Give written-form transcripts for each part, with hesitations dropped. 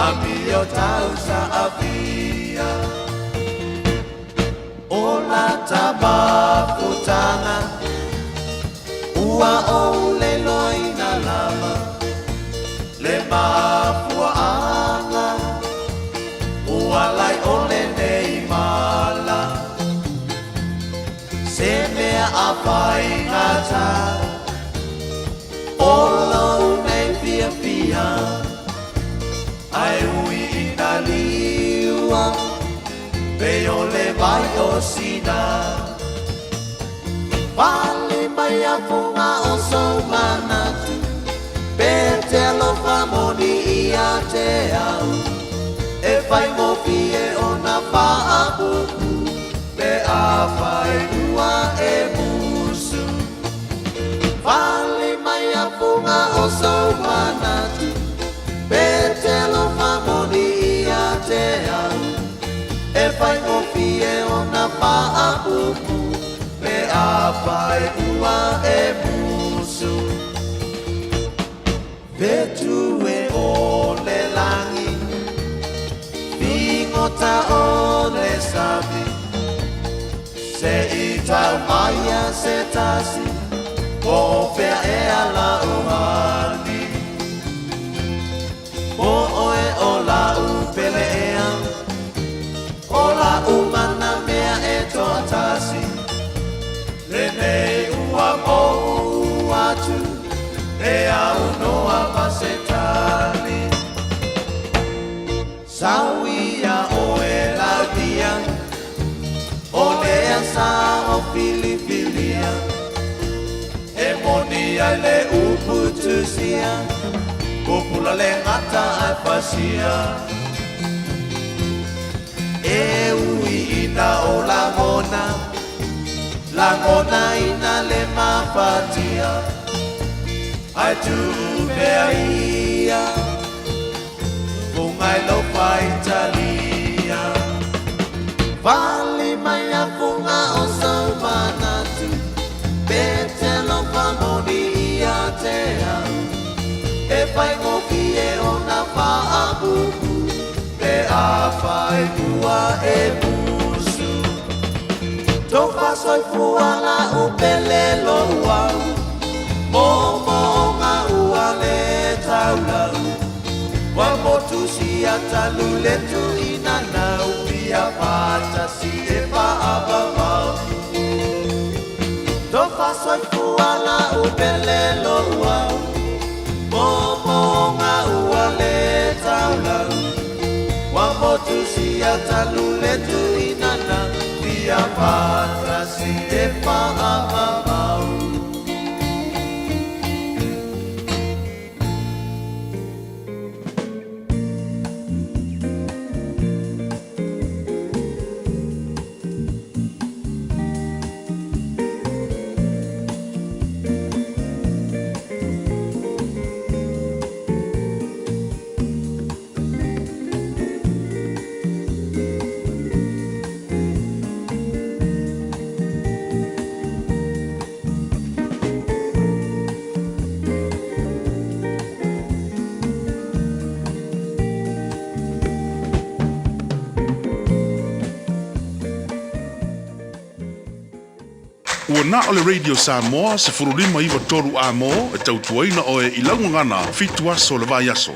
Amio tausaafia. O lata mafutaga ua ou leloina lava le mafuaaga ua lai o lenei mala. Se mea a faigata o lou nei fiafia, ae ui ina liua pei o le vai o sina. Fale mai afuga o sou manatu, pe te alofa moni ia te au, e faigofie ona faapupu pe afai ua e musu. Fale mai afuga o sou manatu, pe te alofa moni ia te au, e faigofie ona faapupu pe afai ua e musu. Fetu e o le lagi, figota o le sami, se i tau maia se tasi, po o fea ea lau hani. Po oe o lau pele ea, o lau mana mea e toatasi, lenei ua mou atu, e aunoa ma se tali. Sauia oe lautia, o lea sa o filifilia, e moni ai le upu tusia, pupula le gata ae fasia. E ui ina o lagona, lagona ina le mafatia, ae tuu pea ia, fuga i lou faitalia. Fale mai afuga o sou manatu, pe te alofa moni ia te au, e faigofie ona faapupu pe afai ua e musu. Tofa soifua lau pele lou au, moomooga ua le taulau, ua motu siata le tuina nau fia fatasi e faavavau. Tofa soifua lau pele lou au, moomooga ua le taulau, ua motu siata le tuina nau fia fatasi e faavavau. Ua na o le Radio Samoa 1593 A-mo e tautuaina oe i lau gagana 7 aso o le vaiaso.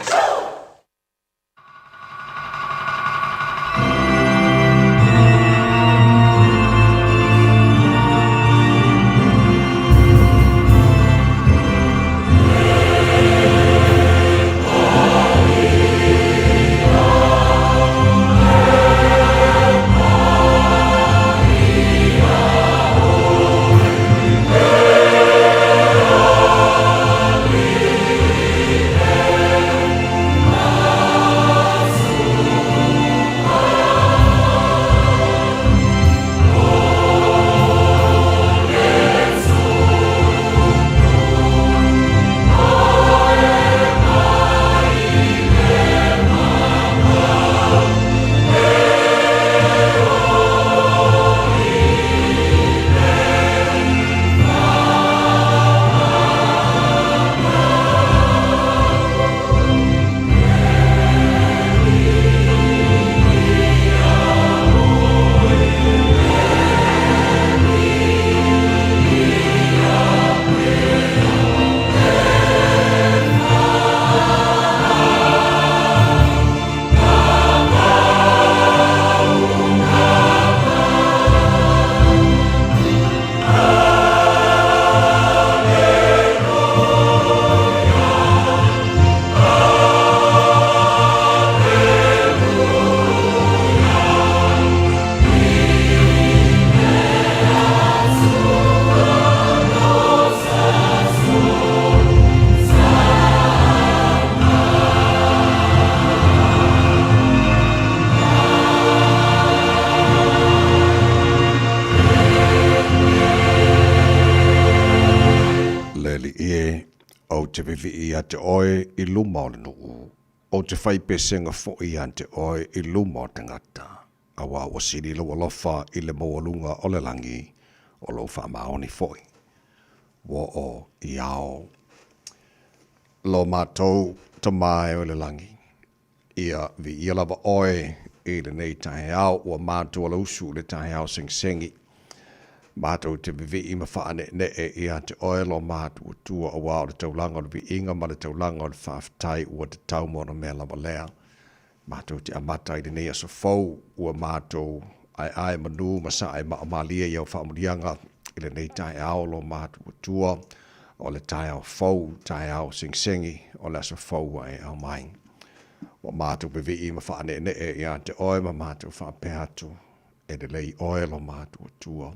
te vevii ia te oe i luma o le nuu, ou te fai pesega foi ia te oe i luma o tagata, auā ua sili lou alofa i le maualuga o le lagi, o lou faamaoni foi ua oo i ao. Lo matou Tama e o i le lagi, ia viia lava oe i lenei taeao ua matou alausu i le taeao segisegi. Matou te vevii ma faaneenee ia te oe lo matou Atua auā o le taulaga o le viiga ma le taulaga o le faafetai ua tatau mo ona mea lava lea. Matou te amata i lenei aso fou ua matou aeae manu ma sae maaomalie i au faamanuiaga i lenei taeao lo matou Atua o le taeao fou, taeao segisegi o le aso fou ua e aumai. Ua matou vevii ma faaneenee ia te oe ma matou faapea atu, E lelei oe lo matou Atua.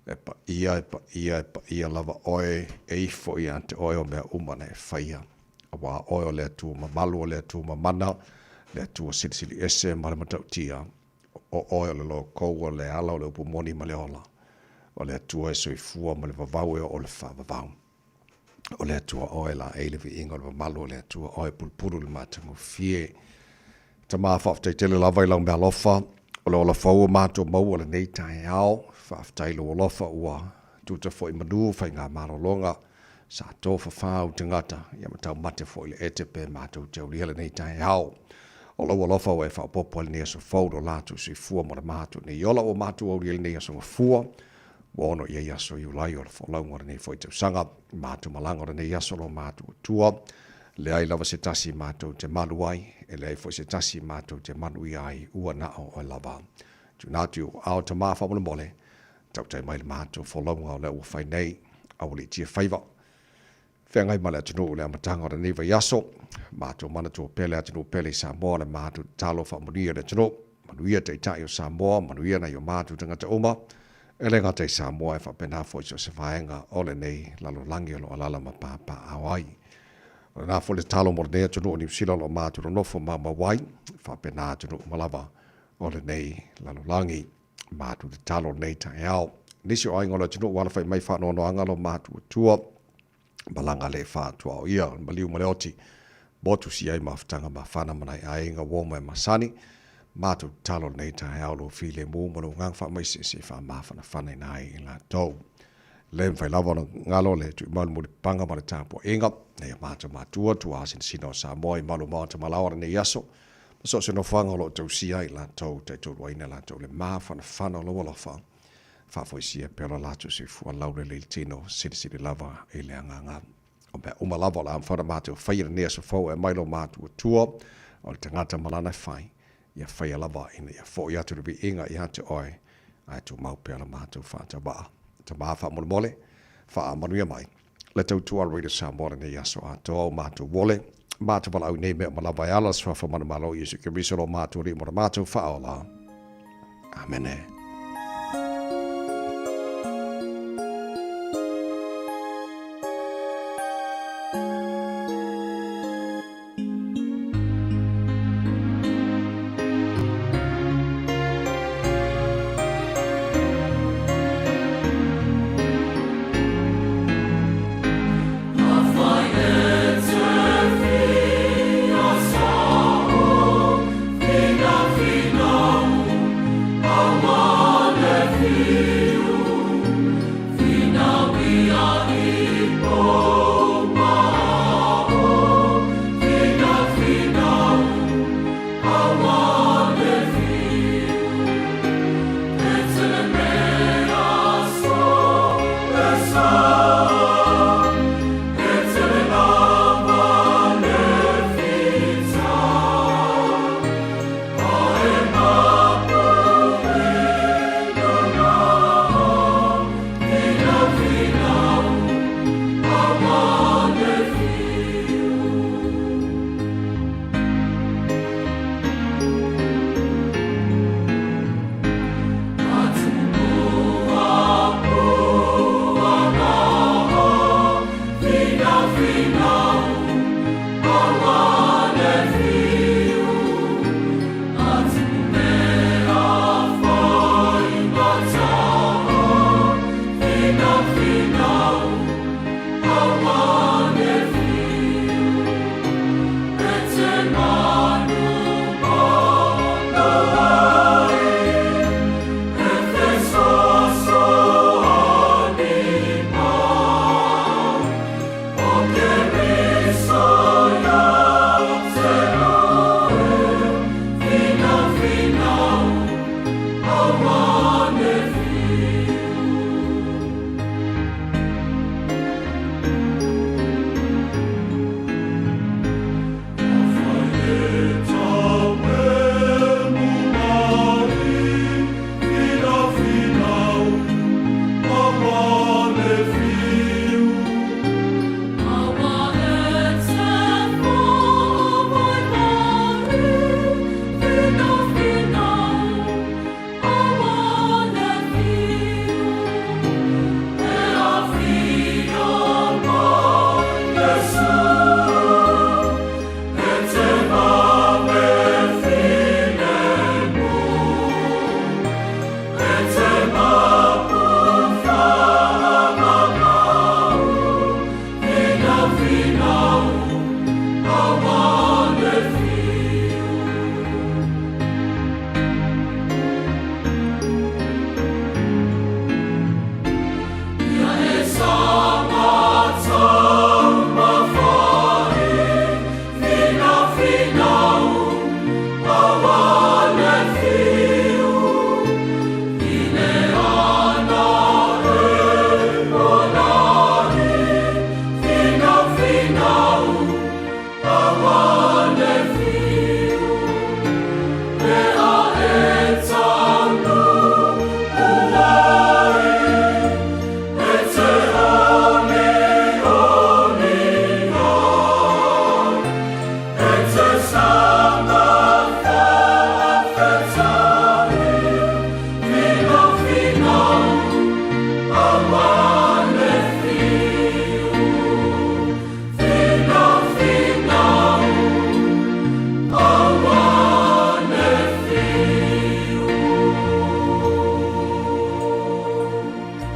E paia, e paia, e paia lava oe, e ifo ia te oe o mea uma na e faia. Auā oe o le Atua mamalu, o le Atua mamana, le Atua silisili ese ma le matautia, o oe o le lokou, o le ala o le upu moni ma le ola, o le Atua e soifua ma le vavau e oo i le faavavau. O le Atua oe laei le viiga o le mamalu o le Atua oe pulupulu le matagofie. Tama faafetai tele lava i lau mealofa o le ola fou o matou maua lenei taeao. Faafetai lou alofa ua tuta foi manu faiga malologa sa tofafā u tagata ia ma taumate foi le ete pe matou te aulia lenei taeao. O lou alofa ua e faaopoopo ai lenei aso fou lo latou soifua ma le matou nei ola ua matou aulia lenei aso gafua. Ua ono i ai aso Iulai o le folauga o lenei foi tausaga, matou malaga o lenei aso lo matou Atua. Leai lava se tasi matou te malu ai, e leai foi se tasi matou te manuia ai, ua na o oe lava. Tuuina atu i ou aao Tama faamolemole, tautai mai le matou folauga o lea ua fai nei, aualiitia faiva. Feagai ma le atunuu i le amataga o lenei vaiaso. Matou manatua pea le atunuu pele i Samoa, le matou tatalo faamanuia i le atunuu. Manuia Taitai o Samoa, manuia nai o matou tagata uma, e le gata i Samoa ae faapena foi so o se vaega o lenei lalolagi o lo o alaala ma papaaao ai. O lena foi le tatalo mo lenei atunuu o Niu Sila o lo o matou nonofo maumau ai, faapena atunuu uma lava o lenei lalolagi. Matou tatalo lenei taeao. Nisi o aiga o le atunuu ua alafai mai faanoanoaga lo matou Atua, malaga le faatuaoia o le maliu ma le oti, motu si ai mafutaga mafana ma nai aiga uo ma e masani. Matou tatalo lenei taeao lou filemu ma lou agaga faamaisese e faamafanafanaina ai i latou. Le mafai lava ona galo le tuimalu mulipapaga ma le tapuaiga nei a matou matua tuasinasina o Samoa i malu maota malaoa lenei aso ma so o se nofoaga o lo o tausia ai latou taitoluaina latou le mafanafana o lou alofa. Faafoisia pea lo latou soifua laulelei i le tino, silisili lava i le agaga. O mea uma lava o le a mafai ona matou faia i lenei aso fou e aumai lo matou Atua, o le tagata ma lana e fai, ia faia lava ina ia foi atu le viiga ia te oe, ae tumau pea lo matou faatauvaa. Tama faamolemole, faamanuia mai le tautua a le Radio Samoa lenei aso atoa o matou ole, matou valaau i nei mea uma lava e ala le suafa manumalo o Iesu Keriso lo matou Alii mo le matou faaola. Amene.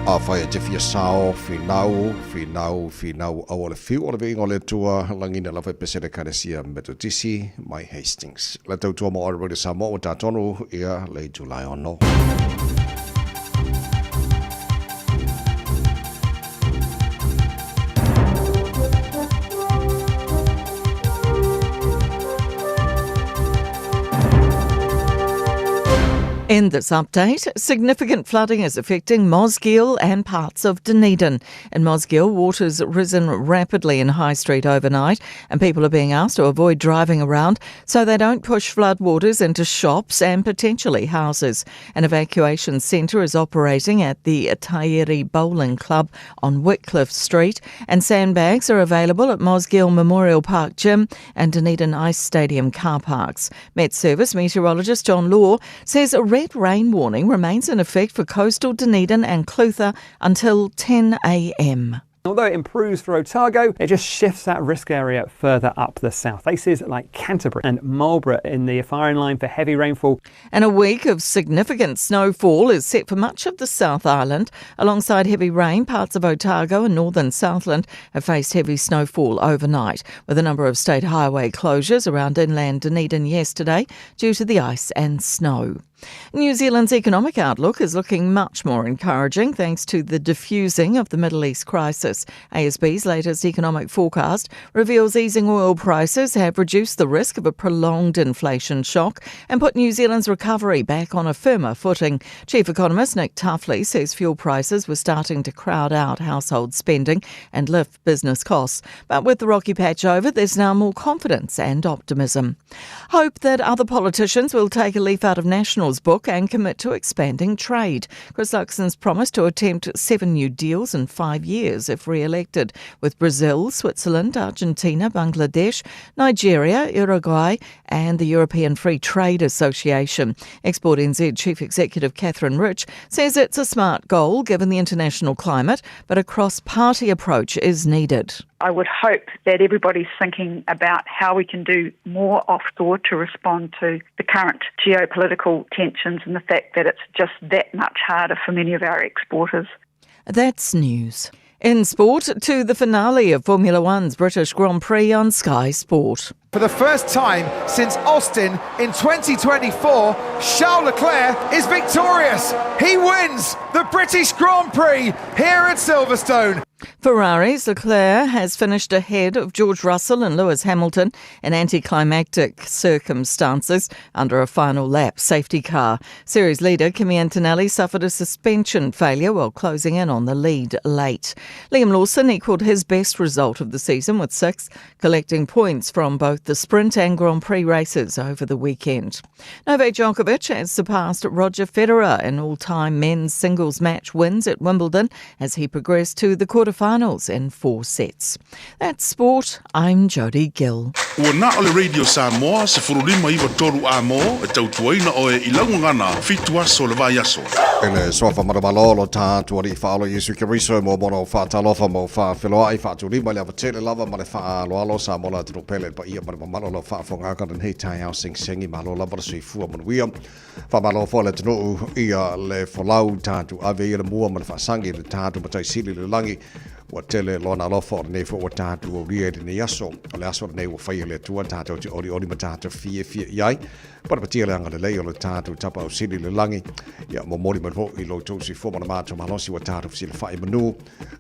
Afai e te fia sao, finau, finau, finau, aua le fiu o le viiga o le Atua, lagina lava e pese le Ekalesia Metotisi mai Hastings. Le tautua mo Ora Radio Samoa ua tatonu ia le Julai 6. In this update, significant flooding is affecting Mosgiel and parts of Dunedin. In Mosgiel, water's risen rapidly in High Street overnight, and people are being asked to avoid driving around so they don't push floodwaters into shops and potentially houses. An evacuation centre is operating at the Taieri Bowling Club on Whitcliffe Street, and sandbags are available at Mosgiel Memorial Park Gym and Dunedin Ice Stadium car parks. Met Service meteorologist John Law says a red rain warning remains in effect for coastal Dunedin and Clutha until 10 a.m. Although it improves for Otago, it just shifts that risk area further up the south. Places like Canterbury and Marlborough in the firing line for heavy rainfall. And a week of significant snowfall is set for much of the South Island. Alongside heavy rain, parts of Otago and northern Southland have faced heavy snowfall overnight, with a number of state highway closures around inland Dunedin yesterday due to the ice and snow. New Zealand's economic outlook is looking much more encouraging thanks to the diffusing of the Middle East crisis. ASB's latest economic forecast reveals easing oil prices have reduced the risk of a prolonged inflation shock and put New Zealand's recovery back on a firmer footing. Chief Economist Nick Tuffley says fuel prices were starting to crowd out household spending and lift business costs. But with the rocky patch over, there's now more confidence and optimism. Hope that other politicians will take a leaf out of National's book and commit to expanding trade. Chris Luxon's promised to attempt 7 new deals in 5 years if re-elected, with Brazil, Switzerland, Argentina, Bangladesh, Nigeria, Uruguay and the European Free Trade Association. ExportNZ Chief Executive Catherine Rich says it's a smart goal given the international climate, but a cross-party approach is needed. I would hope that everybody's thinking about how we can do more offshore to respond to the current geopolitical tensions and the fact that it's just that much harder for many of our exporters. That's news. In sport, to the finale of Formula One's British Grand Prix on Sky Sport. For the first time since Austin in 2024, Charles Leclerc is victorious. He wins the British Grand Prix here at Silverstone. Ferrari's Leclerc has finished ahead of George Russell and Lewis Hamilton in anticlimactic circumstances under a final lap safety car. Series leader Kimi Antonelli suffered a suspension failure while closing in on the lead late. Liam Lawson equalled his best result of the season with sixth, collecting points from both the sprint and Grand Prix races over the weekend. Novak Djokovic has surpassed Roger Federer in all-time men's singles match wins at Wimbledon as he progressed to the quarterfinals in four sets. That's sport. I'm Jodie Gill. Ua na o le Radio Samoa 1593 amo e tautuaina oe i lau gagana fitu aso o le vaiaso. I le suafa manumalo lo tātou Alii Faaolo Iesu Keriso e mua ona ou faatalofa ma ou faafeloai faatulima i le ava tele lava ma le faaaloalo Samoa le atunuu pele i le paia ma le mamalu o lau faafofogaaga lenei taeao segisegisengi malo lava le soifua manuia. Faamalo foi le atunuu ia le folau tatou ave ia le mua ma le faasagi i le tatou Matai Sili i le lagi. Ua tele lona alofa o lenei foi ua tatou aulia i lenei aso. O le aso lenei ua faia e le Atua tatou te olioli ma tatou fiafia i ai. Patapatia le agalelei o le tatou Tapaau Sili i le lagi. Ia momoli mai foi i lo outou soifua ma le matou malosi ua tatou fesilafai i manu.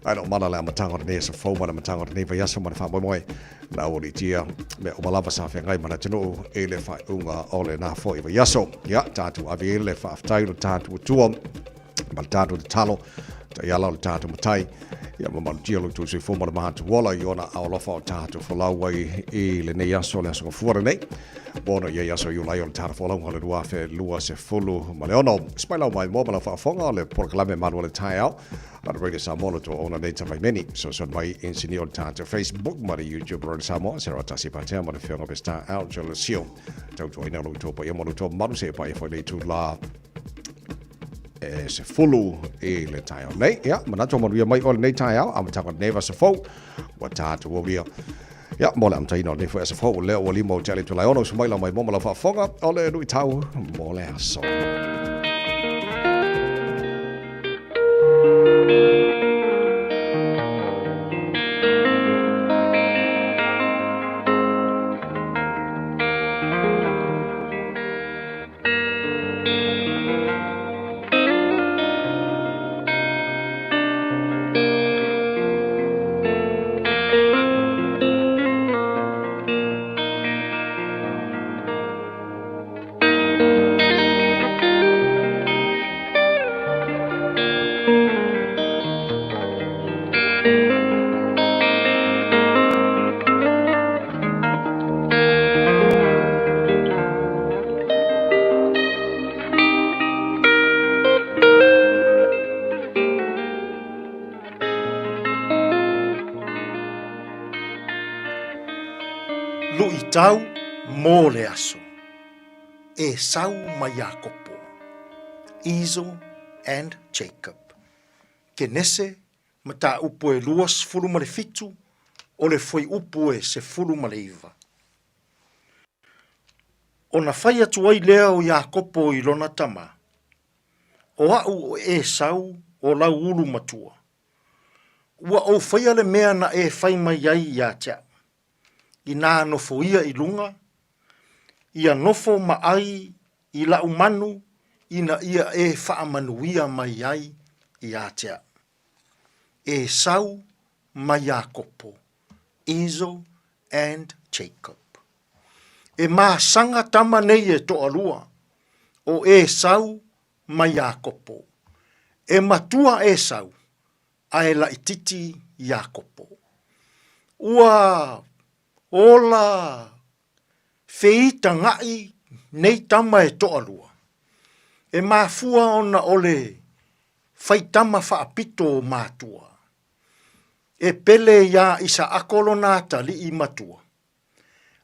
Ae le o mala le amataga o lenei aso fou ma le amataga o lenei vaiaso ma le faamoemoe. Na aualiitia mea uma lava sa feagai ma le atunuu i le faaiuga o lena foi vaiaso. Ia, tatou ave i le faafetai i lo tatou Atua ma le tatou tatalo, taiala o le tatou matai, ia mamalutia lo outou soifua ma le matou ola i ona aao alofa o tatou folau ai i lenei aso, le aso Gafua lenei. Ua ono i ai aso Iulai o le tatou folauga o le 2026. Smailau mai moa ma lau faafofoga o le polokalame Malu o le Taeao. Lana Radio Samoa lo tua ona nei tavaimeni. Sosoan mai insinia o le tātou Facebook ma le YouTube Radio Samoa. Se roa tasi patea ma le whionga pe star out jo le sio. Tautua ina lo tua pa ia ma lo tua maru se pa ia foi le tu la e se fulu i le taeao nei. Ia, manatu manuia mai o lenei taeao, a matanga nei vasa fou, ua tātou aulia. Ia, mo le amataina o lenei foi aso fou, lea ua lima o te ale tulae ono, sumai la mai mo ma lau faafofoga, o le luitau mo le aso. Luitau mo le aso. Esau ma Iakopo, Esau and Jacob. Kenese, mataupu e 27 o le fuaiupu e 19. Ona fai atu ai lea o Iakopo i lona tama, O aʻu o Esau o lau ulu matua. Ua ou faia le mea na e fai mai ai iā te aʻu. Inā nofoia i luga, ia nofo ma ʻai i laʻu manu ina ia e faamanuia mai ai iā te aʻu. Esau ma Iakopo, Esau and Jacob. E masaga tama nei e toalua, o Esau ma Iakopo. E matua Esau, a e laititi Iakopo. Ua ola feitagaʻi nei tama e toalua. E mafua ona o le faitama faapito o matua. E pele iā Isaako lona atalii matua,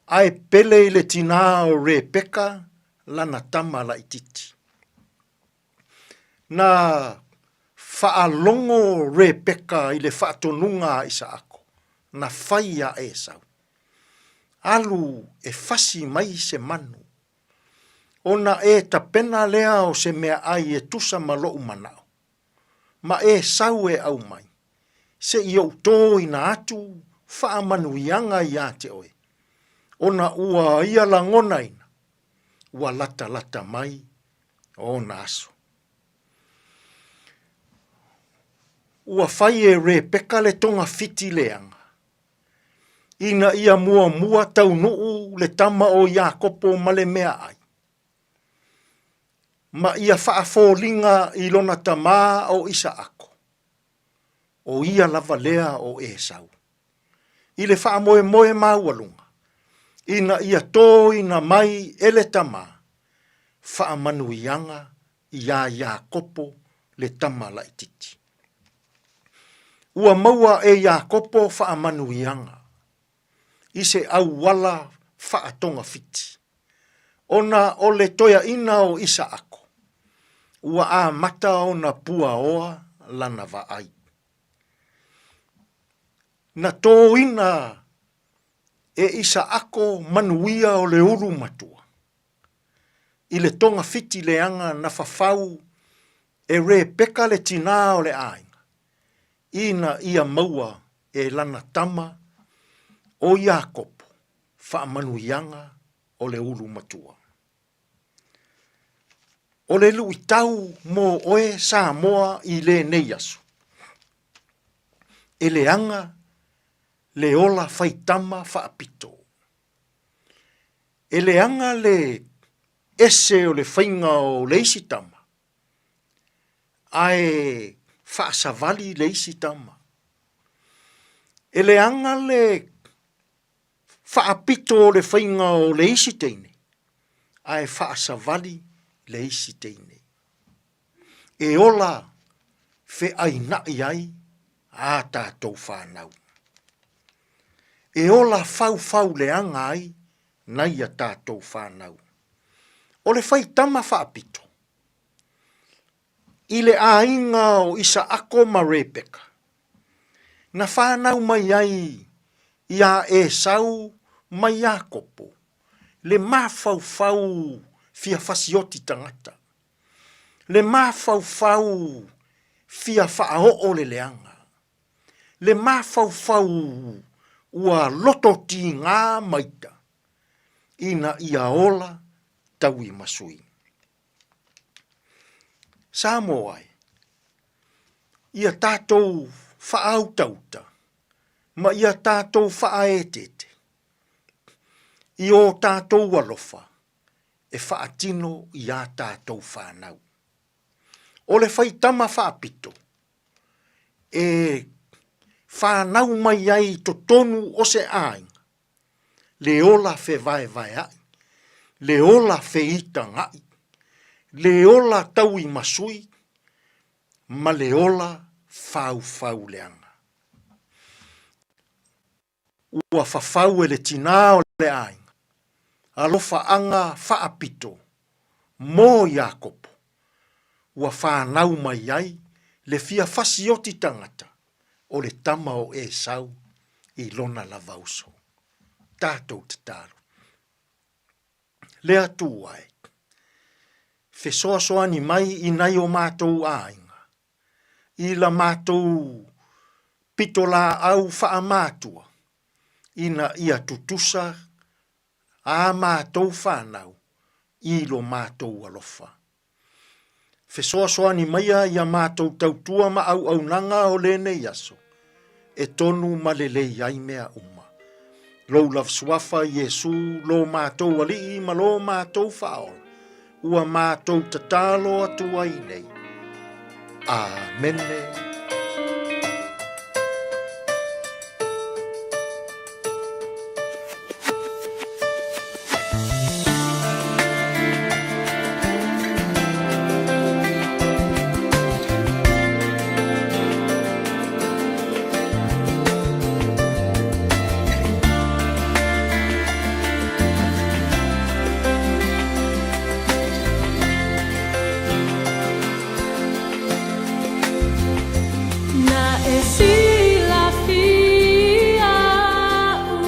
a e pele i le tinā o Repeka lana tama laititi. Na faalogo Repeka i le faatonuga a Isaako, na fai iā Esau, Alu e fasi mai se manu, ona e tapena lea o se meaʻai e tusa ma loʻu manaʻo, ma Esau e ʻau mai, se i ou tōina atu faamanuiaga iā te ʻoe, ona ua ia lagonaina, ua latalata mai ona aso. Ua fai e Rebeka le togafiti leaga, ina ia muamua taunuu le tama o Iakopo ma le meaai, ma ia faafoliga i lona tamā o Isaako, o ia lava lea o Esau, i le faamoemoe maualuga, ina ia tōina mai e le tamā faamanuiaga iā Iakopo le tama laitiiti. Ua maua e Iakopo faamanuiaga i se auala faatogafiti, ona o le toeaina o Isaako, ua amata ona puaoa lana vaai. Na tōina e Isaako manuia o le ulu matua, i le togafiti leaga na fafau e Rebeka le tinā o le aiga, ina ia maua e lana tama o Iakopo faamanuiaga o le ulu matua. O le luitau mo oe Samoa i lenei aso, e leaga le ola faitama faapito. E leaga le ese o le faiga o le isi tama, ae faasavali le isi tama. E leaga le faapito o le faiga o le isi teine, ae faasavali le isi teine. E ola feaina'i ai a tatou fanau. E ola faufauleaga ai nai a tatou fanau. O le faitama faapito i le aiga o Isaako ma Rebeka, na fanau mai ai iā Esau ma Iakopo le mafaufau fia fasioti tagata, le mafaufau fia faaoo le leaga, le mafaufau ua loto tiga ma ita ina ia ola tauimasui. Samoa e, ia tatou faautauta ma ia tatou faaeteete i o tatou alofa e faatino i a tatou fanau. O le faitama faapito e fanau mai ai i totonu o se aiga, le ola fevaevaea'i, le ola feitaga'i, le ola tauimasui ma le ola faufauleaga. Ua fafau e le tinā o le aiga, alofaaga faapito mo Iakopo, ua fanau mai ai le fia fasioti tagata o le tama o Esau i lona lava uso. Tatou tatalo. Le Atua e, fesoasoani mai i nai o matou aiga, i la matou pitolaau faamatua, ina ia tutusa ā matou fanau i lo matou alofa. Fesoasoani maia ia matou tautua ma auaunaga o lenei aso, e tonu ma lelei ai mea uma. Lou love Suafa Iesu lo matou Alii ma lo matou Faaola, ua matou tatalo atu ai nei. Amene. Na e silafia aʻu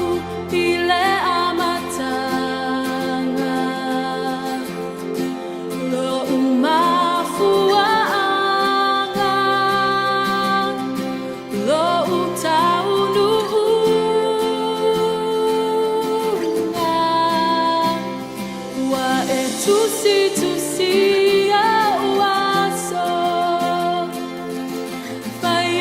i le amataga, Loʻu mafuaaga, Loʻu taunuuga. Ua e tusitusi au aso, Fai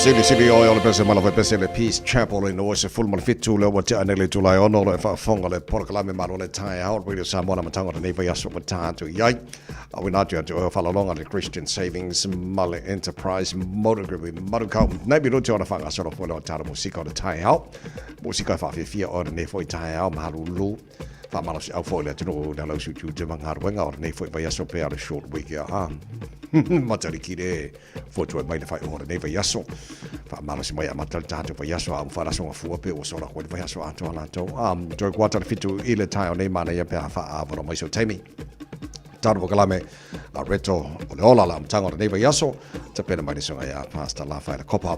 Silisili oe o le pese mala pese le Peace Chapel i no se full ma fitu le ua tea nei le itula e ono lo e faafofoga le polokalame malo le taeao Radio Samoa na matanga o lenei vaiaso ua ta atu i ai. Auina atu ia te oe o faalaloga le Christian Savings ma le Enterprise Motor Group i Manukau. Nei minute ona faagasolo foi lea o tala musika o le taeao. Musika e faafiafia oe lenei foi taeao mahalulu. Faamalosiau foi le atunuu i le alausi utiuti ma galuega o lenei foi vaiaso pe a le short week ia a. Matariki le fuatua mai le faaiuga o lenei vaiaso. Faamalosi mai amata le tatou vaiaso a ua faalasoga fua pe ua sola koe le vaiaso atoa latou. Toe kuata le fitu i le taeao nei manaia pe a faaavanoa mai sau taimi. Tano Pokalame a Reto o le ola la amataga o lenei vaiaso tapena mai le susuga ia Pastor Lafaela Kopa.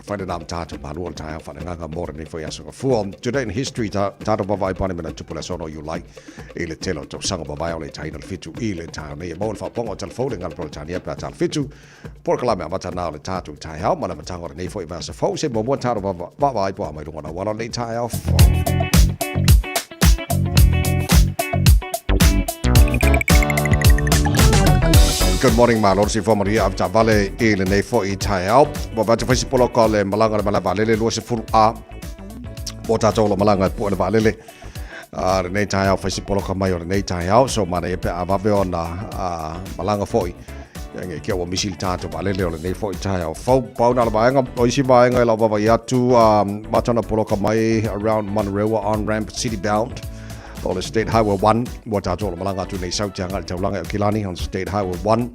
Whai nā tātou mālua o le taeao whananganga mō lenei foi aso gafua. Today in history, tā, tātou vavaai pane mena tupu le aso no Iulai i le tele o tausaga vavae o le taina le fitu i le taeao nei. E maua le faapopoga o telefone ngala Peretania pe a tā le fitu. Polokalame amata nā o le tātou taeao ma le amataga o lenei foi vaiaso fou. Se muamua tātou vavaai po a mai runga o nā uala o lenei taeao fou. Good morning, malo le soifua manuia avetaavale i lenei foi taeao. Ua vaai atu fai se poloka o le malaga o le malae vaalele 20 A mo tātou o lo malaga e pue le vaalele. Lenei taeao fai se poloka mai o lenei taeao. So manaia pe a vave ona malaga foi. Ia nge kia ua misi le tātou vaalele o lenei foi taeao fou. Pau na le vaega, o isi vaega i lau vaavaai atu, matana poloka mai around Manurewa on ramp city bound. O le State Highway 1, ua tātou o lo malaga atu nei sau te anga i le taulaga i Aukilani on State Highway 1.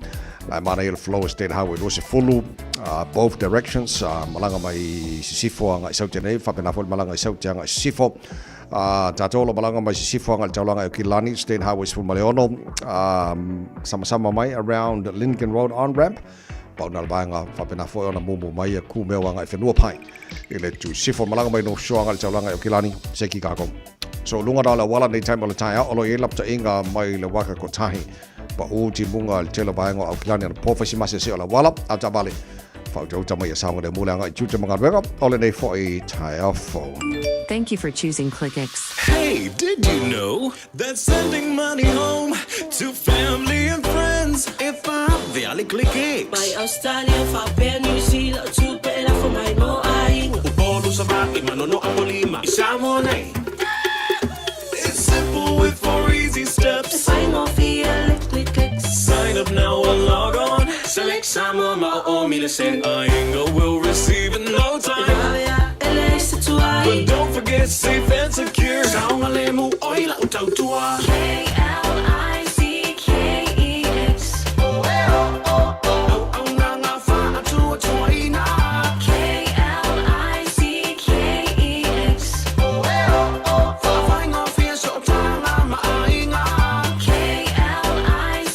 La e manaia le flow o State Highway 20, both directions, malaga mai Sisifo agai Saute nei, faapena foi le malaga i Saute agai Sisifo. Tātou o lo malaga mai Sisifo agai le taulaga i Aukilani, State Highway 16, samasama mai around Lincoln Road on ramp. Pau na le vaega faapena foi ona mumu mai e kumeo agai Whenuapai. I le tu Sisifo malaga mai North Shore agai le taulaga i Aukilani, se ki kākou. So lunga na o le auala nei taimi o le taeao, o lo o i ai lapataiga mai le waka kotahi. Pa'u timuga i le tele o vaega o Aukilani ana po whaisi masese o le auala, a taavale whautauta mai a saogalemu le agai tiute ma galuega o lenei foi taeao fou. Thank you for choosing Clickx. Hey, did you know that sending money home to family and friends e vave a le Clickx? Mai Australia faapea New Zealand o tupe e lafo mai mo aiga. Upolu, Savaii, Manono, Apolima i Samoa nei. It's simple with four easy steps. E faigofie le Clickx. Sign up now or log on. Select Samoa ma o o mile sen. Aiga will receive in no time. E vave a e leai se tuai. But don't forget safe and secure. Saogalemu oi lau tautua. K-L-I-C-K-E-X. Auaunaga faatuatuaina. K-L-I-C-K-E-X. Faafaigofie sootaga ma aiga. K-L-I-C-K-E-X.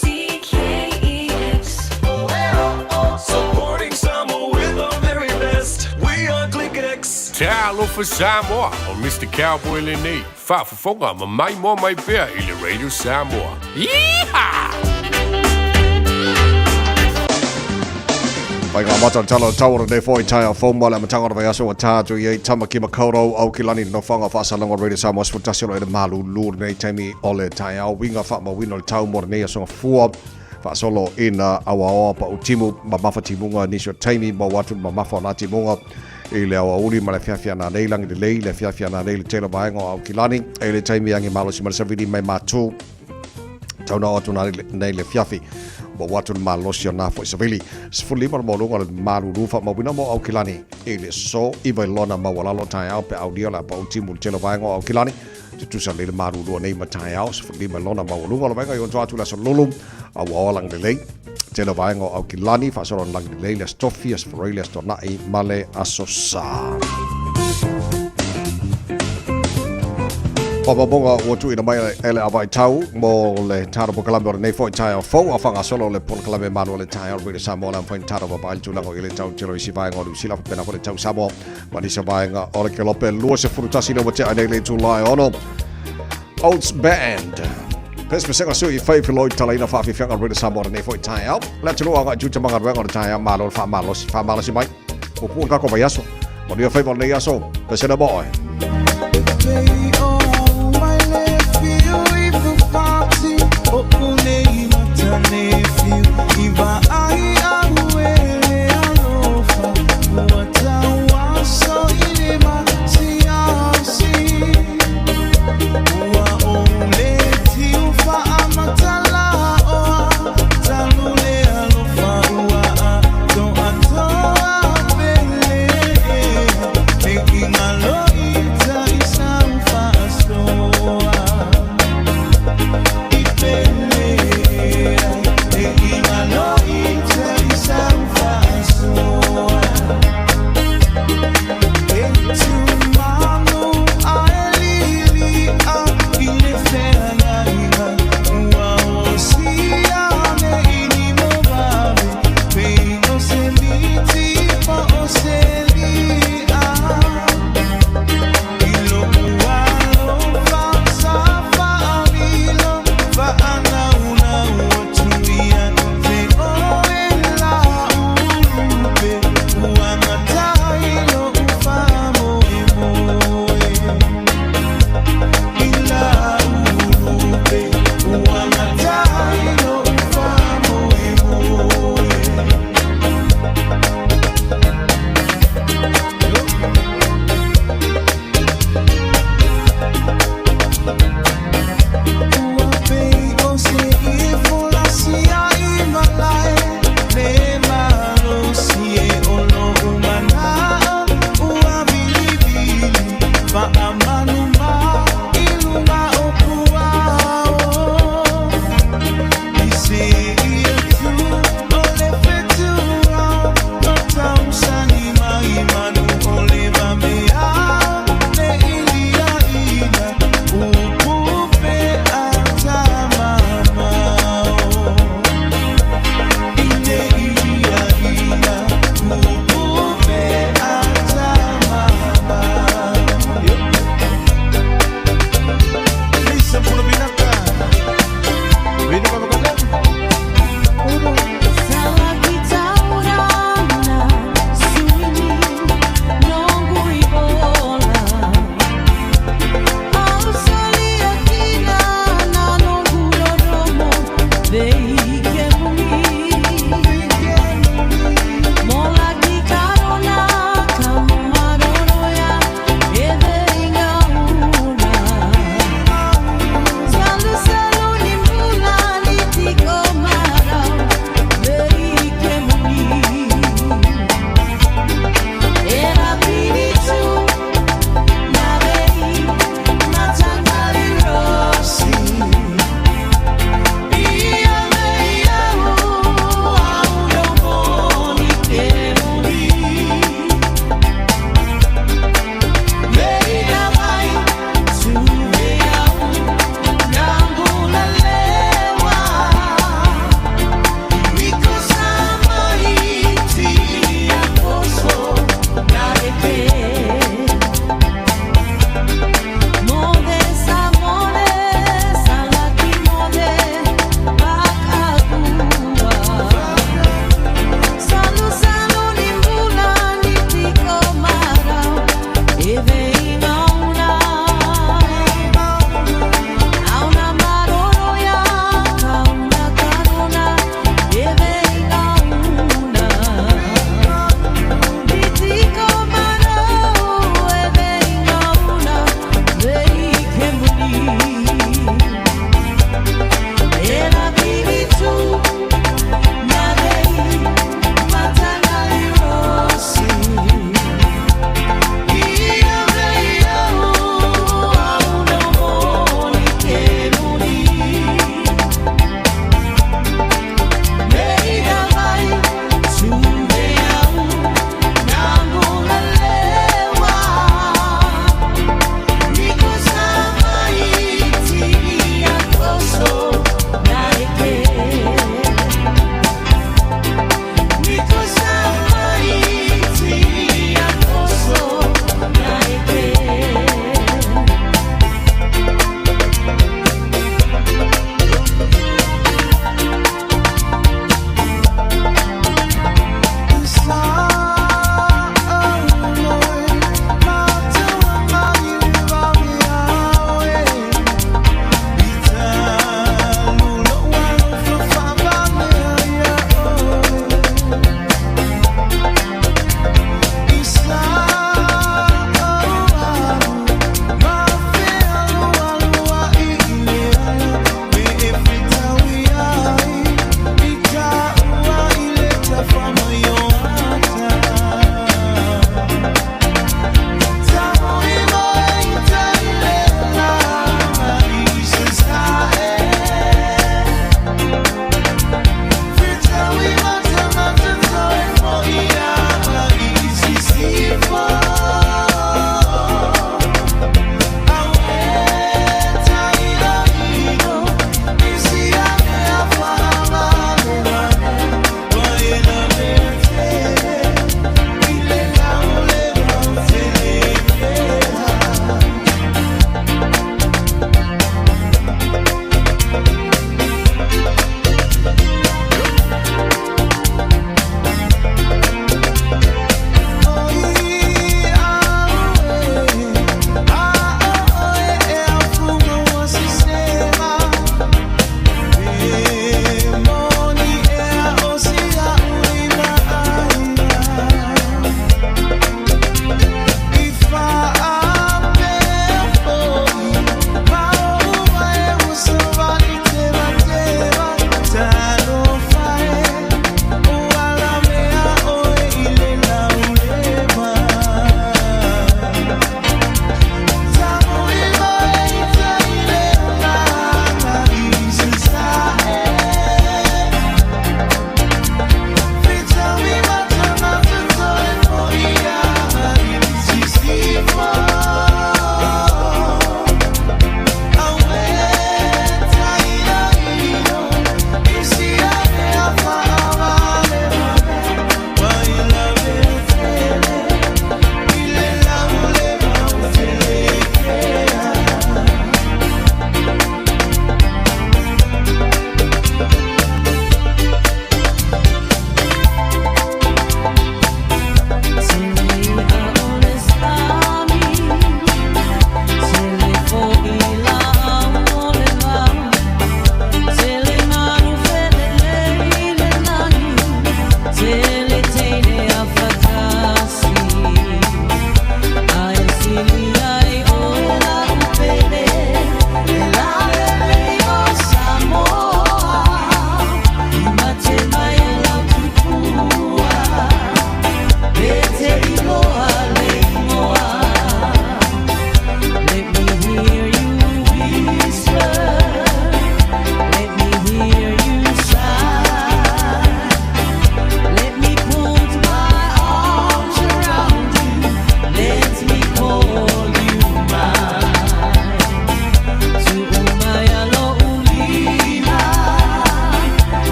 Supporting Samoa with our very best. We are ClickX. Talofa Samoa, o Mister Cowboy lenei, faafofoga ma maimoa mai pea i le Radio Samoa. Yeehaw! Whai ngā mata tala tau o lenei foi taeao fou mai le amataga o le vaiaso ua tā atu i ai Tamaki Makaurau Aukilani le nofoaga faasalaga o Radio Samoa 11 o lo ele malulu lenei taimi o le taeao uiga faamauina o le tau mo lenei aso gafua faasolo ina auaoa pa'u timu mamafa timuga nisi o taimi maua atu le mamafa o nā timuga i le aoauli ma le afiafi ana nei lagi lelei le afiafi ana nei le tele o vaega o Aukilani e le taimi agi malosi ma le savili mai mātū tau na o atu nei le afiafi maua atu le malosi o nā foi savili 15 le maualuga o le malulu faamauina mo Aukilani i le aso iva i lona maualalo taeao pe aulia o le a pa'u timu le tele o vaega o Aukilani Tutusa lei le malulu nei ma taeao, 15 lona maualuga o le vaega i onto atu le aso lolo, a ua oa lagi lelei. Tele o vaega o Aukilani, faasolo ana lagi lelei le aso Tofi, aso Foroi, le aso Tuanai ma le aso Sa. Faamaumauga ua tuuina mai e le Avaitau mo le taro polokalame o lenei foi taeao fou, a faagasolo le polokalame malu o le taeao o le Radio Samoa le amfai taro vaavaai le tulaga o i le tau telo isi vaega o Niu Sila faapena foi le tau Samoa Ma nisi o vaega o le Kelope 21 le ua tea nei le itula e ono. Oats Band. Pesepesega sui i whai whiloi talaina whawhiwhianga rere Samoa lenei foi taeao. Le atunuu agai tiute ma galuega o le taeao malo le whaamalosi, whaamalosi mai. Puupuu le kako vaiaso. Manuia faiva o lenei aso. Pesena mo oe.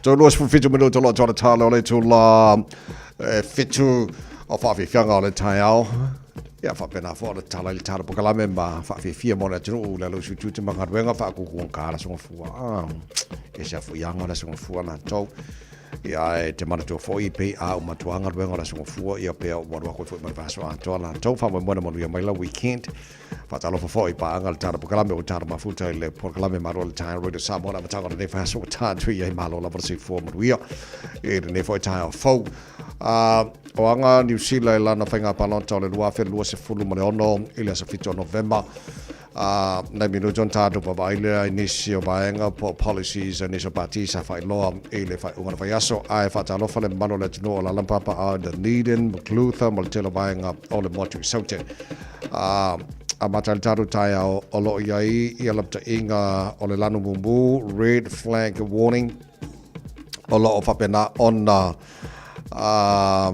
27 minuta loa tona tala o le tula e fitu o whaafiafianga o le taeao. Ia whaapena fo o le tala i le tala pokalame ma whaafiafia mo le atunuu le alu sutu te mangaruenga whaakukuang ka la songa fua. Ah, e se afu ianga la songa fua na tau. Ia e te manatua foi pei a o matua galuega o le aso Gafua ia pea ua alu aku ai foi ma le vaiaso atoa latou. Faamoemoe na manuia mai lau weekend. Faatalofa foi i paaga le tala polokalame ua tala mafuta i le polokalame Malo le Taeao Radio Samoa le amataga o lenei vaiaso ua tatou i ai malo lava le soifua manuia i lenei foi taeao fou. O aga Niu Sila i lana faiga palota o le 2026 i le aso 7 o Novema. A, nai minuta ona tatou vaavaai lea i nisi o vaega po o policies a nisi o pati sa faailoa i le faaiuga o le vaiaso. Ae faatalofa le mamalu o le atunuu o Lalampapa a Dunedin, Maclutha ma le tele o vaega o le motu i Saute. A, amata ai le tatou taeao o lo o i ai ia lapataiga o le lanu mumu, red flag warning, o lo o faapena ona a,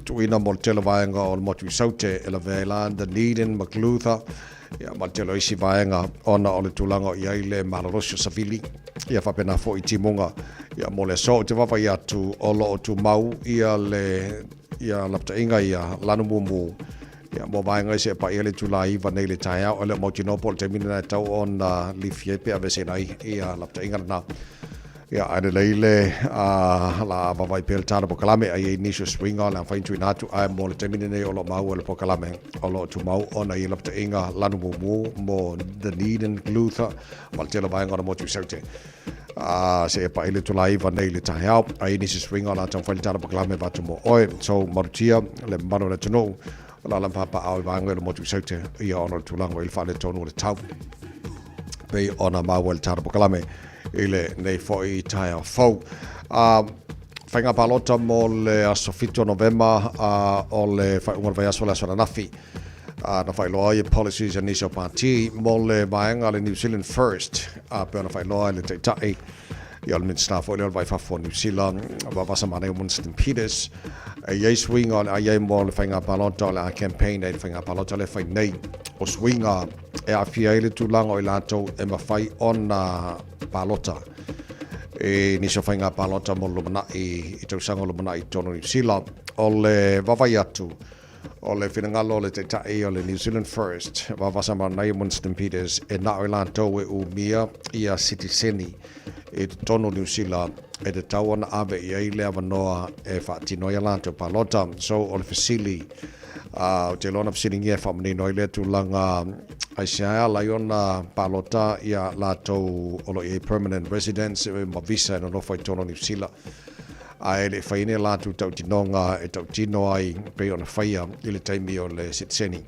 tuuina mo le tele o vaega o le motu i Saute e lavea ai la Dunedin, Maclutha, Ia, ma le tele o isi vaega ona o le tulaga o i ai le malolosi o savili, ia faapena foi i timuga. Ia, mo le aso ou te vaavaai atu o lo o tumau ia le ia lapataiga ia lanu mumu ia mo vaega i se paia le itula 9 nei le taeao. E le o mautinoa po o le taimi lena e tau ona lifi ai pe aveeseina ai ia lapataiga lena. Ia, ae lelei le la vaavaai pea le tala polokalame a i ai nisi o suiga o le a mafai ona tuuina atu, ae mo le taimi lenei o lo o maua le polokalame o lo o tumau ona i ai lapataiga lanu mumu mo Dunedin, Clutha ma le tele o vaega o le motu i Saute. Seia paʻi le itula 9 nei i le taeao, a i ai nisi suiga o le a taumafai le tala polokalame e avatu mo oe. So, malutia le mamalu o le atunuu o la lampapa ao i vaega i le motu i Saute, ia ona o le tulaga o i le faaletonu o le tau pei ona maua i le tala polokalame i lenei foi taeao fou. Faiga palota mo le aso 7 o Novema o le faaiuga o le vaiaso o le aso ananafi. Na faailoa ai e policies a nisi o pati mo le vaega le New Zealand First, pei ona faailoa e le Taitai ia o le Minisita foi lea o le Vai Fafo o Niu Sila, Vavasa Maneo Winston Peters. E i ai suiga o le a i ai mo le faiga palota o le a campaign ai le faiga palota lea e fai nei. O suiga e aafia ai le tulaga o i latou e mafai ona palota i nisi o faiga palota mo le lumanai i tausaga o lumanai i totonu o Niu Sila. O le vaavaai atu o le finagalo o le Taitai o le New Zealand First, Vavasa Manaia Winston Peters, e na o i latou e umia ia sitiseni i totonu o Niu Sila e tatau ona ave i ai le avanoa e faatino ai a latou palota. So o le fesili, ou te iloa na fesiligia e faamanino ai lea tulaga aisea e ala ai ona palota ia latou o lo o i ai permanent residence ma visa e nonofo ai i totonu o Niu Sila, ae le i fai ni a latou tautinoga e tautino ai pei ona faia i le taimi o le sitiseni.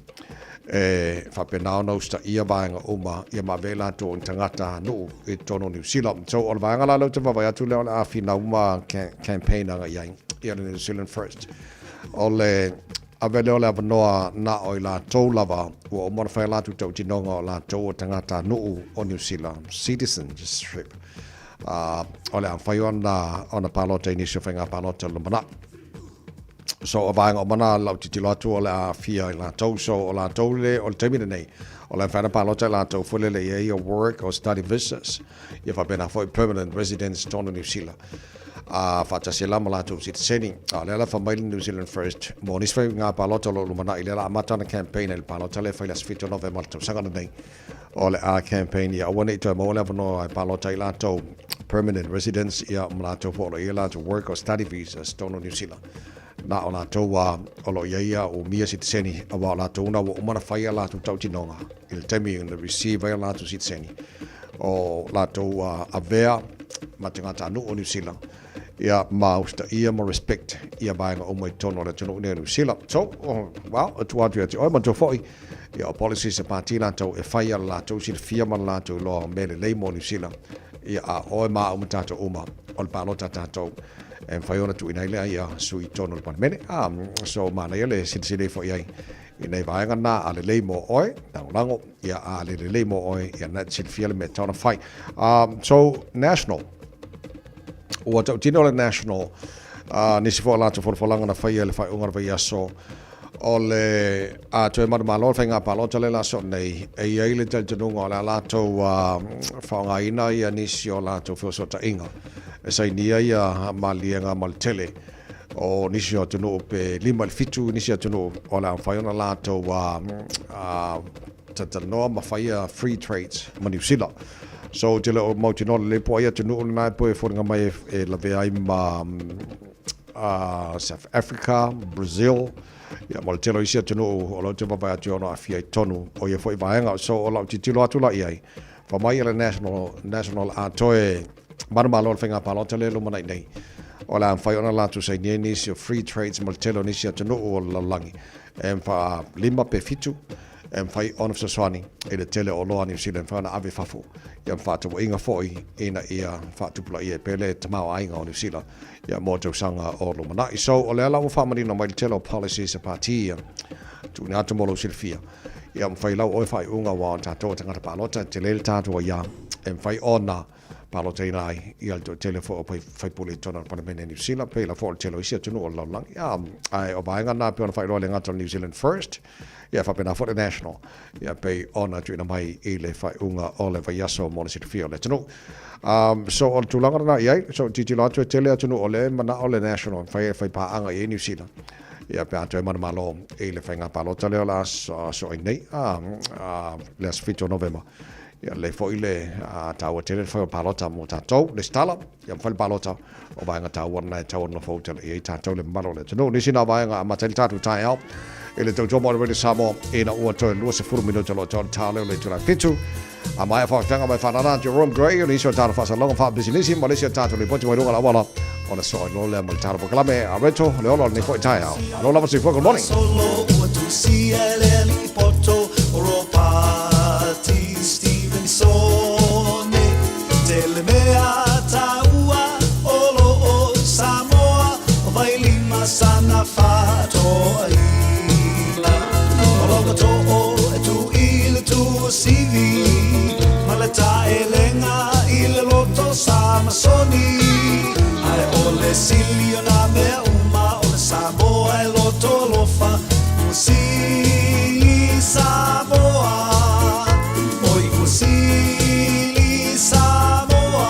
E faapena ona usitaia vaega uma ia ma avea i latou o ni tagata nuu i totonu o Niu Sila. So o le vaega la lea ou te vaavaai atu lea o le a finau ma campaign agai i ai ia le New Zealand First. O le ave lea o le avanoa na o i latou lava ua uma ona fai a latou tautinoga o latou o tagata nuu o Niu Sila, citizenship. O le a mafai ona ona palota i nisi o faiga palota i le lumanai. So o vaega uma na lau tilotilo atu o le a aafia i latou. So o latou le o le taimi lenei o le a mafai ona palota i latou foi lele i ai ia work or study visas ia faapena foi permanent residence i totonu o Niu Sila a faatasi ai la ma latou sitiseni. A o lea la fai mai le New Zealand First mo nisi faiga palota o lo o lumanai lea o le a amata ona campaign ai le palota lea e fai i le aso 7 o Novema o le tausaga lenei. O le a campaign ia aua ne i toe maua le avanoa e palota ai latou permanent residents ia ma latou foi o lo o i ai latou work or study visas totonu o Niu Sila. Na o latou a o lo o i ai ia umia sitiseni aua o latou na ua uma ona fai a latou tautinoga i le taimi na receive ai a latou sitiseni o latou a avea ma tagatanuu o Niu Sila ia ma usitaia ma respect ia vaega uma i totonu o le atunuu nei o Niu Sila. So, well, e tua atu ia te oe, manatua foi, ia o policies a pati latou e fai a le latou silafia ma le latou iloa o mea lelei mo Niu Sila, ia a oe ma au ma tatou uma, o le palota a tatou e mafai ona tuuina ai lea ia sui i totonu o le Palemene. So, manaia le silasila ifo i ai i nei vaega na, a lelei mo oe, lagolago, ia a le lelei mo oe, ia na e te silafia le mea e tatau ona fai. So, national. Ua tautino le National, a nisi foi o latou folafolaga na faia i le faaiuga o le vaiaso o le a toe manumalo le faiga palota le la aso nei, e i ai le talitonuga o le a latou faaaogaina ia nisi o latou feosootaiga. e sainia ia maliega ma le tele o nisi o atunuu pe 5 i le 7 nisi atunuu o le a mafai ona latou talatalanoa ma faia free trades ma Niu Sila. So ou te le o mautinoa lelei po o ai atunuu lena e poe foliga mai e lavea ai ma South Africa, Brazil, ia ma le tele o isi atunuu o lea ou te vaavaai atu e ono aafia i totonu o ia foi vaega. So o lau tilotilo atu la i ai, Fa mai le National, National a toe manumalo o le faiga palota lea e lumanai nei. O le a mafai ona latou sainia i nisi o free trades ma le tele o nisi atunuu o le lalolagi e mfa 5 pe 7 e mafai ona fesoasoani i le tele o oloa a Niu Sila e mafai ona ave i fafo ia ma faatauaiga foi ina ia faatupulaia ai pea le tamaoaiga o Niu Sila ia mo tausaga o lumanai. So o lea la ua faamanino mai le tele o policies a pati ia tuuina atu mo lou silafia. Ia mafai lau oe faaiuga aua o tatou o tagata palota, e tele le tatou aiā e mafai ona palotaina ai ia le toatele foi o faipule i totonu o le Palemene Niu Sila, pei la foi o le tele o isi atunuu o le lalolagi. Ia, ae o vaega na pei ona faailoa e le gata o le New Zealand First, ia faapena foi le National, ia pei ona tuuina mai i le faaiuga o le vaiaso mo le silafia o le atunuu. So o le tulaga lena i ai, so tilotilo atu e tele atunuu o lea e manao le National e fai e fai paaga i ai Niu Sila. Ia pe a toe manumalo i le faiga palota lea o le a soai nei, le aso 7 o Novema. Ia lelei foi le taua tele le fai o palota mo tatou, lesitala, ia ma fai le palota o vaega taua lena e tatau ona nofo utala i ai tatou le mamalu o le atunuu. Nisi na vaega amata ai le tatou taeao i le tautua mo le Radio Samoa ina ua toe 20 minute o lo o tau le ta leo le itula 7. A maea faafetaga mai faanana Jerome Gray o nisi o tatou faasalalauga faapisinisi ma le isi o tatou lipoti mai luga o le auala ona soo ai loa lea ma le tatou polokalame a Reto le ola o lenei foi taeao. Malo lava soifua, good morning. Solo ua tusia e le alii poto o Ropati Stevenson-e Tele mea taua o lo o Samoa o Vailima sana fatoaina O lau too e tu i le tuasivi Ma le taelega i le loto Samasoni Ae o le sili o nā mea uma o le Samoa e loto alofa Ua sili Samoa Oi ua sili Samoa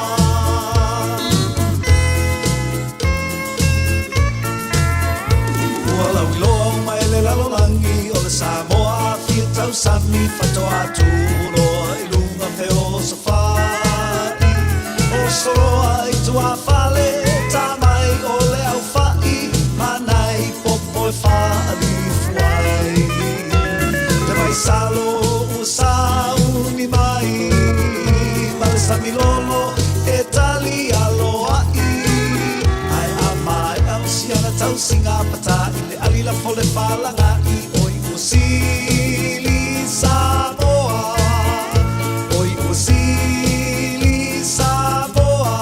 Ua lauiloa uma e le lalolagi o le Samoa Afia tausami faatoa tuloa i luga feosofai O soloa i tuafale ta mai o le aufai ma nai popo e faalifuai Te vaisalo ua sauni mai ma le sami lolo e tali aloa'i Ae a maea o siana tausiga pata i le ali lafo le falaga'i Oi ua sili Samoa Oi ua sili Samoa.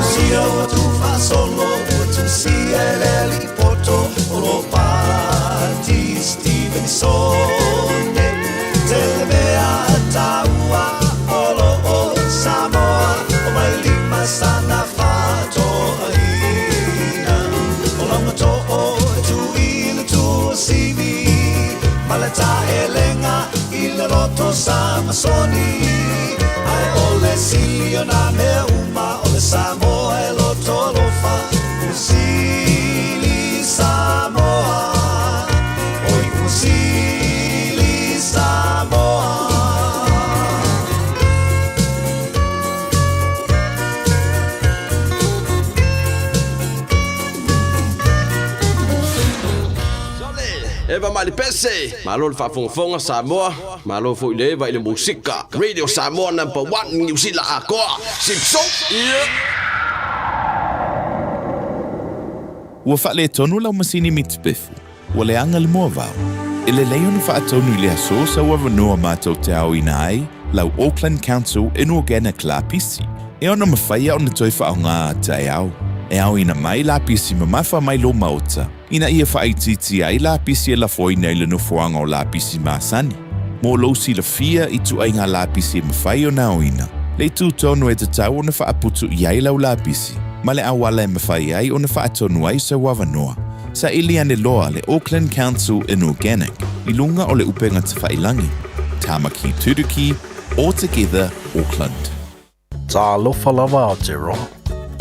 Tusia ua tuufaasolo ua tusia e le alii poto o Ropati Stevenson-e Tele mea taua o lo o Samoa o Vailima sana fatoaina O lauga too e tu i le tuasivi ma le taelega i le loto Samasoni Ae o le sili o nā mea uma o le Samoa e loto alofa Ua sili Samoa Oi ua sili Samoa. Eva Malipese, malo le faafogafoga Samoa, malo foi le Eva i le musika. Radio Samoa number one Niu Sila atoa. Sipso! Yeah. Ua faaletonu lau masini mitipefu, ua leaga le moavao. E lelei ona faatonu i le aso sau avanoa matou te aoina ai lau Auckland Council Inorganic lapisi, e ono mafaia ona toe faaaoga a taeao. E aoina mai lapisi mamafa mai lou maota, ina ia faaitiitia ai lapisi e lafoina i le nofoaga o lapisi masani. Mo lou silafia i ituaiga lapisi e mafai ona aoina, le itu tonu e tatau ona faaputu i ai lau lapisi, ma le auala e mafai ai ona faatonu ai sau avanoa. Saili ane loa le Auckland Council Inorganic i luga o le upega tafailangi, Tāmaki Turuki, All Together Auckland. Talofa lava Aotearoa.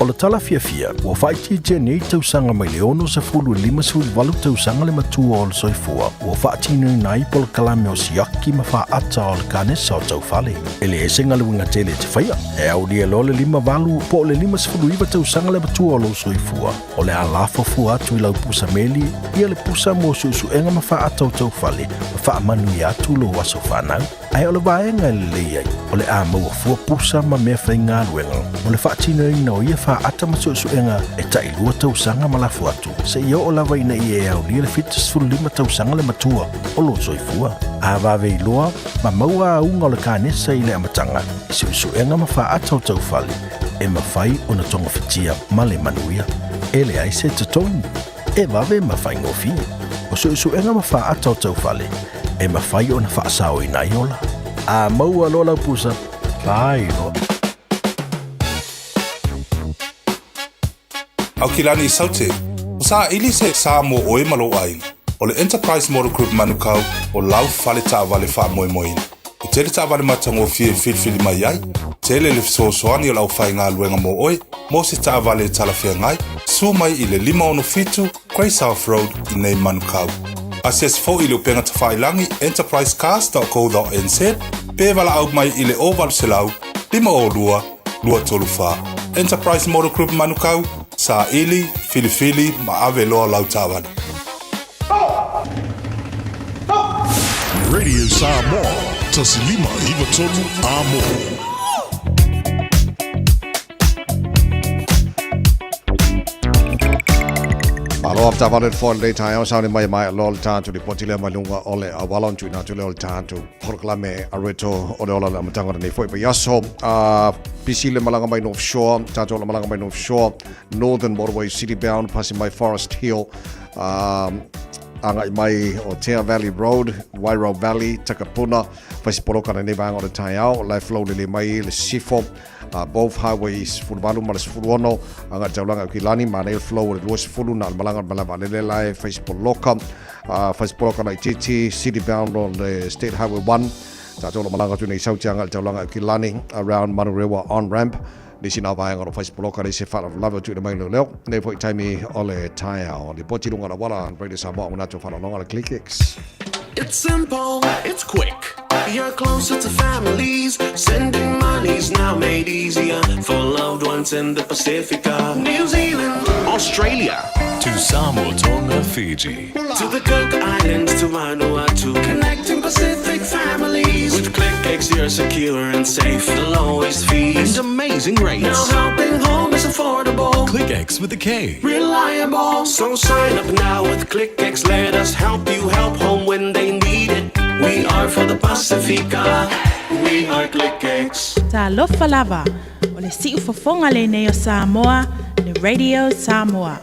O le tala fiafia, ua faaitiitia nei tausaga mai le 60 i le 58 tausaga le matua o le soifua ua faatinoina ai polokalame o siaki ma faata o le kanesa o taufale. E leai se galuega tele e te faia, e aulia loa le 58 po o le 59 tausaga le matua o lou soifua, o le a lafo fua atu i lau pusa meli ia le pusa mo suesuega ma faata o taufale ma faamanuia atu lou aso fanau. Ae o le vaega e lelei ai, o le a maua fua pusa ma mea faigaluega mo le faatinoina o ia faata ma suesuega e tailua tausaga ma lafo atu, seia oo lava ina ia e aulia le 75 tausaga le matua o lou soifua. A vave iloa ma maua auga o le kanesa i le amataga i suesuega ma faata o taufale, e mafai ona togafitia ma le manuia. E leai se totogi, e vave ma faigofie. O suesuega ma faata o taufale, e mafai ona faasaoina ai ola. A maua loa lau pusa, fai loa. Aukilani Saute, ua saili se sa mo ʻoe ma lou ʻaiga. ʻO le Enterprise Motor Group Manukau o lau fale taavale faamoemoeina. E tele taavale matagofie e filifili mai ai, tele le fesoasoani o le aufaigaluega mo ʻoe mo se taavale e talafeagai, susu mai i le 567 Grey South Road i nei Manukau. Asiasi foi i le upega tafailagi enterprisecars.co.nz pe valaau mai i le 0800 502 234. Enterprise Motor Group Manukau, saili, filifili ma ave loa lau taavale. Radio Samoa, 1593 Amo. Malo a taavale le foa lenei taeao sauni mai mai loa le tatou lipoti lea mai luga o le auala ona tuuina atu lea o le tatou polokalame a Reto o le ola le amataga o lenei foi vaiaso. Pisi le malaga mai North Shore, tatou le malaga mai North Shore, Northern Motorway City Bound, pasi mai Forest Hill, agai mai o Tea Valley Road, Wairau Valley, Takapuna, Faisipoloka lenei vaega o le taeao, la e flow lelei mai le sifo, both highways 18 ma le 16, agai le taulaga i Aukilani, manaia le flow o le 20 na o le malaga o le malae vaalele la e Faisipoloka, Faisipoloka laitiiti, City Bound on le State Highway 1, tatou o lo o malaga atu nei i Sauti agai le taulaga i Aukilani, around Manurewa on ramp, Nisi nā vaega o lo Faisipoloka le se faalavelave o tuuina mai leoleo. Nei foi taimi o le taeao. Lipoti lunga o le auala, Radio Samoa, manatu o faalologa le ClickX. It's simple, it's quick. You're closer to families. Sending money's now made easier for loved ones in the Pacifica, New Zealand, Australia, To Samoa, Tonga, Fiji. To the Cook Islands, to Vanuatu, connecting Pacific families. With ClickX, you're secure and safe. The lowest fees and amazing rates. Now helping home is affordable. ClickX with a K. Reliable. So sign up now with ClickX. Let us help you help home when they need it. We are for the Pacifica. We are ClickX. Talofa lava, o le siufofoga lenei o Samoa, le Radio Samoa.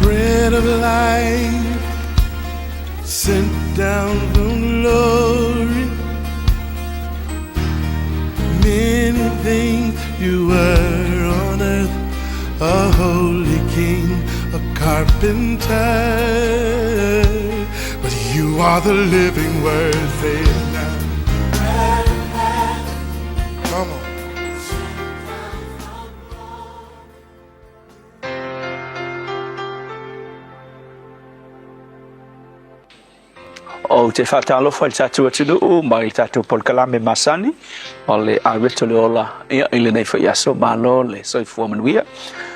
Bread of life sent down from glory. Many things you were on earth, a holy king, a carpenter. But you are the living word, say it now. Come on. Ou te faatalofa i le tatou atunuu mai le tatou polokalame masani o le Areto le Ola ia, i lenei foi aso. Malo le soifua manuia.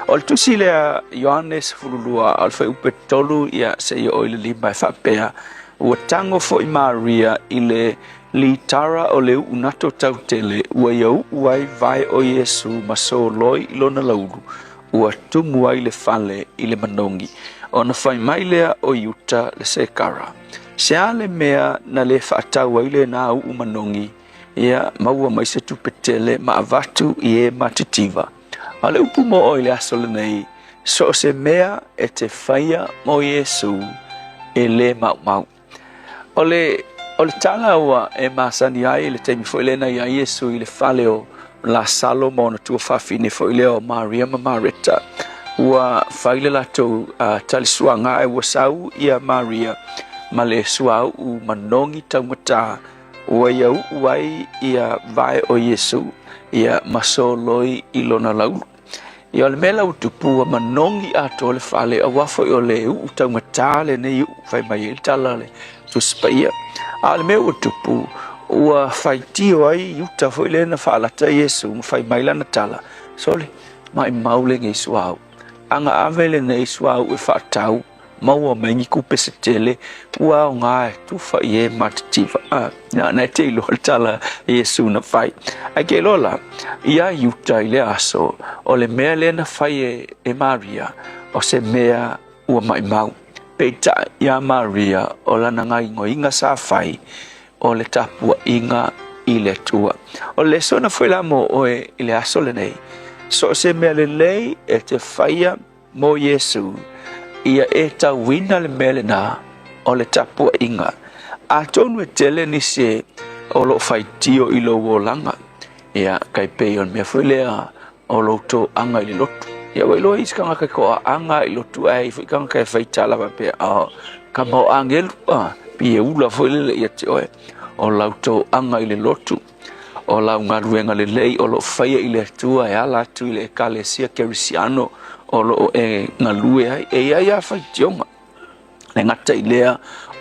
O le tusi lea Ioane 12 o le fuaiupu 3 ia seia oo i le 5 e faapea, Ua tago foi Maria i le litara o le uu nato tautele ua ia uu ai vae o Iesu ma soloi i lona laulu. ua tumu ai le fale i le manogi. Ona fai mai lea o Iuta le Sekara, Se a le mea na le faatau ai lena uu manogi, ia maua mai se tupe tele ma avatu i e matitiva? A o le upu mo oe i le aso lenei, so o se mea e te faia mo Iesū, e le maumau. O le, o le tala ua e masani ai i le taimi foi lea na i ai Iesu i le fale o Lasalo ma ona tuafafine foi lea o Maria ma Mareta, ua fai le latou uh, talisuaga ae ua sau ia Maria ma le suauu manogi taugata ua ia uu ai ia vae o Iesu ia ma soloi i lona laulu. Ia o le mea la ua tupu ua manogi atoa le fale aua foi o le uu taumatā lenei uu fai mai ai le tala a le Tusi Paia. A o le mea ua tupu ua faitio ai Iuta foi lea na faalata Iesu ma fai mai lana tala, Sole, maimau lenei suauu. Aga ave lenei suauu e faatau maua mai ni tupe se tele ua aoga e tufa i e matitiva. A, na, na e te iloa le tala Iesu na fai. Ae ke iloa la, iā Iuta i le aso, o le mea lea na fai e, e Maria, o se mea ua maimau. Peitai iā Maria, o lana gaoioiga sa fai, o le tapuaiga i le Atua. O le lesona foi la mo oe i le aso lenei, so o se mea lelei e te faia Mo Iesu, ia e tauina le mea lena o le tapuaiga. Atonu e tele nisi o lo o faitio i lou olaga, ia, kai pei o le mea foi lea o lou toaga i le lotu. Ia, ua iloa isi tagata e toaaga i lotu, ae i foi tagata e fai tala faapea, oh, kama o agelu, ah, pi e ula foi lele ia te oe, o lau toaga i le lotu. O lau galuega lelei o lo o faia i le Atua e ala atu i le Ekalesia Kerisiano o lo o e galue ai. E i ai lava faitioga, e gata i lea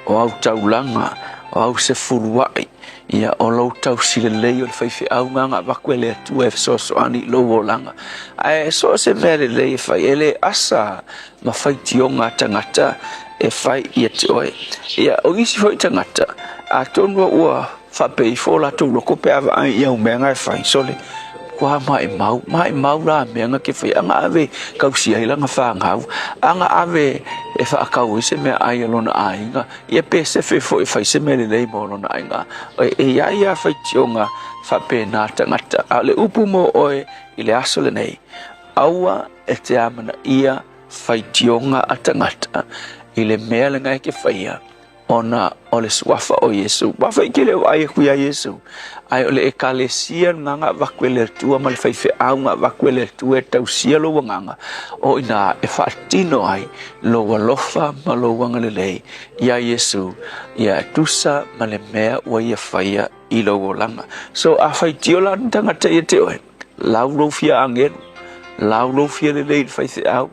o au taulaga, o au sefuluai, ia, o lou tausi lelei o le faifeau na avatu e le Atua e fesoasoani i lou olaga. Ae so o se mea lelei e fai, e le asa ma faitioga a tagata e fai ia te oe. Ia, o nisi foi tagata, atonu ua Faapea ifo o latou loko pe a vaai i au mea na e fai, sole, kua maimau, maimau la mea na ke fai, aga ave kausi ai lana fanau, aga ave e faatau ai se meaai a lona aiga, ia pe sefe foi e fai se mea lelei mo lona aiga. E, e iai a faitioga faapena tagata. A o le upu mo oe i le aso lenei, aua e te amanaia faitioga a tagata i le mea lena e ke faia, ona o le suafa o Iesu. Ua fai ke le vaai aku iā Iesu, ae o le Ekalesia lena na avatu e le Atua ma le faifeau na avatu e le Atua e tausia lou agaga, o i ina e faatino ai lou alofa ma lou agalelei iā Iesu, ia e tusa ma le mea ua Ia faia i lou olaga. So a faitio la ni tagata ia te oe, lau lou fia agelu, lau lou fia lelei i le faifeau,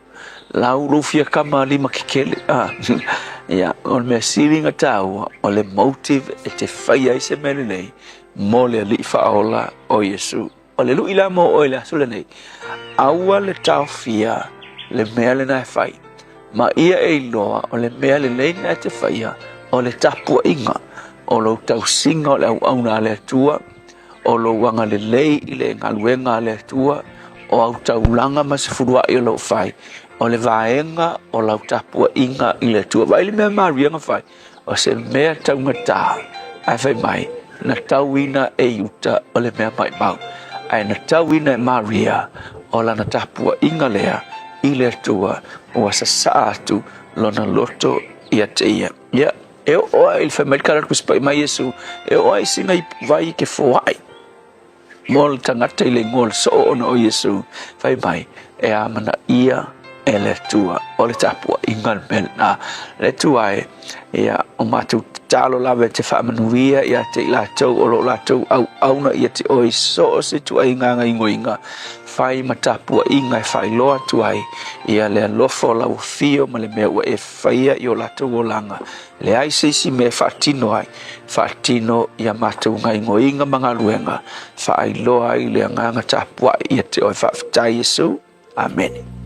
lau lou fia kama lima kekele. Ah, ia, o le mea sili na tāua, o le motive e te fai ai se mea lelei mo le Alii Faaola o Iesu. O le lui la mo oe le aso lenei, aua le taofia le mea lena e fai. Ma ia e iloa o le mea lelei lena e te faia, o le tapuaiga, o lou tausiga o le auauna a le Atua, o lou agalelei i le galuega a le Atua, o au taulaga ma se fuluai o lou fai, o le vaega o lau tapuaiga i le Atua. Vaai le mea Maria na fai, o se mea taugata, ae fai mai, na tauina e Iuta o le mea maimau, ae na tauina e Maria o lana tapuaiga lea i le Atua, ua sasaa atu lona loto ia te ia. Ia, E oo ai i le fai mai le tala Tusi Paia mai Iesu, e oo ai sina ipuvai ke foai mo le tagata i le igoa o le soo ona o Iesu, fai mai, e amanaia e le Atua. O le tapuaiga le mea lena. Le Atua e, ia, o matou tatalo lava e te faamanuia ia te i latou o lo o latou auauna ia te oe i so o se ituaiga gaoioiga, fai ma tapuaiga e faailoa atu ai ia le alofa o lau afio ma le mea ua e faia i o latou olaga, leai se isi mea e faatino ai, faatino i a matou gaoioiga ma galuega, faailoa ai le agaga tapuai ia te oe. Faafetai Iesu. Amene.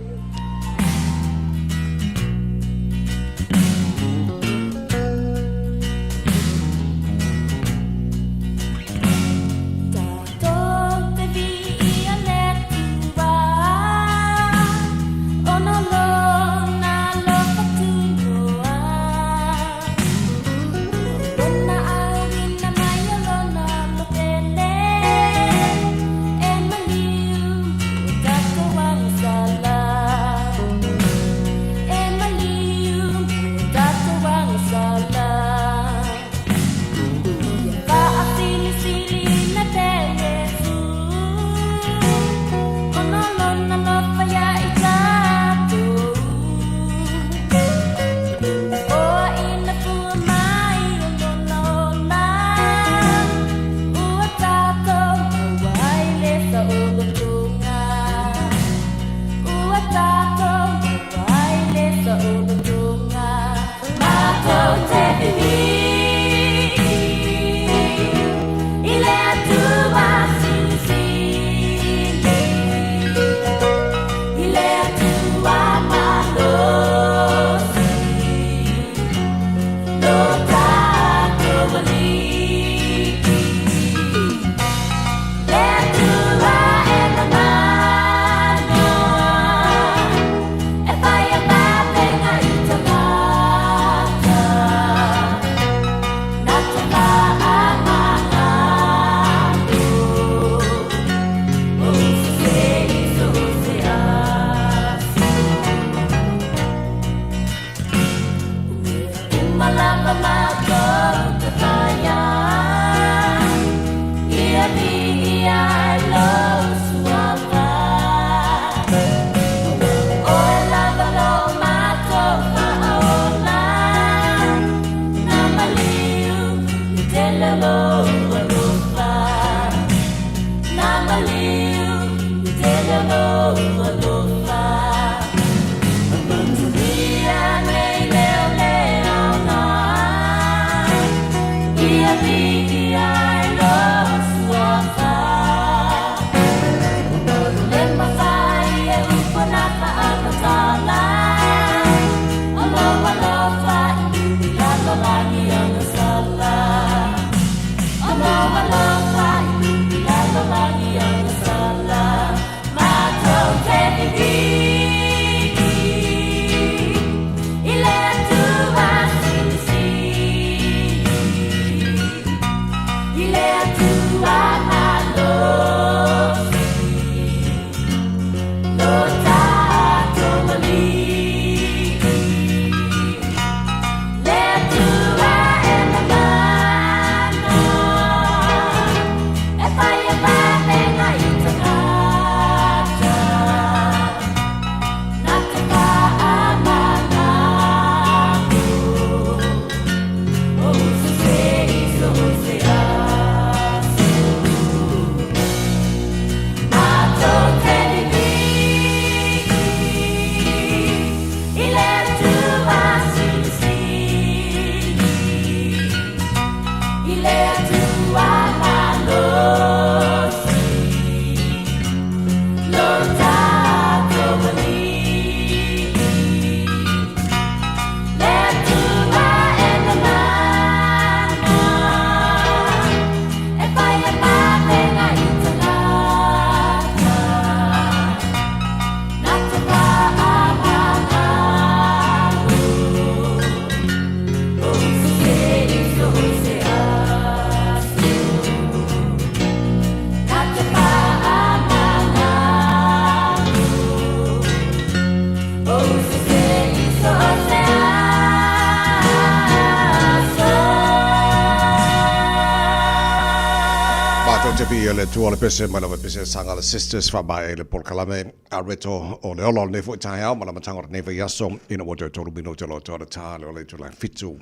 Matou te viia le Atua o le pese mai lava pese saga le Sisters faamaea i le polokalame a reto o le ola o lenei foi taeao ma le amataga o lenei vaiaso ina ua toe tolu minute loa toa le tā le o le itula e fitu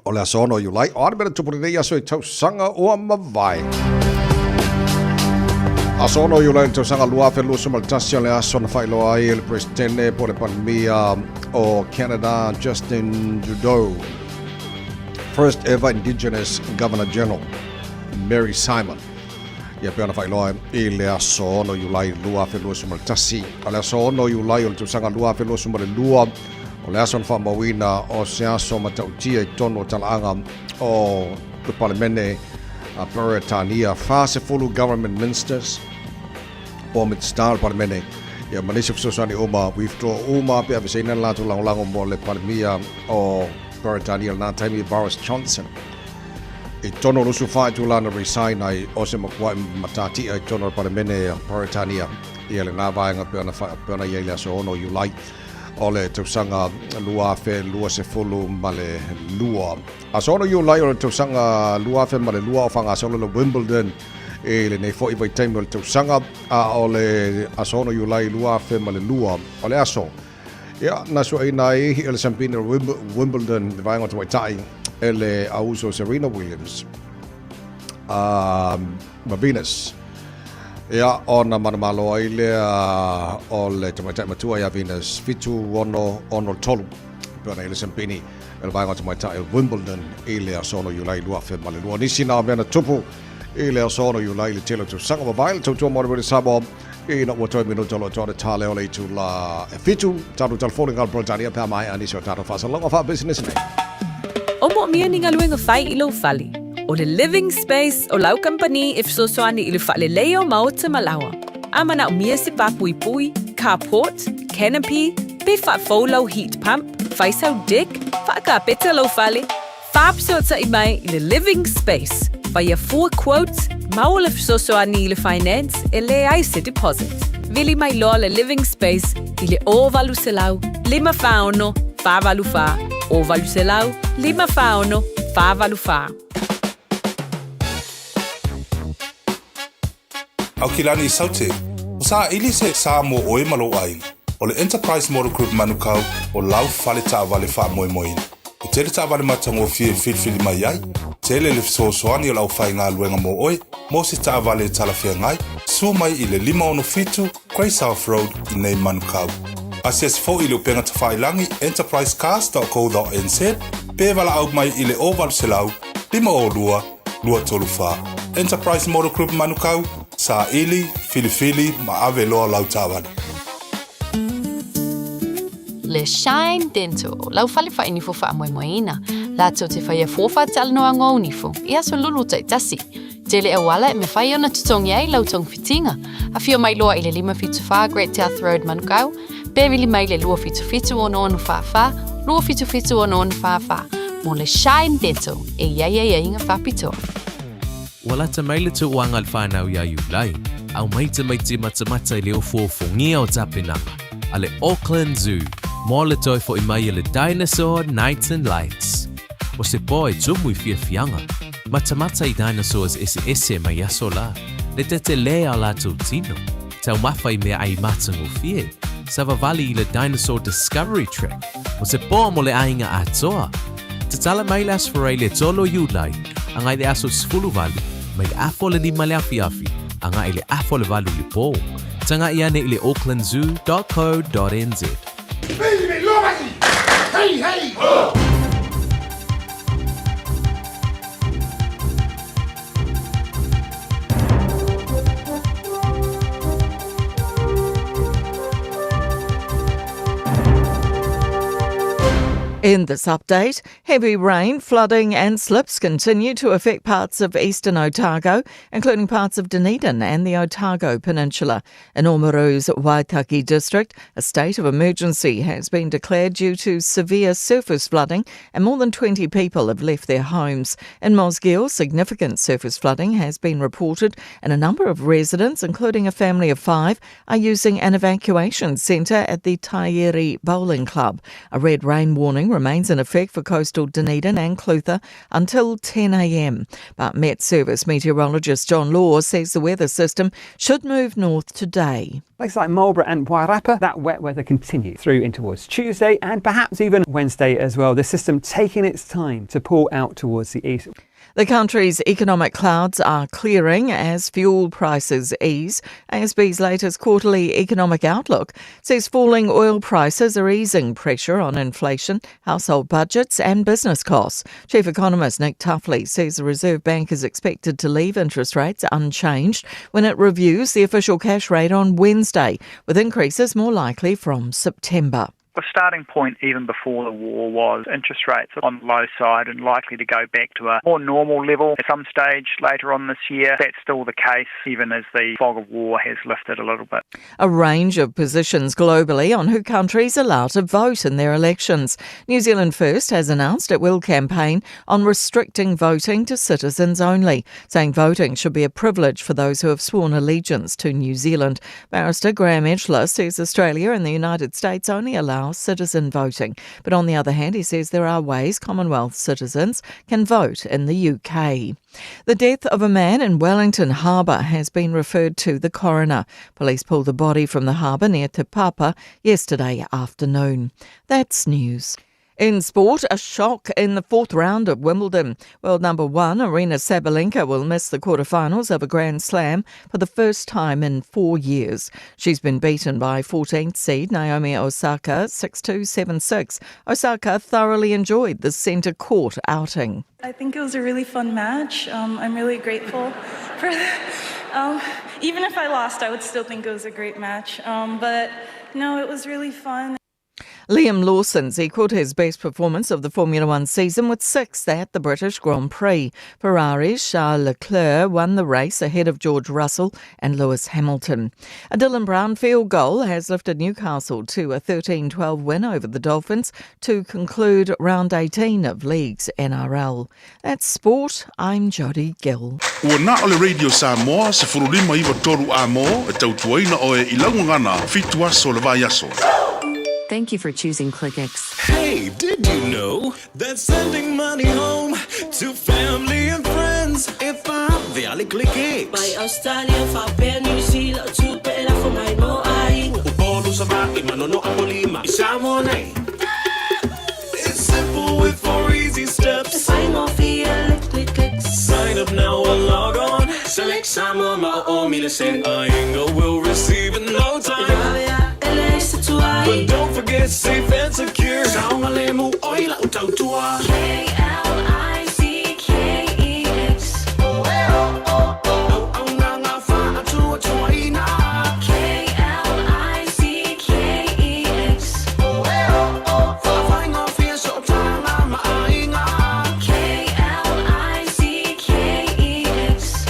o le aso 6 o Iulai. O a le mea na tupu lenei aso i tausaga ua mavae? Aso 6 o Iulai le tausaga 2021 o le aso na faailoa ai e le Peresetene po o le Palemia o Canada Justin Trudeau first ever Indigenous Governor General Mary Simon. Ia pei ona faailoa i le aso 6 Iulai 2021. O le aso 6 Iulai o le tausaga 2022, o le aso na faamauina o se aso matautia i totonu o talaaga o le Palemene a Peretania, 40 Government Ministers po o Minisita o le Palemene, ia ma nisi o fesoasoani uma, withdraw uma pe aveseina le latou lagolago mo le Palemia o Peretania i lena taimi, Boris Johnson. I totonu o 24 itula na resign ai o se makuaʻi matatia i totonu o le Palemene o Peretania ia lena vaega pei ona pei ona i ai le aso 6 Iulai o le tausaga 2022. Aso 6 Iulai o le tausaga 2002 o faagasolo le Wimbledon i lenei foi vaitaimi o le tausaga, a o le aso 6 Iulai 2002 o le aso Ia, na suaina ai e le siampina o Wimbledon le vaega o tamaitai e le auuso Serena Williams ma Venus. Ia, ona manumalo ai lea o le tamaitai matua ia Venus, 7-6, 6-3. Pei ona i le siampini e le vaega o tamaitai o Wimbledon i le aso 6 Iulai 2002. Nisi na o mea na tupu i le aso 6 Iulai i le tele o tausaga mavae le tautua mo le Radio Samoa Ina ua toe minuta o lo o toa le tale o le itula e fitu, tatou telefoni ngā Peretania pe a maea nisi o tatou faasalalauga faapisinisi nei. O moomia ni galuega fai i lou fale. O le Living Space o lau kamupani e fesoasoani i le faaleleia o maota ma laoa. A manaomia se pāpuipui, carport, canopy, pe faafou lau heat pump, fai sau deck, faakapeta lou fale, Faafesootai mai i le Living Space, faia fua quotes, maua le fesoasoani i le finance e leai se deposit. Vili mai loa le Living Space i le 0800 546 484, 0800 546 484. Aukilani i Saute, o saili se sa mo oe ma lou aiga. O le Enterprise Motor Group Manukau o lau fale taavale faamoemoeina. E tele taavale matagofie e filifili mai ai, tele le fesoasoani o le aufaigaluega mo oe mo se taavale e talafeagai, suo mai i le 567 Grey South Road i nei Manukau. Asiasi foi i le upega tafailagi enterprisecars.co.nz pe valaau mai i le 0800 502 234. Enterprise Motor Group Manukau, saili, filifili ma ave loa lau taavale. Le Shine Dental, lau fale faainifo faamoemoeina, latou te faia fua faatalanoaga o nifo i aso lulu taitasi. Tele auala e mafai ona totogi ai lau togafitiga. Afio mai loa i le 574 Great South Road Manukau, pe vili mai le 277 6644, 277 6644 mo le Shine Dental e i ai aiaiga faapitoa. Ua lata mai le tauaga a le fanau ia Iulai. Aumai tamaiti matamata i le ofuofugia o tapenaga a le Auckland Zoo mo le toe fo'i mai a le Dinosaur Nights and Lights. O se po e tumu i fiafiaga, matamata i dinosaurs eseese mai aso la, le tetelē a o latou tino, taumafa i meaai matagofie, savavali i le Dinosaur Discovery Track, o se po mo le aiga atoa. Tatala mai le Aso Faraile le 3 o Iulai, agai le aso 18, mai le afa o le 5 le afiafi, agai le afa o le 8 i le po. Taga'i ane i le aucklandzoo.co.nz. Hey, hey! Ho! In this update, heavy rain, flooding and slips continue to affect parts of eastern Otago, including parts of Dunedin and the Otago Peninsula. In Oamaru's Waitaki district, a state of emergency has been declared due to severe surface flooding and more than 20 people have left their homes. In Mosgiel, significant surface flooding has been reported and a number of residents, including a family of five, are using an evacuation centre at the Taieri Bowling Club. A red rain warning remains in effect for coastal Dunedin and Clutha until 10 a.m. But Met Service meteorologist John Law says the weather system should move north today. Places like Marlborough and Wairarapa, that wet weather continues through in towards Tuesday and perhaps even Wednesday as well. The system taking its time to pull out towards the east. The country's economic clouds are clearing as fuel prices ease. ASB's latest quarterly economic outlook says falling oil prices are easing pressure on inflation, household budgets and business costs. Chief Economist Nick Tuffley says the Reserve Bank is expected to leave interest rates unchanged when it reviews the official cash rate on Wednesday, with increases more likely from September. The starting point, even before the war, was interest rates on the low side and likely to go back to a more normal level at some stage later on this year. That's still the case, even as the fog of war has lifted a little bit. A range of positions globally on who countries allow to vote in their elections. New Zealand First has announced it will campaign on restricting voting to citizens only, saying voting should be a privilege for those who have sworn allegiance to New Zealand. Barrister Graham Edgeler says Australia and the United States only allow citizen voting. But on the other hand, he says there are ways Commonwealth citizens can vote in the UK. The death of a man in Wellington Harbour has been referred to the coroner. Police pulled the body from the harbour near Te Papa yesterday afternoon. That's news. In sport, a shock in the fourth round of Wimbledon. World number one, Aryna Sabalenka, will miss the quarterfinals of a Grand Slam for the first time in four years. She's been beaten by 14th seed Naomi Osaka 6-2, 7-6. Osaka thoroughly enjoyed the centre court outing. I think it was a really fun match. Um, I'm really grateful for the, um, even if I lost, I would still think it was a great match. Um, but no, it was really fun. Liam Lawson's equalled his best performance of the Formula One season with sixth at the British Grand Prix. Ferrari's Charles Leclerc won the race ahead of George Russell and Lewis Hamilton. A Dylan Brown field goal has lifted Newcastle to a 13-12 win over the Dolphins to conclude round 18 of League's NRL. That's sport. I'm Jodie Gill. Ua na o le Radio Samoa 1593 Amo e tautuaina oe i lau gagana fitu aso o le vaiaso. Thank you for choosing ClickX. Hey, did you know that sending money home to family and friends e vave ClickX? Mai Australia, faapea New Zealand, tupe e lafo mai mo aiga. Upolu Savaii ma Nonoa po Lima i Samoa nei. It's simple with four easy steps. E faigofie le ClickX. Sign up now or log on. Select Samoa ma o o mile send. Aiga will receive in no time. E vave ae leai se tuai. But don't forget safe and secure. Saogalemu oe lau tautua. K-L-I-C-K-E-X. Auaunaga faatuatuaina. K-L-I-C-K-E-X. Faafaigofie sootaga ma aiga. K-L-I-C-K-E-X.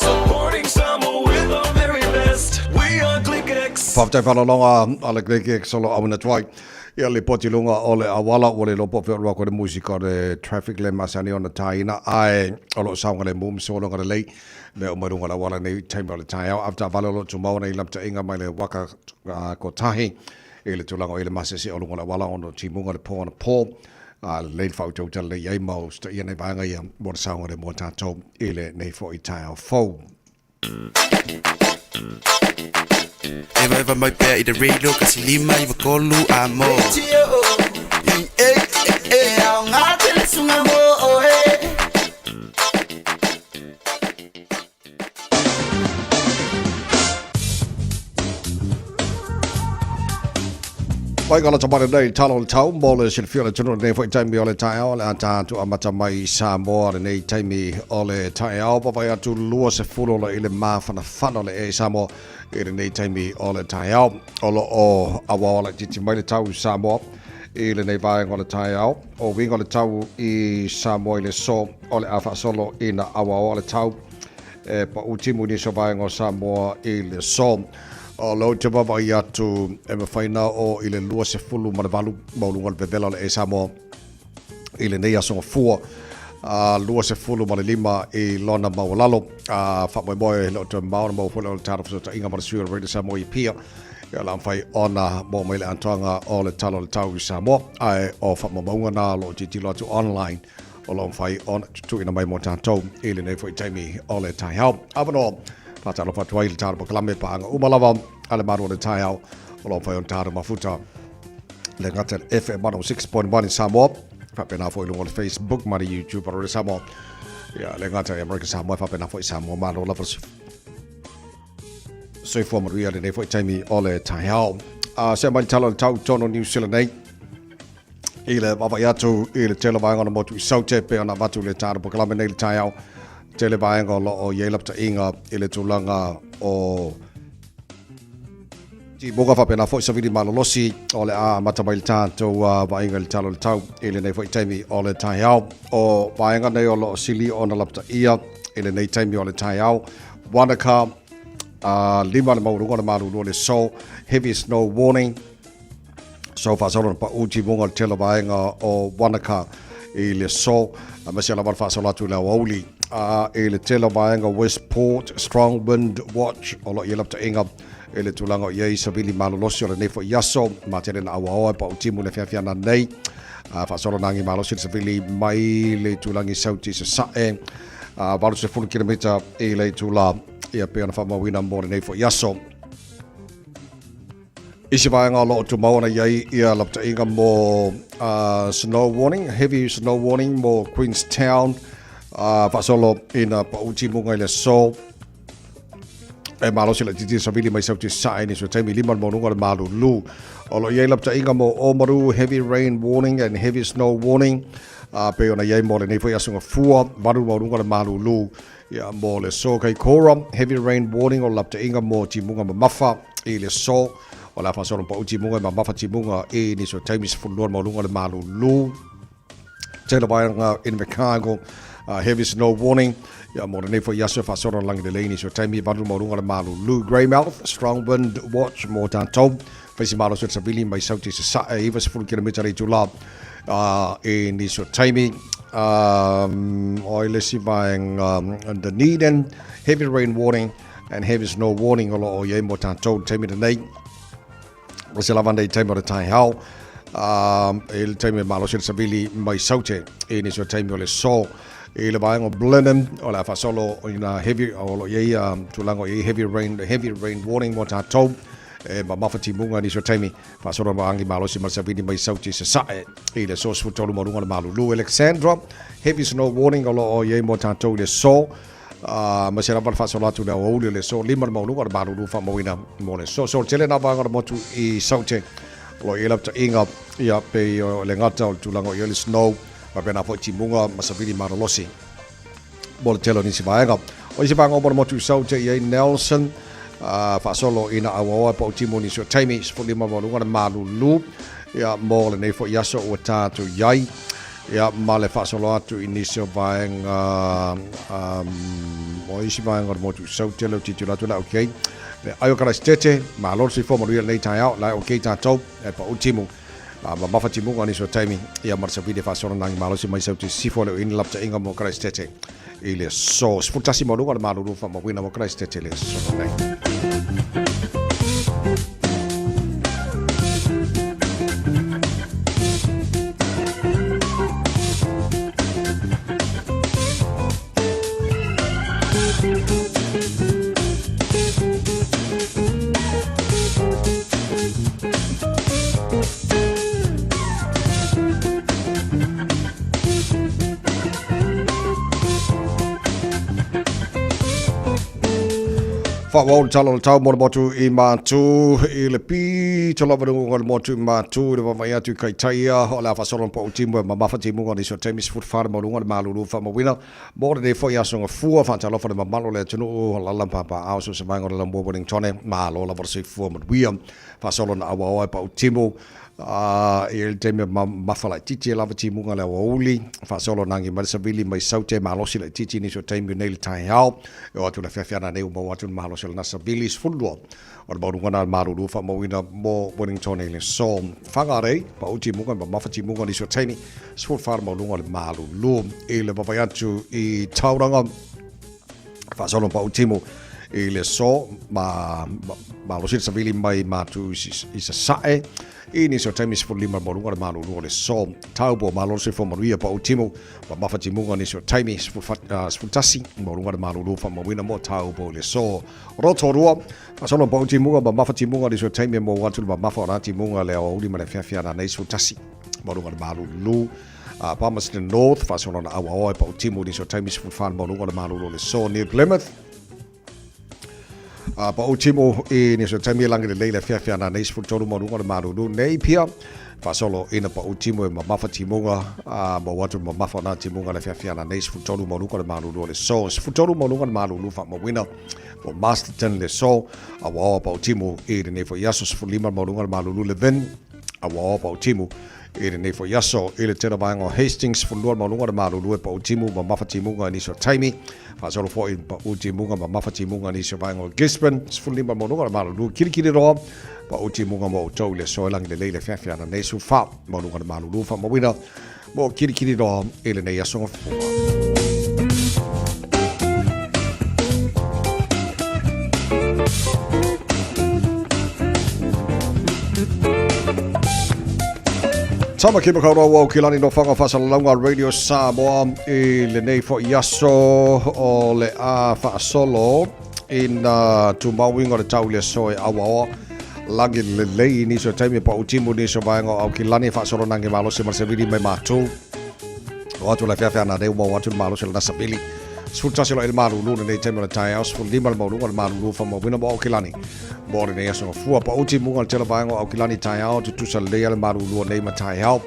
Supporting Samoa with our very best. We are ClickX. Faafetai faalologa a le ClickX o lo auina atu ai ia lipoti i luga o le auala ua le iloa po o fea o alu atu ai le musika o le traffic le masani ona taina ae o lo o saogalemu ma sologa lelei mea uma i luga o le auala i lenei taimi o le taeao. Avetaavale o lo o tumau ana i lapataiga mai le waka kotahi i le tulaga o i le masese o luga o le auala ona o timuga i le po anapo. A lelei le faautautala lelei i ai ma usitaia nai vaega ia mo le saogalemu o tatou i lenei foi taeao fou. Evaeva mai pea i le radio 1 5 9 3 a mo. E aoga tele suga mo oe. Mai ka lata mai nei talo le tau mo le silafia o le atunuu lenei foi taimi o le taeao le a tatou amata mai i Samoa lenei taimi o le taeao vaavaai atu 20 la i le mafanafana o le ea i Samoa i lenei taimi o le taeao o lo o auaoa laitiiti mai le tau i Samoa i lenei vaega o le taeao o uiga o le tau i Samoa i le aso o le a faasolo ina auaoa le tau e pau timu i nisi o vaega o Samoa i le aso. O lea ou te vaavaai atu e mafai ona oo i le 28 maualuga o le vevela o le ea Samoa i lenei aso Gafua, 25 i lona maualalo. Faamoemoe e le o toe mamao ona maua foi lea o le tala fesootaiga ma le sui o le Radio Samoa i Apia. Ia o le a mafai ona maua mai le atoaga o le tala o le tau i Samoa. Ae o faamaumauga na o lo o tilotilo atu online o lo o mafai ona tuuina mai mo tatou i lenei foi taimi o le taeao. Avanoa faatalofa atu ai i le tala polokalame paaga uma lava a le Malu o le Taeao o lo o mafai ona tatou mafuta le gata le FM 106.1 i Samoa faapena foi i luga o le Facebook ma le YouTube o le Samoa ia le gata i Amerika Samoa faapena foi Samoa malo lava soifua manuia lenei foi taimi o le taeao. Se mai le tala o le tau tonu New Zealand nei i le vaavaai atu i le tele o vaega o le motu i Saute pei ona avatu le tala polokalame nei i le taeao. Tele vaega o lo o i ai lapataiga i le tulaga o timuga faapena foi savili malolosi o le a amata mai le tatou vaaiga i le tala o le tau i lenei foi taimi o le taeao. O vaega nei o lo o sili ona lapataia i lenei taimi o le taeao. Wanaka, 5 le maualuga o le malulu o le aso, heavy snow warning. So faasolo na pau timuga o le tele o vaega o Wanaka i le aso, aemaise lava le faasolo atu i le aoauli. I le tele o vaega Westport, strong wind watch o lo o i ai lapataiga i le tulaga o i ai savili malolosi o lenei foi aso, ma tele na auaoa e pau timu i le afiafi nei. Faasolo na agi malosi le savili mai le itulagi Sauti i Sasae, 80 kilomita i le itula, ia pei ona faamauina mo lenei foi aso. I se vaega o lo o tumau ana i ai ia lapataiga mo snow warning, heavy snow warning mo Queenstown, faasolo ina pau timuga i le aso e malosi laitiiti savili mai Sauti Sasae nisi o taimi 5 le maualuga o le malulu. O lo o i ai lapataiga mo Oamaru, heavy rain warning and heavy snow warning, pei ona i ai mo lenei foi aso Gafua, 8 le maualuga o le malulu. Ia, mo le aso Kaikoura, heavy rain warning o le lapataiga mo timuga mamafa i le aso. O le a faasolo pau timuga e mamafa timuga i nisi o taimi 12 le maualuga o le malulu. Tele vaega Invercargill, heavy snow warning. Ia, mo lenei foi aso e faasolo na lagi lelei nisi o taimi 8 le maualuga o le malulu. Greymouth, strong wind watch mo tatou. Faisi malosi o le savili mai Sauti i Sasae, 90 kilomita le itula i nisi o taimi. O i le isi vaega Dunedin, heavy rain warning and heavy snow warning o lo o i ai mo tatou i le taimi lenei. O se lava nei taimi o le taeao, i le taimi e malosi le savili mai Saute i nisi o taimi o le aso. I le vaega o Blenheim, o le a faasolo ina heavy, o lo o i ai tulaga o i ai heavy rain, heavy rain warning mo tatou. E mamafa timuga nisi o taimi, faasolo ma agi malosi ma le savili mai Sauti i Sasae i le aso 13 ma luga o le malulu. Alexandra, heavy snow warning o lo o i ai mo tatou i le aso. Ma se lava le faasolo atu i le aoauli o le aso 5 le maualuga o le malulu faamauina mo le aso. So, tele nā vaega o le motu i Saute o lo o i ai lapataiga, ia, pei o le gata o le tulaga o i ai le snow, faapena foi timuga ma savili malolosi mo le tele o nisi vaega. O isi vaega uma o le motu i Saute i ai Nelson, faasolo ina auaoa e pautimu nisi o taimi, 15 maualuga le malulu, ia, mo lenei foi aso ua tatou i ai, ia, ma le faasolo atu i nisi o vaega, o isi vaega o le motu i Saute, leo tilotilo atu la okay. Le ai o Karaisitete, malo le soifua manuia lenei taeao, la e okay tatou, e pautimu. Mamafa timuga nisi o taimi, ia ma le savili e faasolo nagi malosi mai Saute i Sisifo le o i ni lapataiga mo Karaisitete. i le aso. 11 ma luga o le malulu faamauina mo Keraisitete i le aso lenei. Faaauau le tala o le tau mo le motu i Matu i le pito lava luga o le motu i Matu i le vaavaai atu i Kaitaia o le a faasolo na pau timu e mamafa timuga o nisi o taimi 14 le maualuga o le malulu faamauina mo lenei foi aso gafua. Faatalofa le mamalu o le atunuu o lala ma papaaao so o se vaega o le lamua Wellingtone malo lava le soifua manuia. Faasolo na auaoa e pau timu i le taimi mamafa laitiiti e lava timuga le aoauli. Faasolo na agi mai le savili mai Saute malosi laitiiti nisi o taimi nei le taeao e o atu le afiafi ana nei ua maua atu le malosi o lena savili 12 o le maualuga na malulu faamauina mo Wellington i le aso. Whangarei, pau timuga mamafa timuga nisi o taimi 14 le maualuga o le malulu i le vaavaai atu i Tauranga. Faasolo pau timu i le aso ma malosi le savili mai Matu i Sasae i nisi o taimi 15 le maualuga o le malulu o le aso. Taupo malosi fo manuia pau timu mamafa timuga nisi o taimi 11 maualuga o le malulu faamauina mo Taupo i le aso. Rotorua, faasolo pau timuga mamafa timuga nisi o taimi e maua atu le mamafa o la timuga le aoauli ma le afiafi ana nei 11 maualuga o le malulu. Palmerston North, faasolo na auaoa e pau timu nisi o taimi 14 le maualuga o le malulu o le aso. New Plymouth, pau timu i nisi o taimi e lagi lelei le afiafi ana nei 13 maualuga o le malulu. Napier, faasolo ina pau timu e mamafa timuga, maua atu le mamafa o na timuga le afiafi ana nei 13 maualuga o le malulu o le aso. 13 maualuga o le malulu faamauina mo Masterton le aso, auaoa pau timu i lenei foi aso. 15 le maualuga o le malulu Levin, auaoa pau timu i lenei foi aso. I le tele vaega o Hastings, 12 le maualuga o le malulu e pau timu mamafa timuga i nisi o taimi. Faasolo foi pau timuga mamafa timuga i nisi o vaega o Gisborne, 15 le maualuga o le malulu Kirikiriroa, pau timuga mo outou i le aso e lagi lelei le afiafi ana nei 14 maualuga o le malulu faamauina mo Kirikiriroa i lenei aso gafua. Tamaki Makaurau au ki lani no whanga whasalalauga Radio Samoa i lenei foi aso o le a faasolo ina tumauiga o le tau i le aso e auaoa lagi lelei i nisi o taimi pa utimu nisi o vaega o Aukilani e faasolo nangi malosi ma le savili mai matou o atu le afiafi ana nei ua maua atu le malosi o lena savili 11 loa i le malulu lenei taimi o le taeao 15 le maualuga o le malulu faamauina mo Aukilani mo lenei aso gafua. Pauti muga le tele vaega o Aukilani taeao tutusa lelei a le malulu o nei ma taeao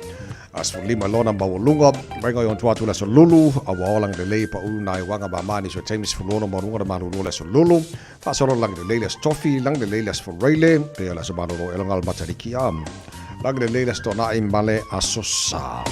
aso 15 lona maualuga vaega i ontua atu le aso lulu a ua ola lelei pau nai waga mama ni so taimi 16 maualuga le malulu o le aso lulu faasolo lagi lelei le aso tofi lagi lelei le aso foreile pe le aso malolo e longa le matariki a lagi lelei le aso tona'i ma le aso sa.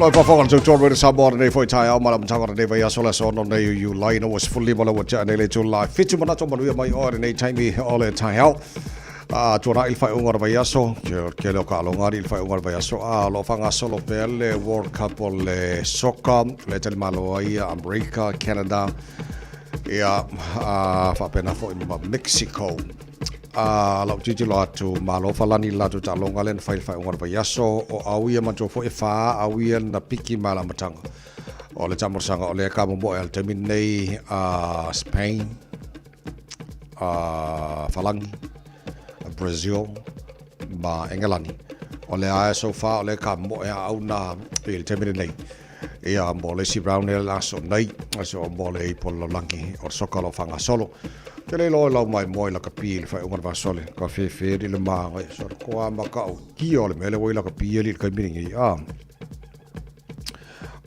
Loi faafofoga le tautua Radio Samoa lenei foi taeao ma le amataga o lenei vaiaso le aso 6 nei o Iulai ina ua 15 le ua tea nei le itula 7 manatu manuia mai oe lenei taimi o le taeao. A tuanai le faaiuga o le vaiaso, ke le o ka alonga le faaiuga o le vaiaso, a o lo o faagasolo pea le World Cup o le soccer, le tali malo ai Amerika, Canada, ia, a faapena foi ma Mexico. A lau tilotilo atu, malo falani le latou taaloga lea na fai i le faaiuga o le vaiaso, o au ia manatua foi e fa au ia na piki ma le amataga o le taamolosaga o lea ka momoe a le taimi lenei a Spain, a Falagi, Brazil ma Engelani. O lea lava so far o lea ka moe a au na i le taimi lenei. Ia mo le isi round lea le aso nei, aso mo le ipu o le lalolagi o le soka o lo o faagasolo. Ke le iloa i lau maimoa i lakapi i le faaiuga o le vasole, ka fefe ali le maga ia solo ko a maka o kia o le mea lea ua i lakapi ali i le taimi lenei. A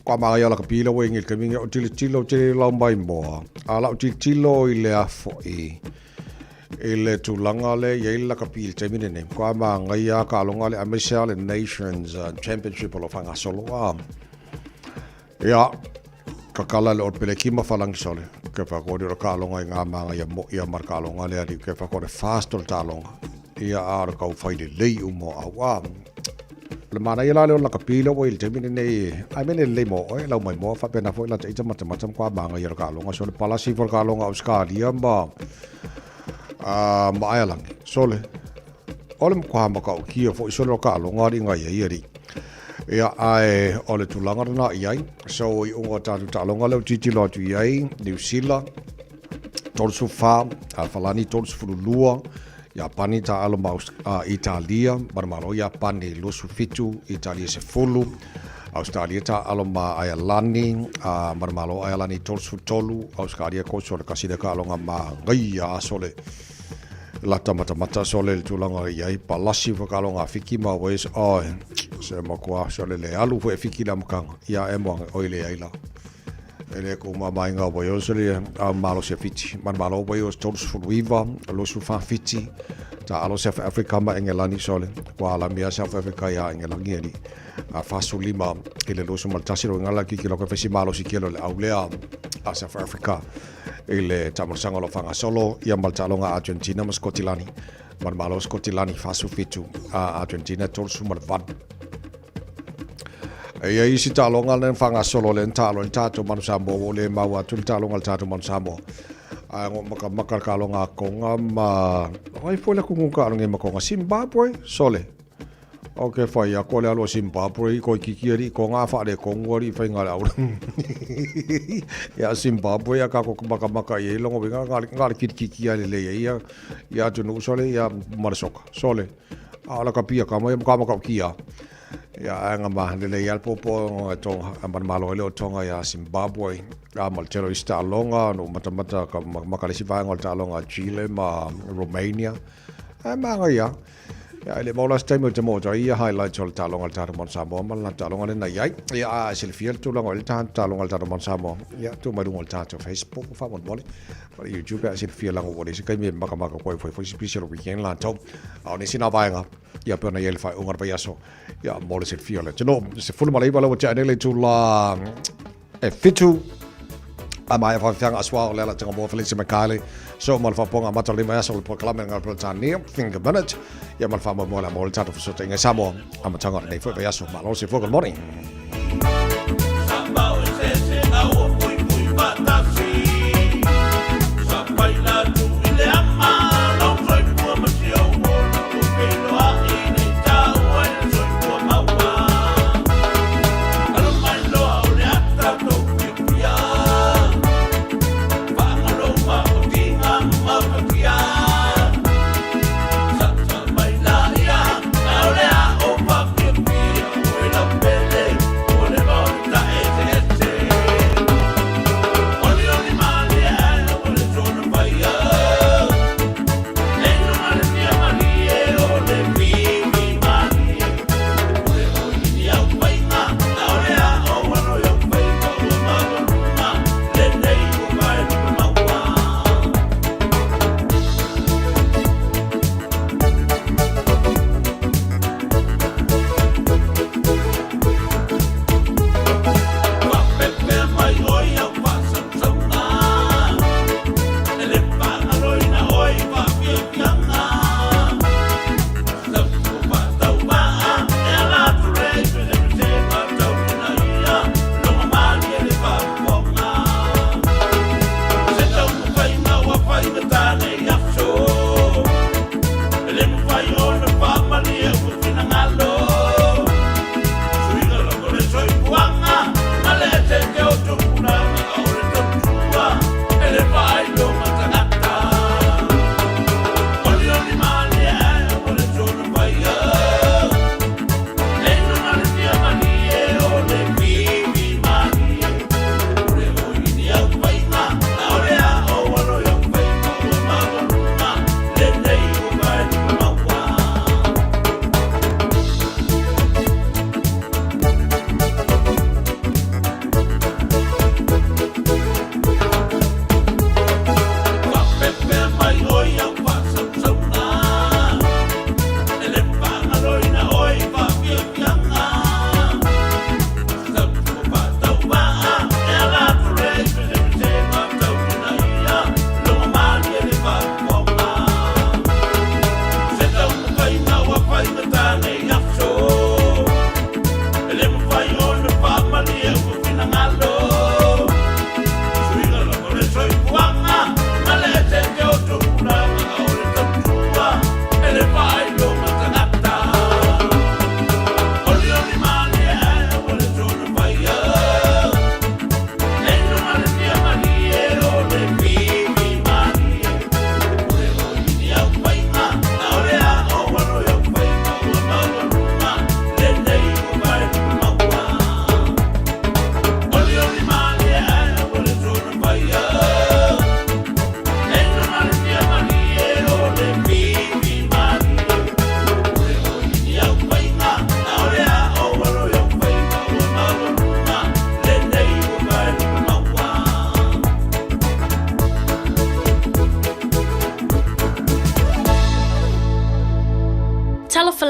ko a maga ia lakapi lea ua i le taimi lenei o tilotilo tele lau maimoa, a lau tilotilo i le afo'i i le tulaga lea i ai le lakapi i le taimi lenei, matua manaia lava taaloga lea aemaise lava le Nations Championship o lo o faagasolo. A ia, tatala le Olpeleki ma Falagi sole, ke whakori o le taaloga i ngā māngai a mo'i a ma le taaloga lea ali, ke whakori fast o le taaloga. Ia a o le tau whai lelei uma o au. A, o le manaia la lea o le lakapi lea ua i le taimi lenei, ai mea lelei mo oe, lau maimoa faapena foi la te ita matamata matua manaia o le taaloga. So le palasi foi o le taaloga Australia ma ma Aealagi. Sole, o le matua matautia foi sole o taaloga alii na i ai alii. Ia, ae o le tulaga lena i ai. So, i uga o tatou taaloga lea ua tilotilo atu i ai, Niu Sila, 34, Falani 32, Iapani taaalo ma Italia, ma le Malo Iapani 27, Italia 10, Australia taaalo ma Aialani, ma le Malo Aialani 33, Australia koso le kasi le kaaloga ma gaia aso le lata matamata sole le tulaga i ai palasi whakaloga a Fiki ma Wes oi se makoa sole le alu fo e Fiki la makanga ia e moanga oi le ai la E le ko ma mai ngā Wales le a malo se Fiti. Ma malo Wales 39, losu fa Fiti. Ta alo South Africa ma Engelani sole. Kwa ala mea South Africa ia Engelangi ali. A fasu lima i le losu maltasi ro ngala ki ki loka fesi malo si kelo le aulea a South Africa i le tamasanga lo whanga solo ia maltalonga Argentina ma Scottilani. Ma malo Scottilani fasu fitu a Argentina 38. E ia isi taaloga le faagasolo le taalo i le tatou Manu Samoa ua le maua atu le taaloga a le tatou Manu Samoa. Ae ngo makamaka le taaloga a Konga ma ai foi le atunuu taaloga ma Konga Zimbabwe sole. O ke whai ako le alo Zimbabwe i koi kiki ari ko ngā whaare kongu ari whai ngā le aura. Ia Zimbabwe ia kako makamaka i e longo winga ngā le kiri kiki a le le ia ia atunuu sole ia marasoka sole. A ola ka pia ka mai ka maka kia. Ia ae nga ma le le ia popo ngo e tonga a mana malo ele o tonga ia Zimbabwe a ma le tele o isi taaloga no matamata ka maka le isi vaega o le taaloga a Chile ma Romania ae magaia ia e le maua la se taimi o te moto ai ia highlights o le taaloga a le tatou Manu Samoa ma le taaloga lena i ai ia a silafia le tulaga o le taaloga a le tatou Manu Samoa ia tuu mai luga o le tatou Facebook faamolemole ma le YouTube a silafia laga ua leai se taimi e makamaka koe foi foi se pisi o le weekend latou a o nisi na vaega Ia pe ona i ai le faaiuga o le vaiaso. Ia mo le silafia o le atunuu. 19 lea ua tea nei le itula e 7 a mai whawhianga aswa o le ala tanga mo Felicia McKaylee. So ma le whaponga mata lima aso le polokalame ngā Peretania, Think a Minute. Ia ma le whamoemoe la mo le tātou whasotainga i Samoa. A matanga o lenei foi vaiaso. Malo se fua, good morning.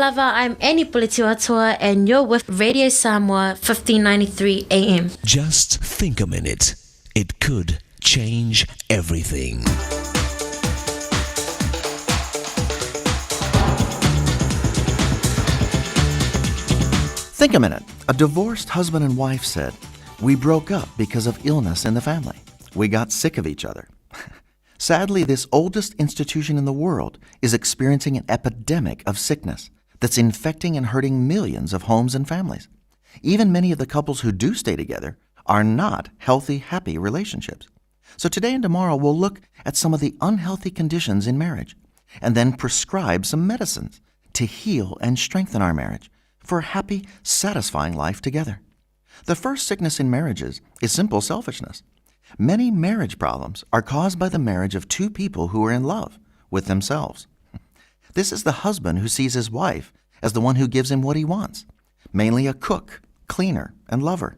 lava, I'm Annie Puletiuatoa and you're with Radio Samoa 1593 AM. Just think a minute. It could change everything. Think a minute. A divorced husband and wife said, We broke up because of illness in the family. We got sick of each other. Sadly, this oldest institution in the world is experiencing an epidemic of sickness that's infecting and hurting millions of homes and families. Even many of the couples who do stay together are not healthy, happy relationships. So today and tomorrow, we'll look at some of the unhealthy conditions in marriage and then prescribe some medicines to heal and strengthen our marriage for a happy, satisfying life together. The first sickness in marriages is simple selfishness. Many marriage problems are caused by the marriage of two people who are in love with themselves. This is the husband who sees his wife as the one who gives him what he wants, mainly a cook, cleaner, and lover.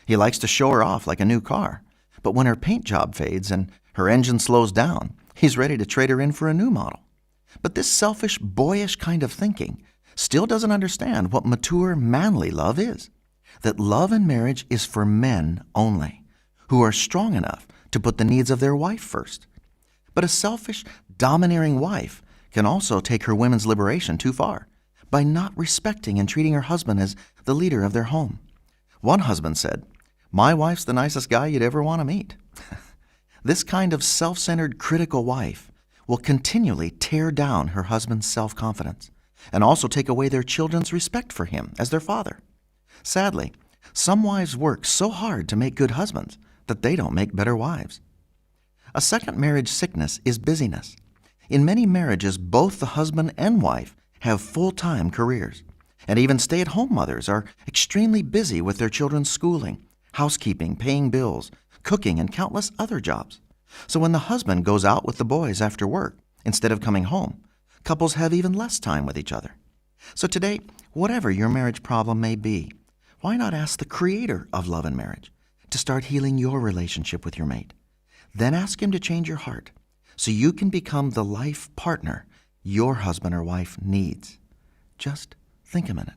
He likes to show her off like a new car, but when her paint job fades and her engine slows down, he's ready to trade her in for a new model. But this selfish, boyish kind of thinking still doesn't understand what mature, manly love is. That love in marriage is for men only, who are strong enough to put the needs of their wife first. But a selfish, domineering wife can also take her women's liberation too far by not respecting and treating her husband as the leader of their home. One husband said, My wife's the nicest guy you'd ever want to meet. This kind of self centered, critical wife will continually tear down her husband's self confidence and also take away their children's respect for him as their father. Sadly, some wives work so hard to make good husbands that they don't make better wives. A second marriage sickness is busyness. In many marriages, both the husband and wife have full time careers, and even stay at home mothers are extremely busy with their children's schooling, housekeeping, paying bills, cooking, and countless other jobs. So when the husband goes out with the boys after work, instead of coming home, couples have even less time with each other. So today, whatever your marriage problem may be, why not ask the creator of love and marriage to start healing your relationship with your mate? Then ask him to change your heart so you can become the life partner your husband or wife needs. Just think a minute.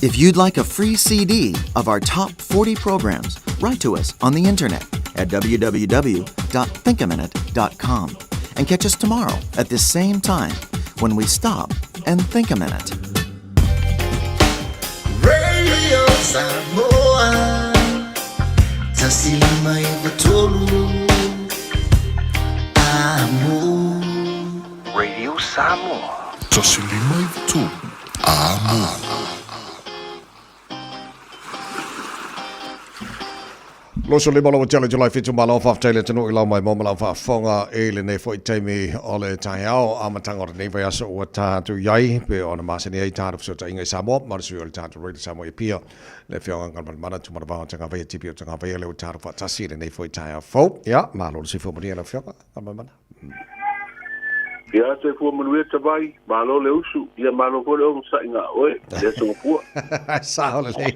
If you'd like a free CD of our top 40 programs, write to us on the internet at www.thinkaminute.com and catch us tomorrow at this same time when we stop and think a minute. Radio Samoa 1593 Amo Radio Samoa 1593 Amo. Loso lima lau tele July 7 malo faafetai le atunuu i lau maimoa ma lau faafofoga i lenei foi taimi o le taeao amataga o lenei vaiaso ua tatou i ai pe ona masani ai tatou fesootaiga i Samoa ma le sui o le tatou Radio Samoa i Apia le afioga Galumalemana Tumanavao Tagavaia Tipi o Tagavaia le ua tatou faatasi i lenei foi taeao fou. Ia, malo le soifua manuia lau afioga Galumalemana. Ia, soifua manuia Tavai, malo le usu, ia malo foi le onosai ga oe, le aso Gafua. Sao lelei.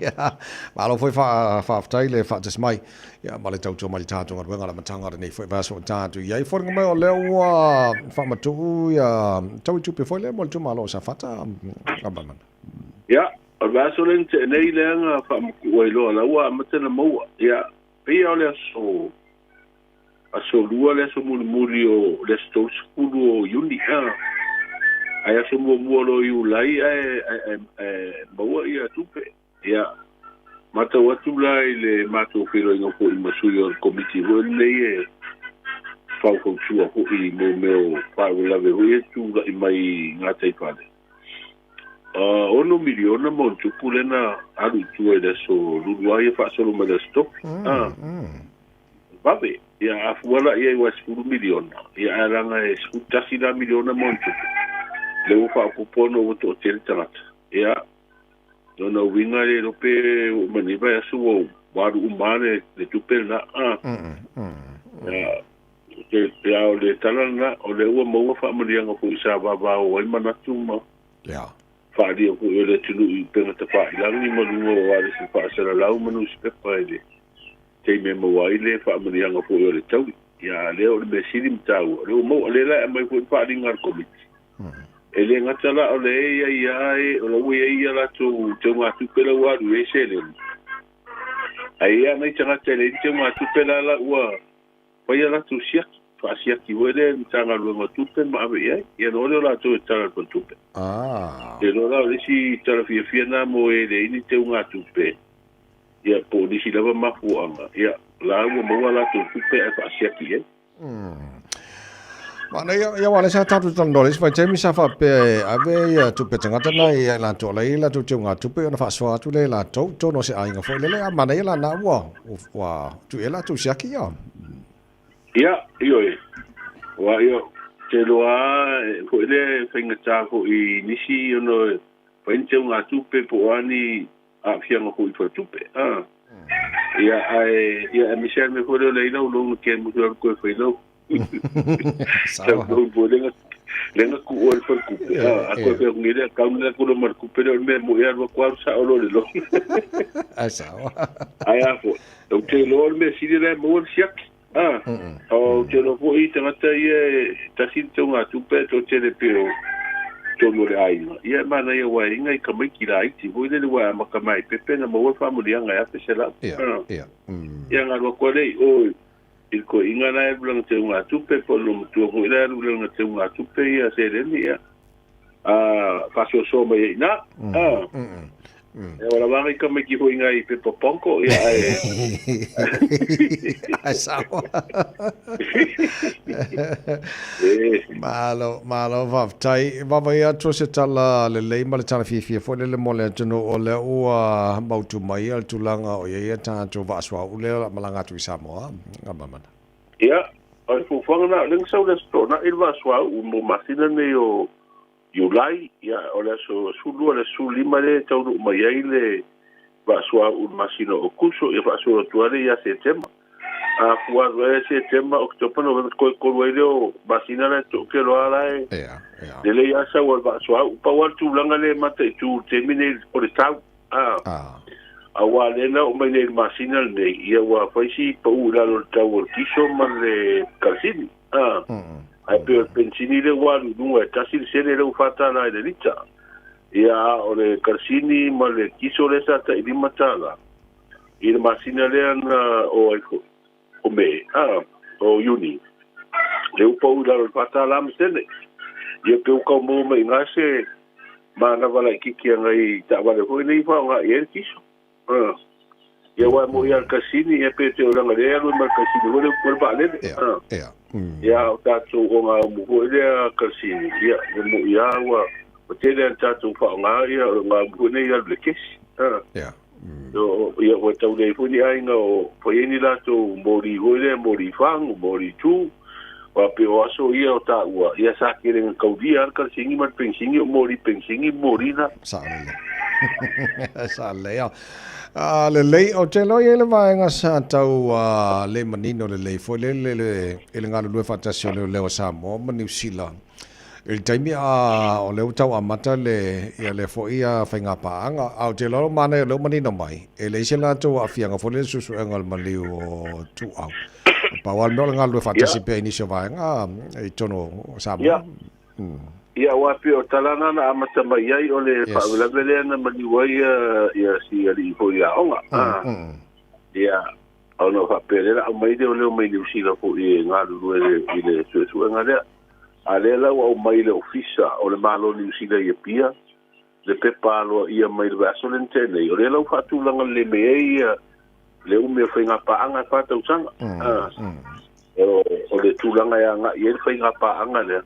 Malo foi faafetai le faatasi mai ia ma le tautua mai i le tatou galuega le amataga o lenei foi vaiaso ua tatou i ai. Foliga mai o lea ua faamatuu ia tau i tupe foi lea mo le itumalo o Safata. Ia, o le vaiaso lea na tea nei lea na faamatuu ai loa la ua amata ona maua. Ia, pei lava o le aso aso lua le aso mulimuli o le aso 30 o Iuni, a ae aso muamua loa o Iulai ae ae ae maua ia tupe. Ia, matau atu la i le matou feiloaiga foi ma sui o le Komiti foi lenei e faufautua foi i mo mea o faalavelave foi e tulai mai i gataifale. 6 miliona ma ona tupu lea na alu i tua i le aso Lulu ia faasolo mai le aso Tofi. Vave, ia a fua la i ai ua e 10 miliona, ia ae leaga e 11 la miliona ma ona tupu, lea ua faaopoopo ona ua toatele tagata. Ia, lona uiga e le iloa pe oo mai nei vaiaso ua alu uma lava le tupe lena. Ia, a o le tala lena, o lea ua maua faamanuiaga foi sa vavao ai manatu ma faaalia foi o le atunuu i upega tafailagi ma luga o alisi faasalalau ma nusipepa i le taimi e maua ai le faamanuiaga foi o le taui. Ia, a lea o le mea sili ma taua, o lea ua maua, o lea la e aumai foi le faaaliga a le Komiti. E le gata la o le e ia ia e o la ua ia ia latou teugatupe la ua alu ai seleni. Ae ia nai tagata e leai ni teugatupe la la ua faia latou siaki, faasiaki foi lea e le Matagaluega o Tupe ma ave i ai. Ia ona o lea o latou e tala i le faletupe. Ou te iloa la o le isi tala fiafia lena mo e leai ni teugatupe, ia po o nisi lava mafuaaga, ia la ua maua latou tupe ae faasiaki i ai. Manaia, ia aua o lea sa tatou talanoa i le isi vaitaimi sa faapea e ave ia tupe tagata na ia i latou o la e i ai latou teugatupe ona faasoa atu lea e latou i totonu o se aiga foi lele, a manaia la na ua ua tuu i ai latou siaki ia. Ia, ioe. Aua ia, ou te iloa lava foi lea e faigata foi i nisi ona fai ni teugatupe po o a ni aafiaga foi i faletupe. A. Ia, ae, ia, aemaise lava le mea foi lea o le ai lau loan ke musu alu koe fai lau. Lau loan foi lea lea na tuu ai le faletupe. A, a koe fai atu nei le account lea ku ma le tupe lea o le mea moe alu atu alu sao loa le loan. Ai sao. Ae a foi, ou te iloa o le mea sili la e maua le siaki. A, ou te iloa foi tagata ia e tasi le teugatupe ae toatele pei o totonu o le aiga. Ia e manaia aua e i ai nai tamaiti laiti foi lele ua e amata mai ai pepe na maua le faamanuiaga e $1,100. Ia na alu atu lava lea i o i le toeaina la e alu i lana teugatupe po o le loomatua foi la e alu i lana teugatupe ia seleni ia a faasoasoa mai ai i ina. E ola lava nai tamaiti foi nai pepa ponko, ia ae. Ai sao. Malo, malo faafetai. Vaavaai atu o se tala lelei ma le tala fiafia foi lele mo le atunuu o lea ua mautu mai le tulaga o i ai a tatou vaa suauu lea o le a malaga atu i Samoa. Mamana. Ia, o le fuafuaga lena, o lea na sau le Aso Toonai le vaa suauu mo masina nei o Iulai, ia, o le aso 12 i le aso 15 lea e taunuu mai ai le vaa suauu i le masina o Aokuso, ia faasolo atu ai lea ia Setema. A fua atu ai ia Setema, Oketopa, Novema, toe tolu ai lea o masina la e toatele lava la e lelei lava sau a le vaa suauu. Pau lava le tulaga lea e mataitu i le taimi nei o le tau, aua lea na oo mai nei i le masina lenei, ia ua fai si pau i lalo o le tau o le kiso ma le kalasini. Ae pei o le penisini lea ua alu i luga e tasi le sene lea ua $4 i le lita. Ia, a o le kalasini ma le kiso lea sa tai $5 i le masina lea na o ai foi, o Me, a, o Iuni, lea ua pau i lalo i le $4 ma sene. Ia pe ua tau maua mai i ina se manava laitiiti a nai taavale foi nei e faaaoga i ai le kiso. Ia aua e moni lava le kasini, ia pe te olaga lea e alu ai ma le kasini foi lea ua le vaalele. Ia a o tatou ogaumu foi lea kasini, ia e moni lava ua tele lava ina tatou faaaoga ia ogaumu foi nei e alu i le kesi. Ia ua tau leai foi ni aiga o fai ai ni latou moli foi lea, moli fagu, moli tu. Aua pei o aso ia o taua, ia sa tele ina taulia lava le kalasini ma le penisini, o moli penisini ma moli na. Sao lelei. Sao lelei. A lelei, ou te iloa e i ai le vaega sa tau le manino lelei foi lele i le galulue faatasi o leoleo a Samoa ma Niu Sila i le taimi a o lea ua tau amata le ia lea foi faiga paaga. A ou te iloa ua manaia o lea ua manino mai, e leai se latou aafiaga foi lele i le suesuega o le maliu o Tuuau. Pau lava le mea o le galulue faatasi pea i nisi o vaega i totonu o Samoa. Ia, aua e pei o tala na na amata mai ai o le faalavelave lea na maliu ai ia si alii foi aoga. Ia, ona o faapea lea la aumai leoleo mai Niu Sila foi e galulue i le suesuega lea. A lea la ua aumai i le Ofisa o le Malo o Niu Sila i Apia le pepa aloaia mai le vaiaso lea na tea nei, o lea la ua faatulaga lelei mai ai ia le umi o faiga paaga e fa tausaga. O le tulaga e agai i ai le faiga paaga lea,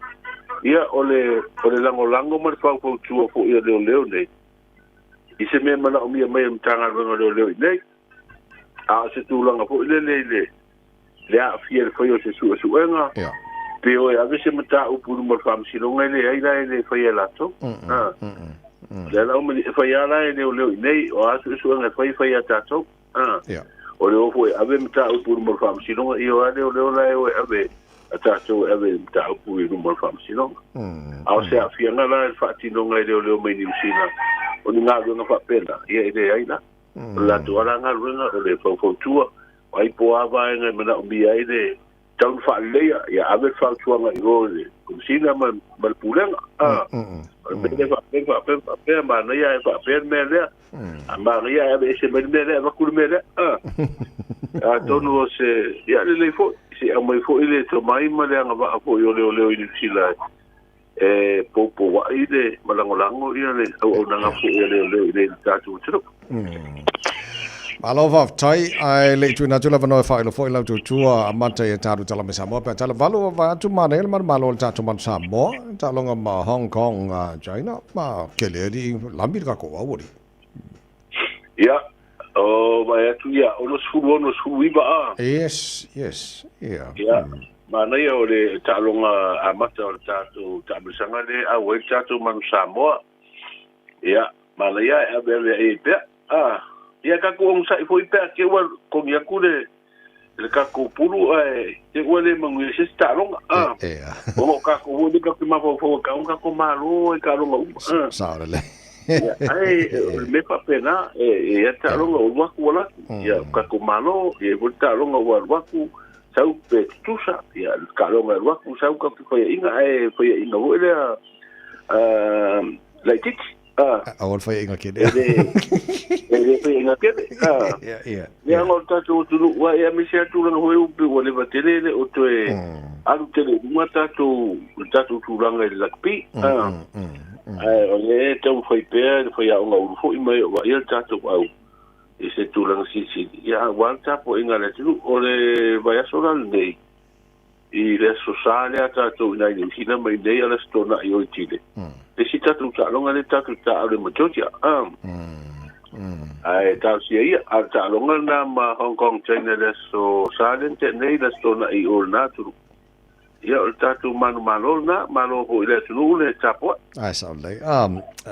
ia o le o le lagolago ma le faufautua foi a leoleo nei i se mea e manaomia mai e le Matagaluega o Leoleo i inei. A o se tulaga foi lele i le le aafia i le faia o se suesuega, pe o e ave se mataupu i luma o le faamasinoga e leai la e le faia e latou. O lea la ua e fai lava la e leoleo i inei, o a suesuega e fai, e fai lava e tatou. O le o foi e ave mataupu i luma o le faamasinoga, ia o a leoleo la e o e ave a tatou e ave mataupu i luma o le faamasinoga. A o se aafiaga la i le faatinoga e leoleo mai Niu Sila o ni galuega faapena, ia e leai la. O le latou lava la galuega o le faufautua, o ai po o a vaega e manaomia ai le Tau na faaleleia, ia ave le fautuaga i o i le Komesina ma ma le Pulega. A, o le mea lea faapea, faapea, faapea, manaia ae faapea le mea lea. A manaia ae aveese mai le mea lea, avatu le mea lea. A, atonu o se, ia lelei foi, se i aumai foi le tomai ma le agavaa foi o leoleo i Niu Sila e poupouai le ma lagolago ia le auaunaga foi a leoleo i le tatou atunuu. Malo faafetai, ae le i tuuina atu le avanoa e faailoa foi lau tautua amata i tatou tala mai Samoa pe a tala valu vae atu manaia le manumalo o le tatou manu Samoa, taaloga ma Hong Kong, China, ma kele alii lami le tatou au alii. Ia, o vae atu ia 66, 69 a. Yes, yes, ia. Ia, manaia o le taaloga amata o le tatou taamilosaga lea e auai le tatou manu Samoa. Ia, manaia e aveave ai pea. A, ia tatou onosai foi pe a te ua togi atu le le tatou pulu ae te ua le manuia i se isi taaloga. A, ona o tatou foi lea tatou te mafaufau e tau tatou malo i taaloga uma. A, Sao lelei. ia, ae o le mea faapena, e i ai taaloga ua alu atu ua alu atu, ia tatou malo, e i ai foi le taaloga ua alu atu, sau pe tutusa, ia le taaloga e alu atu, sau tatou faiaina, ae faiaina foi lea laitiiti. Ah. Aua le faiaina kele. E le, e le faiaina kele. Ah. Ia, ia. Ia ngo tatou atunuu ua ia mese atu lana hoi upi ua leva tele le o toe alu tele i luga tatou le tatou tulaga i le rugby. Ah. Ae o le taumafai pea le faiaoga ulu foi mai o vaaia le tatou au i se tulaga silisili. Ia aua le tapuaiga a le atunuu. O le vaiaso la lenei i le Aso Sa lea tatou i nai Niu Sila ma i nei a le Aso Toonai o i Chile. Le isi tatou taaloga lea tatou taaalo ma Georgia. Ae talosia ia, a o le taaloga lena ma Hong Kong China i le Aso Sa lea na tea nei, le Aso Toonai i o lena atunuu. Ia o le tatou manumalo lena, malo foi i le atunuu le tapuai. Ae sao lelei.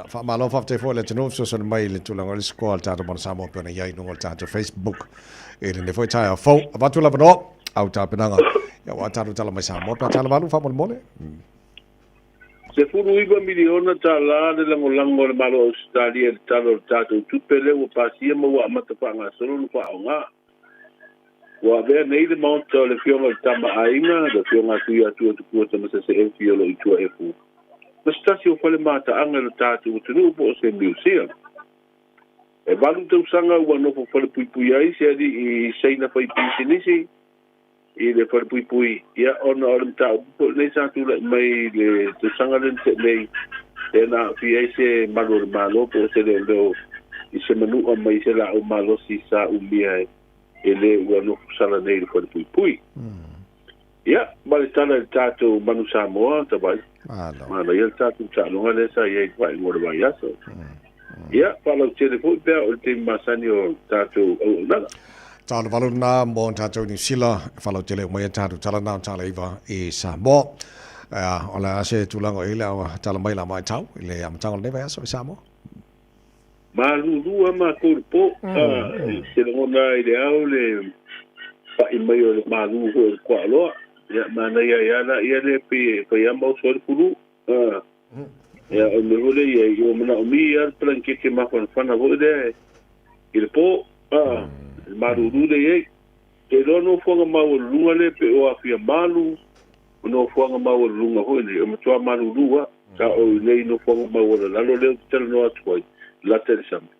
Faamalo faafetai foi i le atunuu fesoasoani mai i le tulaga o le score a le tatou Manu Samoa pei ona i ai i luga o le tatou Facebook i lenei foi taeao fou. Avatu le avanoa au tapenaga ia aua tatou tala mai Samoa pe a tala valu faamolemole. $19 miliona le lagolago a le Malo o Ausetalia i le Tala o le tatou Tupe lea ua pasia ma ua amata faagasolo ona faaaoga. Ua avea nei le Maota o le Afioga i le Tama a Aiga, le Afioga a Tuiatua Tupua Tamasese Efi o lo o i Tuaefu, ma se tasi o fale mataaga i lo tatou atunuu po o se museum. E valu tausaga ua nofo falepuipui ai se alii Saina fai pisinisi i le falepuipui, ia ona o le mataupu foi lenei sa tulai mai i le tausaga lea na tea nei, lea na aafia ai se malu o le Malo po o se leoleo i se manua mai se laau malosi sa umia e le ua nofo sala nei i le falepuipui. Ia, ma le tala i le tatou Manu Samoa, Tavai. Manaia le tatou taaloga lea sa i ai i le faaiuga o le vaiaso. Ia, faalautele foi pe a oo i le taimi masani o le tatou auaunaga. Tala valu lena mo tatou Niu Sila, e faalautele uma ai a tatou tala na o tala iva i Samoa. Ia, o le a se tulaga o i ai le au tala mai la matau i le amataga o lenei vaiaso i Samoa? Malulu lava matou i le po, se lagona lava i le ao le pai mai o le malu foi o le kuaoloa. Ia, manaia ai lava laia lea pei e fai lava ma oso ai le pulu. Ia, o le mea foi lea i ai, ua manaomia lava le palanikeke mafanafana foi lea i le po, le malulu lea i ai. Te iloa nofoaga maualuluga lea pei o Afiamalu, o nofoaga maualuluga foi nei, e matua malulu lava. Sa o i nei nofoaga maualalalo lea ou te talanoa atu ai, lata i le sami.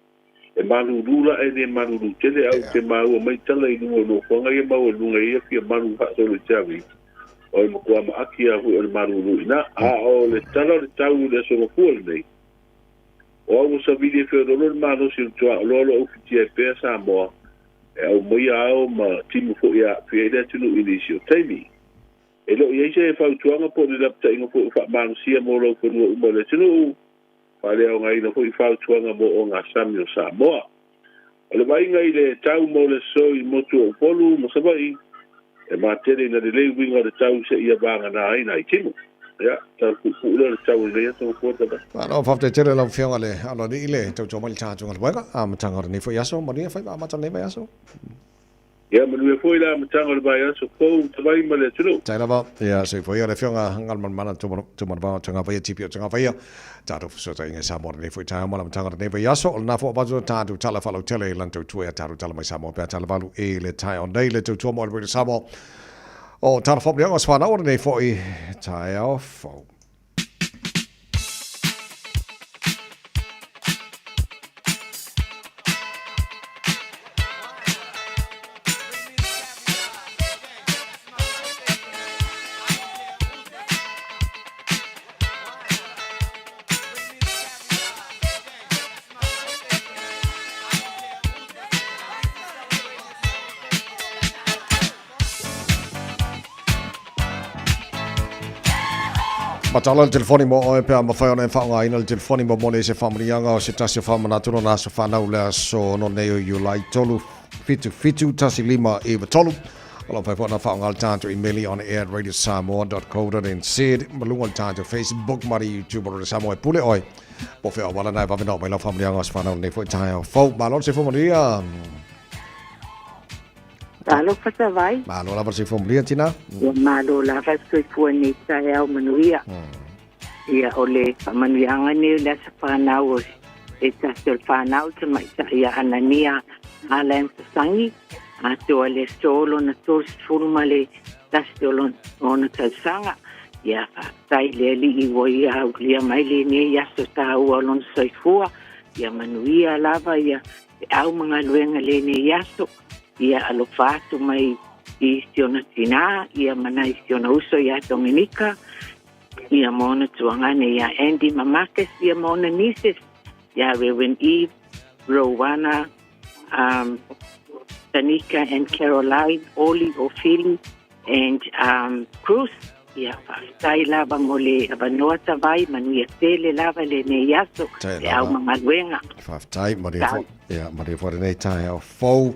E malulu la, e le malulu tele, ae ou te maua mai tala i luga o nofoaga ia maualuluga e i ai Afiamalu faasolo i Te Awaiti, o le matua maaki lava foi o le malulu i ina. A o le tala o le tau i le Aso Gafua lenei, o au ua savili e feoloolo le malosi o le tuaoloa o lo o ufitia ai pea Samoa, e aumaia ao ma timu foi e aafia ai le atunuu i nisi o taimi. E le o i ai se fautuaga po o ni lapataiga foi o faamalosia mo laufanua uma o le atunuu, faaleaogaina foi fautuaga mo ogasami o Samoa. O le vaaiga i le tau mo le aso i motu o Upolu ma Savaii, e matele ina lelei uiga o le tau seia vagana ai nai timu. Ia, tau puupuu lea o le tau o lenei aso Gafua Tavai. Malo, faafetai tele lau Afioga i le Aloalii le tautua mai i le tatou galuega amataga o lenei foi aso. Manuia faiva amata o lenei vaiaso. Ia manuia foi le amataga o le vaiaso fou Tavai ma le atunuu. Tai lava, ia soifua ia le Afioga Galumalemana Tumanavao Tagavaia TPO Tagavaia, tatou fesootaiga i Samoa lenei foi taeao ma le amataga o lenei vaiaso. O lena foi avatu tatou tala faalautele i lana tautua ia tatou tala mai Samoa pe a tala valu i le taeao nei le tautua mo le Radio Samoa. O tala whamulianga o se whanau o lenei fo'i taeao fou. Matala le telefoni mo oe pe a mawhai ona e whaongaina le telefoni mo mone i se whaamanianga o se tasi o whaamanatu no na aso whanau le aso no nei o Iulai 3 7 7 1 5 9 3. O lo whai whaona whaonga le tātou email on air at radiosamoa.co.nz ma lunga le tātou Facebook ma le YouTube o le Samoa e pule oe. Po whea o wala nai wawe no mai lau whaamanianga o se whanau nei fo i tae o fau. Malo se whaamania. Talofa Savai. Malo lava se whaamania tina. Ia malo lava le soifua nei taeao manuia. Ia o le faamanuiaga nei o le aso fanau o se tasi o le fanau tamaitai ia Anania Alan Sasangi atoa le aso lona 31 ma le tasi o lona tausaga. Ia faafetai i le Alii ua ia aulia mai lenei aso taua o lona soifua. Ia manuia lava ia feau ma galuega lenei aso. Ia alofa atu mai i si ona tinā, ia ma nai si ona uso iā Dominika, ia ma ona tuagane iā Andy ma Marcus, ia ma ona nieces, iā Rewen Eve, Rowana, um, Tanika and Caroline, Oli, Ofili and um, Cruz. Ia, faafetai lava mo le avanoa Tavai, manuia tele lava lenei aso, Tele e au lava. ma galuega. Faafetai, maria Tau. fo, ia, maria fo lenei taeao fou.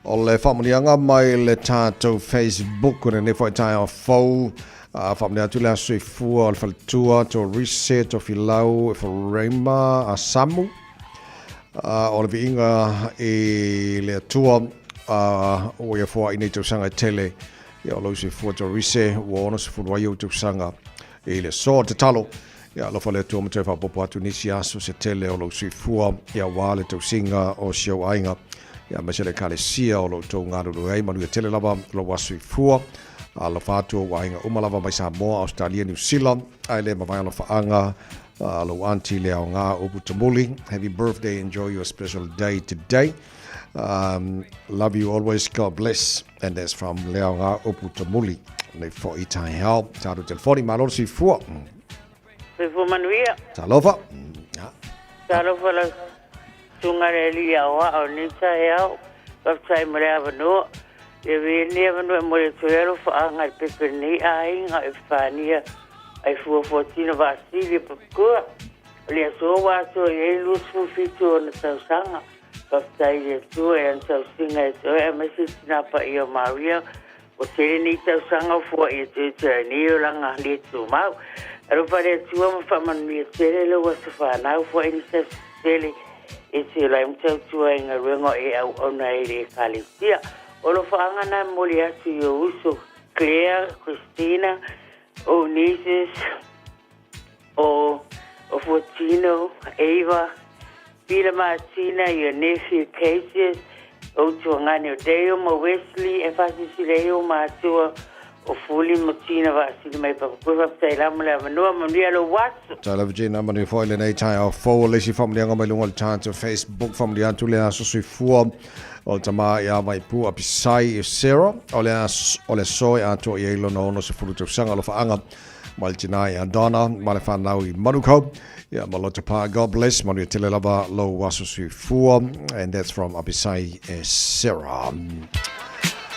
O le faamanuiaga mai le tatou Facebook o lenei foi taeao fou. Uh, faamanuia atu le aso soifua o le faletua, to Rise, to Filau, Efraima, Asamu. Uh, o le viiga i le Atua, uh, ua ia foai nei tausaga e tele. Ia o lou soifua to Rise, ua 60 ai ou tausaga i le aso. Tatalo, ia alofa le Atua ma toe faaopoopo atu nisi aso se tele o lou soifua, ia aua le tausiga o si ou aiga, ia aemaise le Ekalesia o lo outou galulue ai. Manuia tele lava lou aso soifua. Alofa atu ou aiga uma lava mai Samoa, Australia, Niu Sila, ae le mavae alofaaga lou aunty le aoga upu tamuli. Happy birthday, enjoy your special day today. Love you always, God bless. And that's from le aoga upu tamuli. Nei fo'i taeao, tātou telefoni, malo le soifua. Soifua manuia. Talofa. Talofa lau susuga le alii aoao o lenei taeao. Faafetai mo le avanoa. Ia avea lenei avanoa e momoli atu ai alofaaga i le pepe o lenei aiga o Epifania Aifuafuatino Vaasili e Papakua. O le aso ua atoa i ai le 27 o ona tausaga. Faafetai i le Atua i lana tausiga ia te oe aemaise le tina paia o Maria. Ua tele nei tausaga o fua'i e toe ai nei olaga le tumau. Alofa le Atua ma faamanuia tele lou aso fanau fua'i ni se aso tele e te ola ai ma tautua i galuega o e auauna ai i le Ekalesia. O alofaaga na e momoli atu i ou uso Claire, Christina, ou nieces, o o Fuatino, Ava, Pila Martina, your nephew Cassius, ou tuagane o Dale ma Wesley, e faasilasila ai ou matua o Fuli ma Tina Vaasili mai Papakura. Faafetai la mo le avanoa, manuia lou aso. Tala Virginia manuia foi lenei taeao fou o le isi faamanuiaga mai luga o le tatou Facebook faamanuia atu le aso soifua o le tama ia Vaipu Apisai i Sarah o le aso o le aso e atoa i ai lona 60 tausaga alofaaga mai le tina ia Donna ma le whanau i Manukau. Ia ma loto pa, God bless, manuia tele lava lou aso soifua. And that's from Abisai Sarah.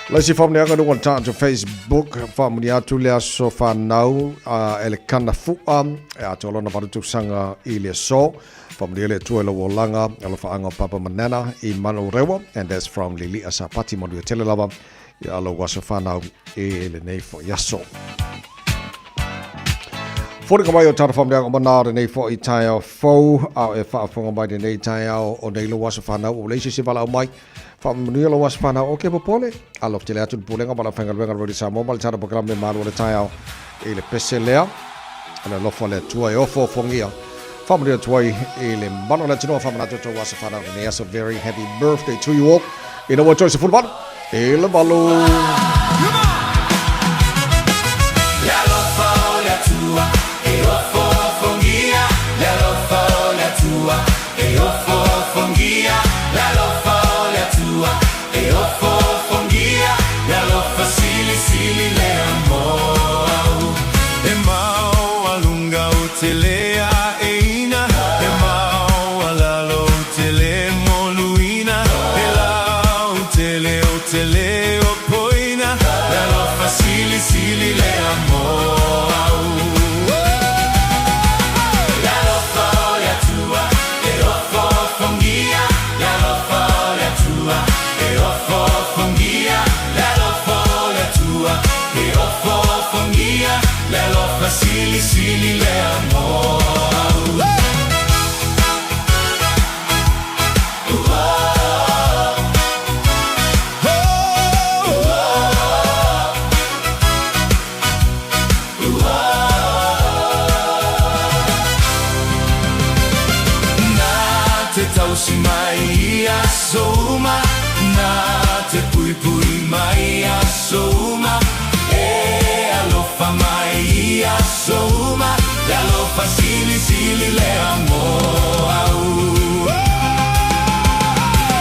Le isi faamanuiaga luga o le tatou Facebook, faamanuia atu le aso whanau uh, e le kana fua, e atoa lona valu tausaga i le aso. Faamanuia le Atua i lou olaga, alofaaga o Papa Manana i Manurewa. And that's from Lilia Sapati, manuia tele lava. Ia lou aso whanau e lenei foi aso. Fori ka mai o tata whamneanga mana o lenei foi taeao fou, a e whaafonga mai lenei taeao o nei lou aso whanau o leisi se wala o mai. Whaamanuia lou aso whanau o ke popole. Alofa tele atu le pulega ma la whaingaluenga le Radio Samoa ma le tata programme malu o le taeao i le pese lea. Le alofa le Atua e ofoofongia. Whaamanuia atu ai i le mana o le Atunua whaamanatu tou aso whanau lenei aso. Very happy birthday to you all. Ina ua toe 18 i le valu. silisili le amoa. Nā te tausi mai i aso uma, nā te puipui mai i aso uma, e alofa mai i aso uma, le alofa silisili le amoa.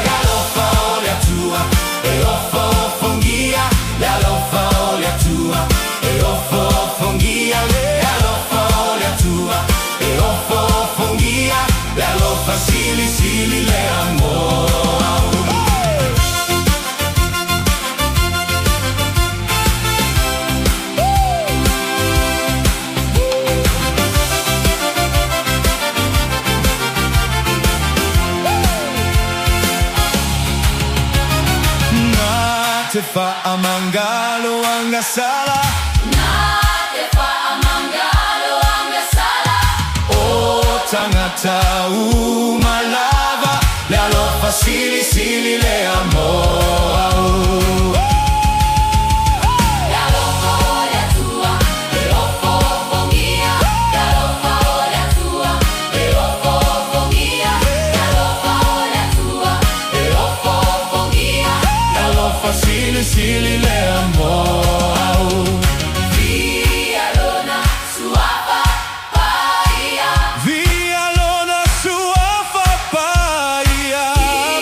Le alofa o le Atua, e ofofogia, le alofa o le Atua, e ofofogia, le alofa o le Atua, e ofofogia, le alofa silisili le amoa. Nā te whaamangalo anga sala. Nā te whaamangalo anga sala. O tangata uma lava, le alofa silisili le amoa. Le alofa o le Atua, e ofofogia. Le alofa o le Atua, e ofofogia. Le alofa o le Atua, e ofofogia. Le alofa silisili le amoa. Via lona suafa paia. Via lona suafa paia.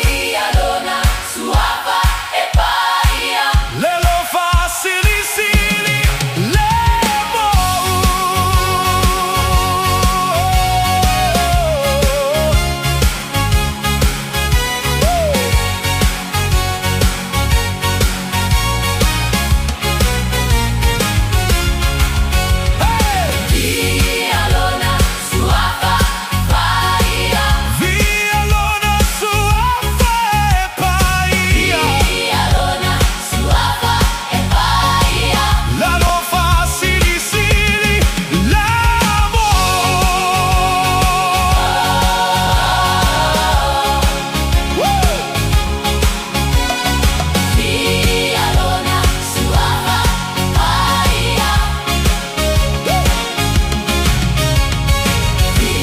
Via lona suafa e paia. Le alofa silisili le amoa. Via lona suafa paia. Via lona suafa e paia. Via lona suafa e paia. L'alofa silisili l'amore. Via lona suafa paia.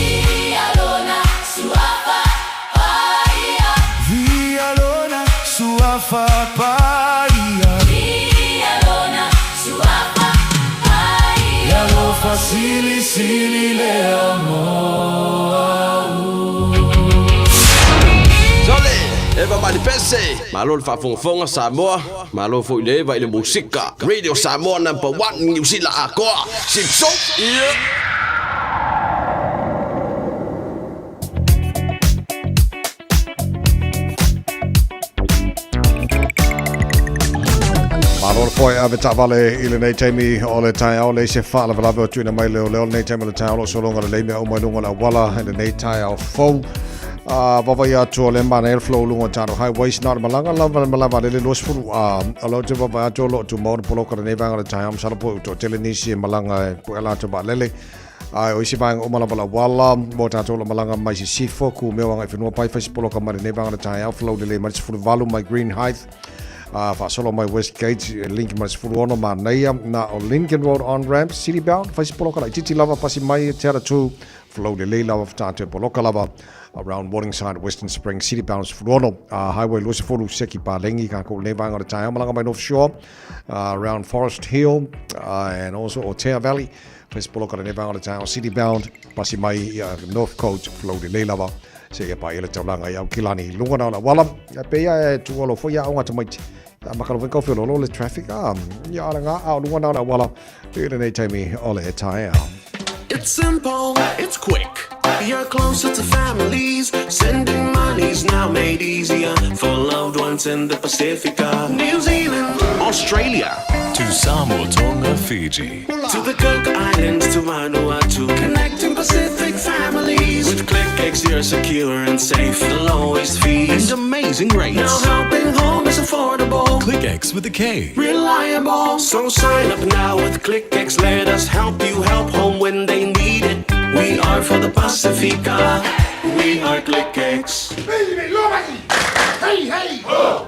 Via lona suafa paia. Via lona suafa paia. Via lona suafa paia. L'alofa silisili le amoa. Sole, Eva Malipese, malo le faafogafoga Samoa, malo foi le Eva i le musika. Radio Samoa number 1 New Zealand akoa. Sipso. Yeah. Malo le foe ave taavale i lenei taimi o le taeao le se faalavelave o tuuina mai leoleo lenei taimi o le taeao o lo o sologa lelei mea uma i luga o le auala i lenei taeao fou. Vavaia atu o le manaia le flow luga o tatou highways na o le malaga lava le malaga vaalele 20 o lo o te vavaia atu o lo o tumau le poloka lenei vaega o le taeao masalo po ua toatele nisi e malaga e pue latou vaalele. Ae o isi vaega uma lava o le auala mo tatou o lo o malaga mai Sisifo, Kumeo agai i fanua pai fai se poloka mai lenei vaega o le taeao flow lelei mai le 18 mai Green Hythe faasolo mai Westgate link mai le 16 manaia na o Lincoln Road on ramp city bound fai se poloka laitiiti lava pasi mai Te Atatū flow lelei lava tatou e poloka lava around Morningside Western Springs city bound 16 highway 20 seki Palengi ka ko lenei vaega o le taeao malaga mai North Shore around Forest Hill and also Otea Valley fai se poloka lenei vaega o le taeao city bound pasi mai North Coast flow lelei lava seia paia le taulaga i Aukilani i luga na o le auala. E pei e tuualo foi ia aoga tamaiti. A makalo foi kaufi o lolo le traffic a ia ala ngā a o luga na o le auala i lenei taimi o le taeao. It's simple, it's quick. You're closer to families. Sending money's now made easier for loved ones in the Pacifica, New Zealand, Australia, To Samoa, Tonga, Fiji. To the Cook Islands, to Vanuatu, connecting Pacific families. With ClickX, you're secure and safe, the lowest fees and amazing rates. Now helping home is affordable, ClickX with a K. reliable. So sign up now with ClickX. Let us help you help home when are for the Pasifika. We are Click X. Hey, hey! Oh!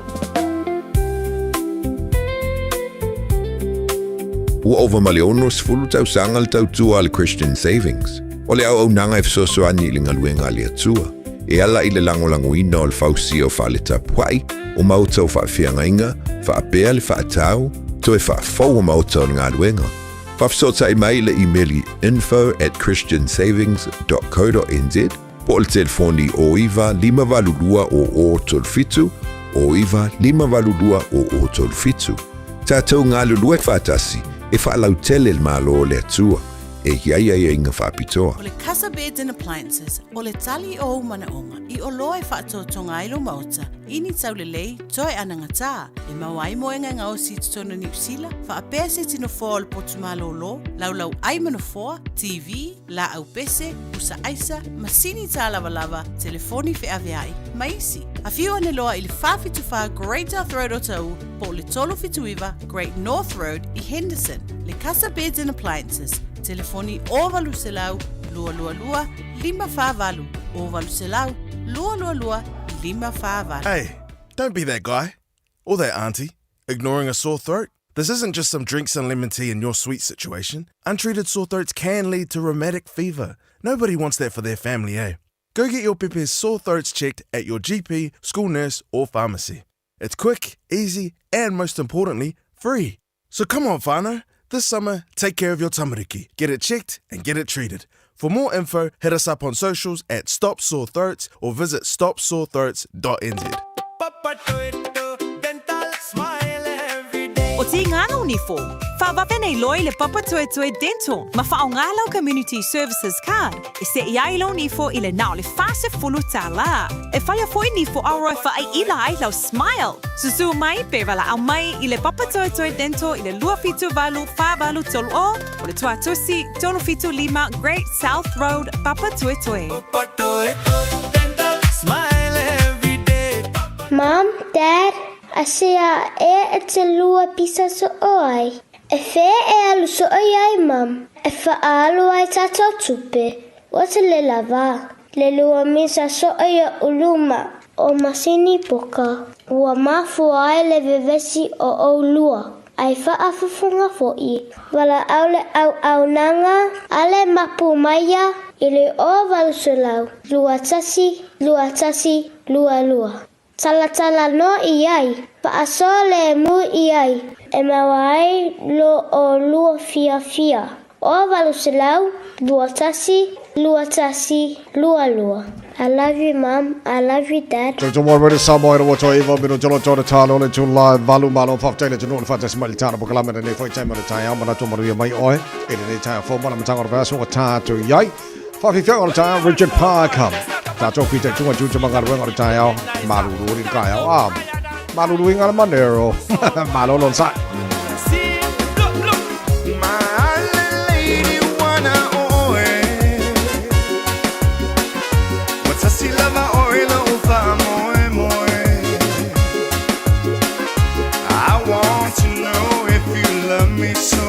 Ua ova ma le 60 tausaga le tautua a le Christian Savings. O le auaunaga e fesoasoani i le galuega a le Atua, e ala i le lagolagoina o le fausia o fale tapuai, o maota o faafeagaiga, faapea le faatau, toe faafou o maota o le galuega. Faafesootai mai i le imeli info at christiansavings.co.nz po o le telefoni 09 582 0037, 09 582 0037. Tatou galulue faatasi e faalautele le Malo o le Atua. E i ai aiaiga faapitoa. O le Casa Beds and Appliances, o le tali o ou manaoga i oloa e faatotoga ai lou maota i ni taulelei toe anagatā e maua ai moega e gaosi i totonu o Niu Sila, faapea se tino foa o le potu malōlō, laulau ai ma nofoa, TV, laau pese, pusa aisa, masini tālavalava, telefoni feaveai, ma isi. Afio ane loa i le 474 Great South Road o Taʻu po o le 379 Great North Road i Henderson. Le Casa Beds and Appliances, telefoni 0800 222 548, 0800 222 548. Hey, don't be that guy. Or that auntie, ignoring a sore throat. This isn't just some drinks and lemon tea in your sweet situation. Untreated sore throats can lead to rheumatic fever. Nobody wants that for their family, eh? Go get your pepe's sore throats checked at your GP, school nurse, or pharmacy. It's quick, easy, and most importantly, free. So come on, whānau. This summer, take care of your tamariki. Get it checked and get it treated. For more info, hit us up on socials at Stop Sore Throats or visit stopsorethroats.nz. Dental smile every day. O tīngana o nifo, whawawe nei loa i le Papatoetoe Dental ma whaonga lau Community Services Card e seʻi ai lou nifo i le na o le 40 tālā. E whaia foi nifo aroa e whaaiila ai lau smile. Susū mai pe walaʻau mai i le Papatoetoe Dental i le 278 483 o o le Tuatusi 375 Great South Road, Papatoetoe. Papatoetoe Dental smile every day. Mom, Dad, asea ea e te lua pisa soʻo ai? E fea e alu soʻo ai, Mom? E faaalu ai tatou tupe. Ua te le lava. Le lua misa soʻo ia uluma o masini poka. Ua mafua ai le vevesi o ʻolua. Ai faafofoga foʻi. Valaau le auaunaga a le mapu maia i le 0800 21 21 22. Talatala noa i ai, faasoa lemu i ai, e maua ai lo ʻolua fiafia. 0800 21 21 22. I love you mom, I love you dad. Tautua mai Radio Samoa i rawa toa iwa mino tolo tolo talo le tū lai valu malo whaftai le tunu le whatasi mai le tāna pokalame le nei whai taima le tai au mana maruia mai oe e le nei tai fō mana matanga o le vāso o tātou iai Whawhiwhia o le tai Richard Parker tātou whita tunga tū mangaruenga o le tai au maruru le kai au a maruru inga le manero malolo sai My lady wana oe. Watasi lava oe lo ufa moe moe. I want to know if you love me so.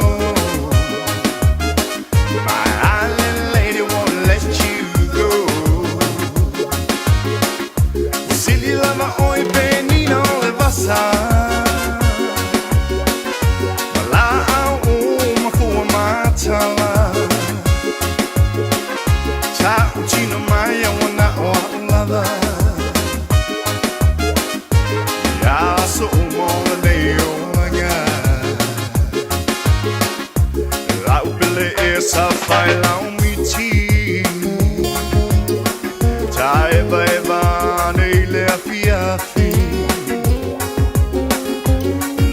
My island lady won't let you go. Silly lava oe penino le vasa. Wala au o mafua matala. Ta utino mai a wana o lava. Ya so mo le o laga. La upele e sa fai la umiti. Ta eva eva nei le afiafi.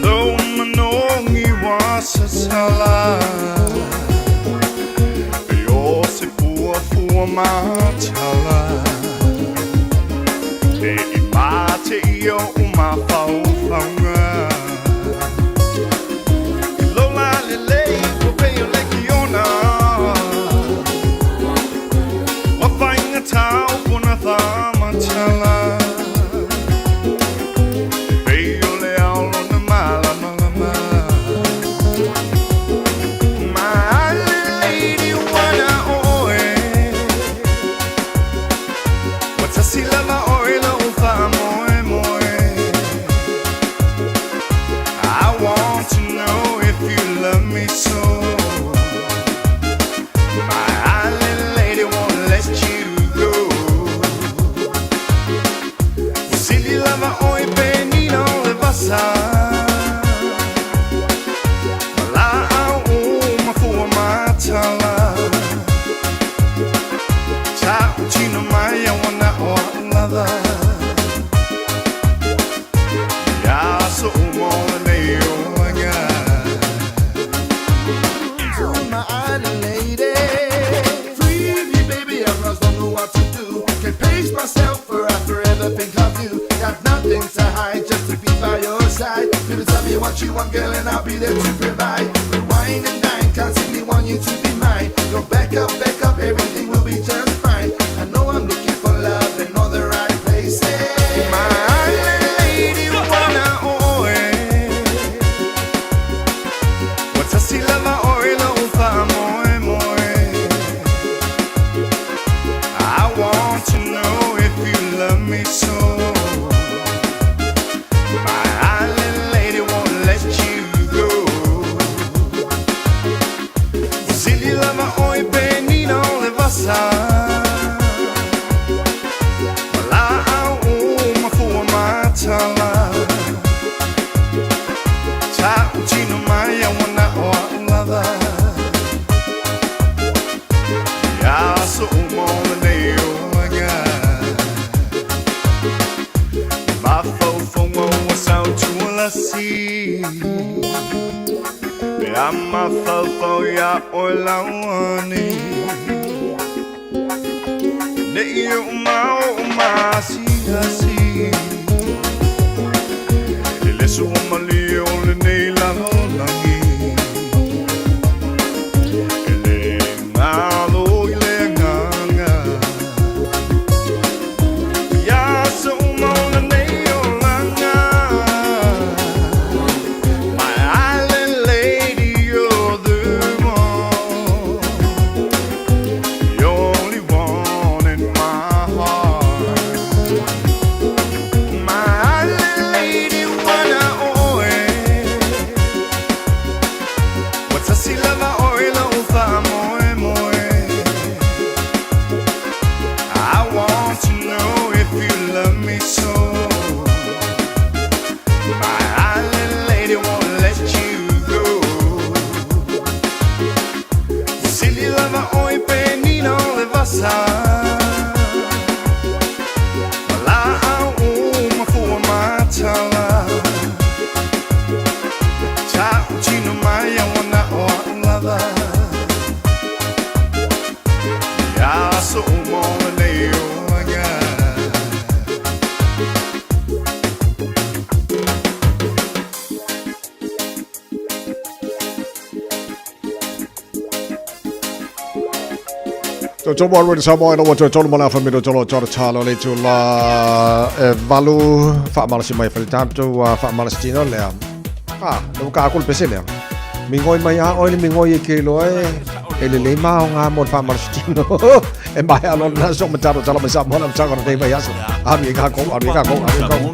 Lo manongi wa sa sala. Yo se fua fua matala. Te i mate i o uma fau faunga. Lola le lei o pe o le kiona. Wa whainga tau pona whamatala. Pe o le aolo na malama lama. My lady wana oe. what you want, girl, and I'll be there to provide. Rewind and dine, constantly want you to be mine. Go back up, back up, everything will be just fine. I know I'm looking for love in all the right places. My island lady, wanna oe. Watasi lava oe lo ufa moe moe. I want to know if you love me so. My island lady won't let you go. Zili lava oi penina ole vasa. La au mafua matala. Ta utino mai wana o lava. Ya so mo le o aga. Mafaufauga ua sautualasi Pe a mafaufau iā oe lauani Nei o mao o masiasi E le sua malie o lenei lalolagi E le galo i le agaga Ia so mauna nei o langa. My island lady, you're the one, the only one in my heart. My island lady, wanna oe. Watasi lava oe lo ufa moe moe. I want to know if you love me so. My island lady won't let you go. Silly lava oi penina le vasa. La au mafua matala. Ta utino mai wana o lava. Ya so mo le o aga. Tau mo already Samoa ina ua toe tolu ma le afa mino tolo tolo talo le itu la e valu faamalasi mai fale tatou faamalasi tino lea. Ah, le ua ka aku le pese lea. Migoi mai a oe le migoi e ke iloa e e lelei ma aoga mo le faamalasi tino. E maea loa lena so ma talo talo mai Samoa le amataga o lenei vaiaso. Alu i kākou, alu i kākou, alu i kākou.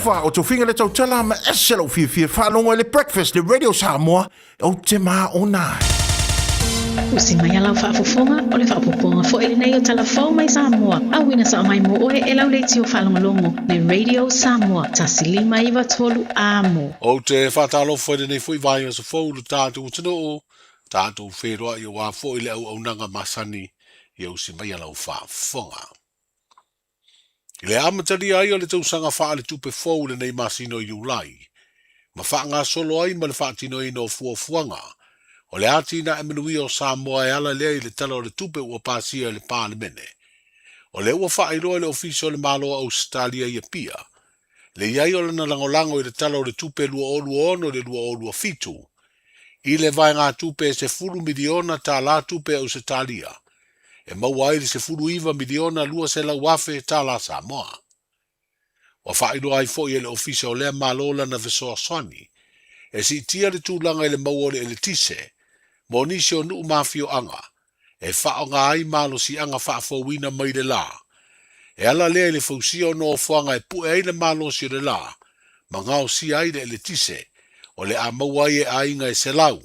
Talofa, o Tofiga le tautala ma ese lou fiafia faalogo i le Breakfast le Radio Samoa, ou te māona ai. Usi mai a lau faafofoga, o le faaopoopoga foi lenei o tala fou mai Samoa, auina sao mai mo oe e lau leitio faalogologo le Radio Samoa 1593 Amo. Ou te faatalofa i lenei foi vaiaso fou i lo tatou atunuu, tatou feiloai aua foi le auaunaga masani ia usi mai a lau faafofoga. I le amatalia ai o le tausaga faaletupe fou i lenei masina o Iulai, ma faagasolo ai ma le faatinoina o fuafuaga o le atinae manuia o Samoa e ala lea i le Tala o le Tupe ua pasia e le Palemene, o lea ua faailoa e le Ofisa o le Malo o Ausetalia i Apia le i ai o lana lagolago i le Tala o le Tupe 2026 i le 2027 i le vaegatupe e $10 miliona tala tupe Ausetalia e maua ai le $19,200,000 Samoa. Ua faailoa ai foi e le Ofisa o lea Malo lana fesoasoani e siitia le tulaga i le maua o le eletise mo nisi o nuu ma afioaga e faaaoga ai malosiaga faafouina mai le la, e ala lea i le fausia o nofoaga e pue ai le malosi o le la ma gaosia ai le eletise o le a maua ai e aiga e 100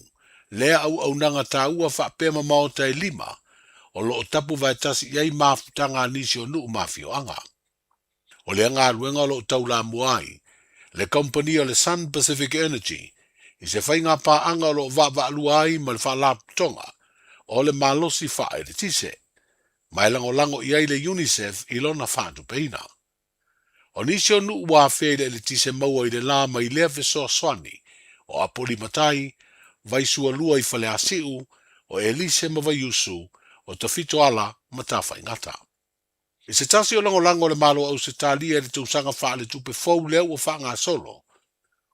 lea auaunaga taua faapea ma maota e lima o lo o tapu vaetasi i ai mafutaga a nisi o nuu ma afioaga. O lea galuega o lo o taulamua ai le kamupani o le Sun Pacific Energy i se faiga paaga o lo o vaavaalua ai ma le Faalapotopotoga o le Malosi Faaeletise, ma e lagolago i ai le UNICEF i lona faatupeina. O nisi o nuu ua afea i le eletise maua i le la mai lea fesoasoani o Apolimatai, Vaisualua i Faleasiu, o Elise ma Vaiusu, o Tafitoala ma Tafaigata. I se tasi o lagolago a le Malo o Ausetalia i le tausaga faaletupe fou lea ua faagasolo,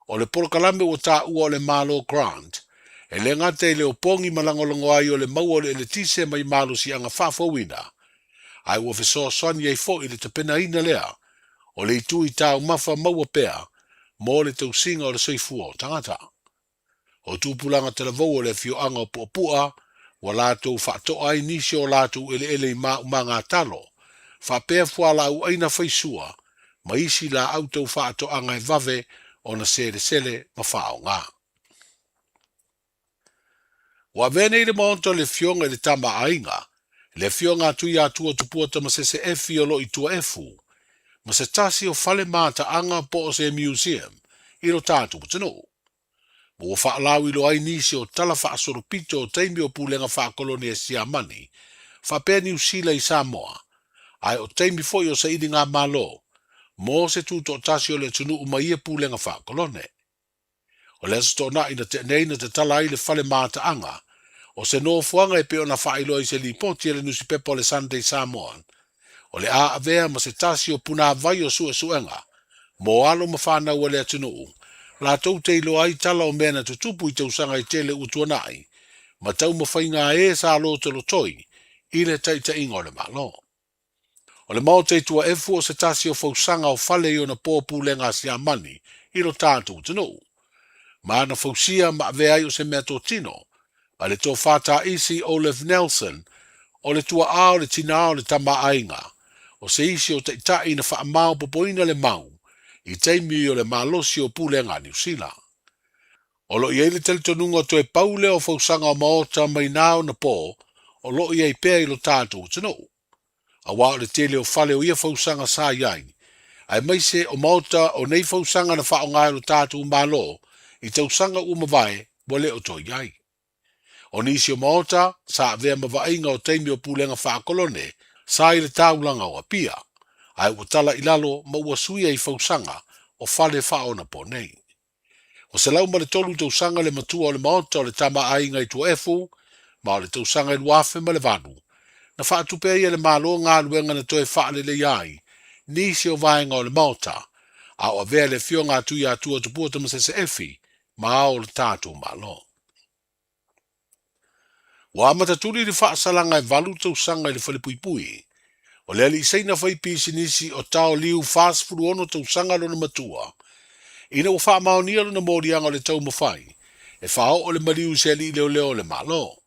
o le polokalame ua taua o le Malo Grant, e le gata i le opogi ma lagolago ai o le maua o le eletise mai malosiaga faafouina, ae ua fesoasoani ai foi i le tapenaina lea o le itu i taumafa maua pea mo le tausiga o le soifua o tagata. O tupulaga talavou o le afioaga o Puapua ua latou faatoa ai nisi o latou eleele i maumaga talo, faapea fualaau aina faisua ma isi laau tau faatoaga e vave ona selesele ma faaaoga. Ua avea nei le maota o le Afioga i le Tama a Aiga, le Afioga a Tuiatua Tupua Tamasese Efi o lo i Tuaefu, ma se tasi o fale mataaga po o se museum i lo tatou atunuu. Ma ua faalauiloa ai nisi o tala faasolopito o taimi o pulega faakolone a Siamani faapea Niu Sila i Samoa, ae o taimi foi o sailiga Malo mo se tutoatasi o le atunuu ma ia pulega faakolone. O le Aso Toonai na tea nei na tatala ai le fale mataaga o se nofoaga e pei ona faailoa i se lipoti a le nusipepa o le Sunday Samoan, o le a avea ma se tasi o punavai o suesuega mo alo ma fanau a le atunuu latou te iloa ai tala o mea na tutupu i tausaga e tele ua tuanai ma taumafaiga a e sa lotolotoi i le taitaiga o le Malo. O le Maota i Tuaefu o se tasi o fausaga o fale i ona po pulega a Siamani i lo tatou atunuu. Ma ana fausia ma avea ai o se mea totino, a le tofa taisi Olaf Nelson, o le tua'a o le tinā o le tama aiga, o se isi o taitai na faamaopopoina le mau i taimi o le malosi o pulega a Niu Sila. O lo o i ai le talitonuga toe pau lea o fausaga o maota mai na ona po o lo o i ai pea i lo tatou atunuu. Aua o le tele o fale o ia fausaga sa i ai, aemaise o maota o nei fausaga na faaaoga e lo tatou Malo i tausaga ua mavae ua le o toe i ai. O nisi o maota sa avea ma vaaiga o taimi o pulega faakolone sa i le taulaga o Apia, ae ua tala i lalo ma ua suia i fausaga o fale faaonapo nei. Ua 103 tausaga le matua o le Maota o le Tama a Aiga i Tuaefu, ma o le tausaga e 2008, na faatupe ai e le Malo galuega na toe faaleleia ai nisi o vaega o le Maota, a o avea le Afioga a Tuiatua Tupua Tamasese Efi ma ao o le tatou Malo. Ua amata tuli le faasalaga e valu tausaga i le falepuipui o le alii Saina fai pisinisi o Tao Liu 46 tausaga lona matua, ina ua faamaonia lona moliaga o le taumafai e faaoo le maliu i se alii leoleo o le Malo.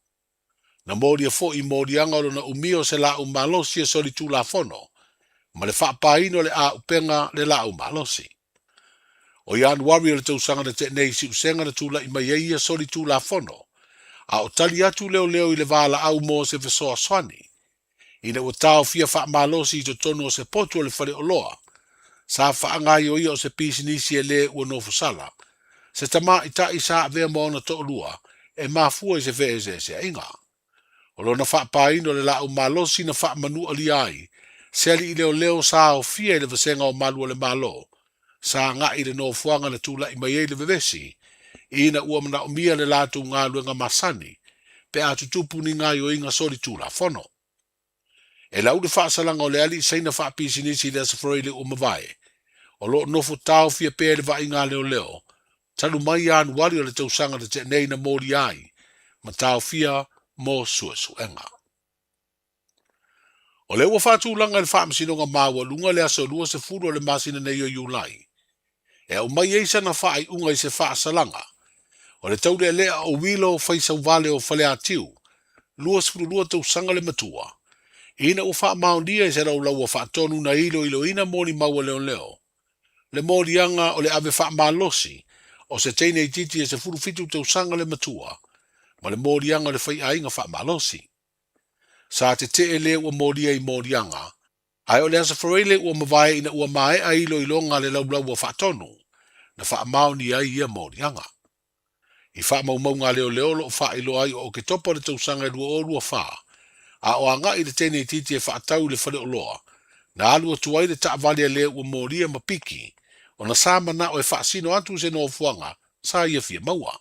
Na molia foi i moliaga o lona umia o se laau malosi e solitulafono ma le faapaina o le auupega le laau malosi. O Ianuari o le tausaga na tea nei i si'usega na tula'i mai ai ia solitulafono, a o tali atu leoleo i le valaau mo se fesoasoani, ina ua taofia faamalosi i totonu o se potu o le faleoloa sa faagaioia o se pisinisi e lē ua nofosala, se tamaita'i sa avea ma ona to'alua e mafua i se fe'ese'esea'iga. O lona faapaina o le laau malosi na faamanualia ai se ali'i leoleo sa aofia i le vasega o malu o le Malo, sa aga'i i le nofoaga na tula'i mai ai le vevesi, ina ua manaomia le latou galuega masani pe a tutupu ni gaoioiga solitulafono. E lau le faasalaga o le alii Saina faapisinisi i le Aso Faraile ua mavae, o lo o nofo taofia pea i le vaaiga a leoleo talu mai Ianuari o le tausaga na tea nei na molia ai ma taofia mo suesuega. O lea ua faatulaga e le Faamasinoga Maualuga le aso 20 o le masina nei o Iulai e aumai ai sana faaiuga i se faasalaga o le taulealea o Wilo Faisauvale o Faleatiu, 22 tausaga le matua, ina ua faamaonia i se laulaua faatonu na iloiloina molimau a leoleo le moliaga o le ave faamalosi o se teine itiiti e 17 tausaga le matua ma le moliaga o le faiaiga faamalosi. Sa tetee le ua molia i moliaga, ae o le Aso Faraile ua mavae ina ua maea iloiloga a le laulaua faatonu na faamaonia ai ia moliaga. I faamaumauga a leoleo o lo o faailoa ai o Oketopa o le tausaga e 2024, a o agai le teine itiiti e faatau i le faleoloa, na alu atu ai le taavale a le ua molia ma piki, ona sa manao e faasino atu se nofoaga sa ia fia maua.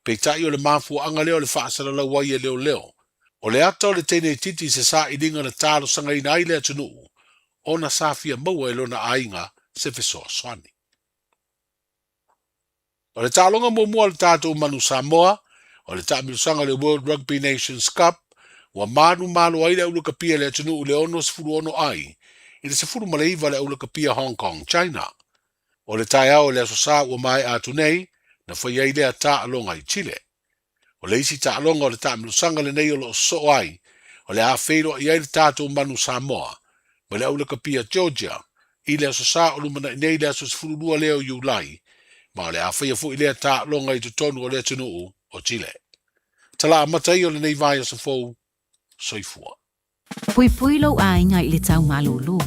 Peitai o le mafuaaga lea o le faasalalau ai e leoleo, o le ata o le teine itiiti i se sailiga na talosagaina ai le atunuu ona sa fia maua e lona aiga se fesoasoani. O le taaloga muamua a le tatou Manu Samoa, o le taamilosaga o le World Rugby Nations Cup, ua manumalo ai le aulakapia i le atunuu i le 66 ai i le 19 le aulakapia Hong Kong, China. O le taeao o le Aso Sa ua maea atu nei, na fai ai lea taaloga i Chile. O le isi taaloga o le taamilosaga lenei o lo o sosoo ai, o le a feiloai ai le tatou Manu Samoa ma le aulakapia Georgia i le Aso Sa o lumanai nei le aso 12 lea o Iulai, ma o le a faia foi lea taaloga i totonu o le atunuu o Chile. Tala amata ia o lenei vaiaso fou. Soifua. Puipui lou aiga i le tau malūlū.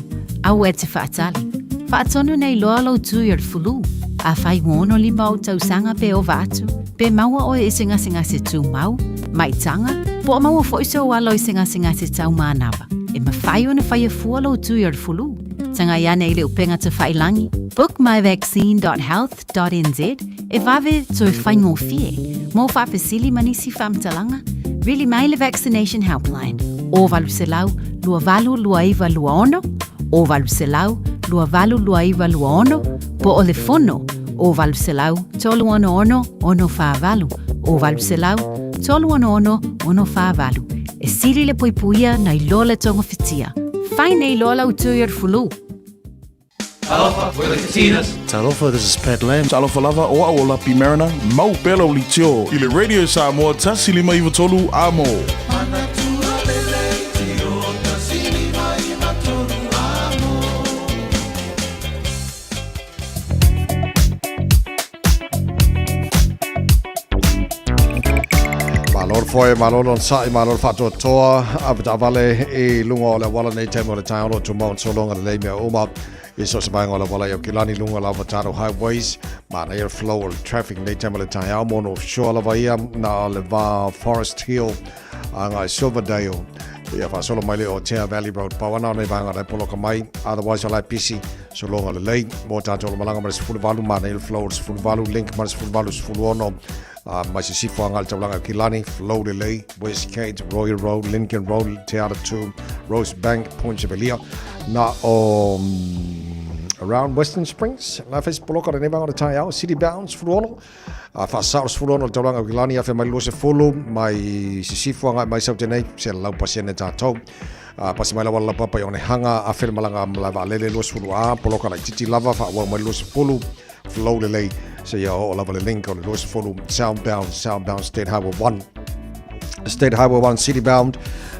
Aua e te faatali. Faatonu nei loa lou tui o le fulu. Afai ua 65 ou tausaga pe ova atu, pe maua oe i se gasegase tumau, maitaga, po o maua foi sou alo i se gasegase tau manava, e mafai ona faia fua lou tui o le fulu. Tagai ane i le upega tafailangi, bookmyvaccine.health.nz, e vave toe faigofie. Mo faafesili ma nisi faamatalaga, vili mai le Vaccination Helpline, o 800 282926, o 800 282926, po o le fono, o 800 366 648, o 800 366 648. E sili le puipuia nai lo le togafitia. Fai nei loa lau tui o le fulu. Talofa, we're the Katinas. Talofa, this is Pat Lam. Talofa lava, o au o Lapi Mariner, mau pea lau litio i le Radio Samoa 153 Amo. Malo le foe, malo le onosai, malo le faatoatoa, avetaavale i luga o le auala nei taimi o le taeao o lo o tumau ona sologa lelei mea uma i so o se vaega o le auala i Aukilani luga lava tatou highways. Manaia le flow o le traffic nei taimi o le taeao mo North Shore lava ia na o le va Forest Hill agai Silverdale ia faasolo mai le o Tea Valley Road. Pau ana o nei vaega o la e poloka mai, otherwise o la e pisi Sologa lelei mo tatou le malaga ma le 18, manaia le flow o le 18, link ma le 18, 16, mai sisifo agai le taulaga o Kilani, flow lelei, Westgate, Royal Road, Lincoln Road, Te Atatū, Rosebank, Point Chevalier, na o around Western Springs, la fai se poloka lenei vaega o le taeao, City Bound, 16, faasao le 16 le taulaga o Kilani, afe mai le 20, mai sisifo agai mai Sautenei, se lau pasene tatou. Pasi mai le auala laupapa i Onehanga, afe le malaga malae vaalele 20 a, poloka laitiiti lava, faaauau mai le 20, flow lelei, seia oo lava le link o le 20, southbound, southbound State Highway 1. State Highway 1 City bound,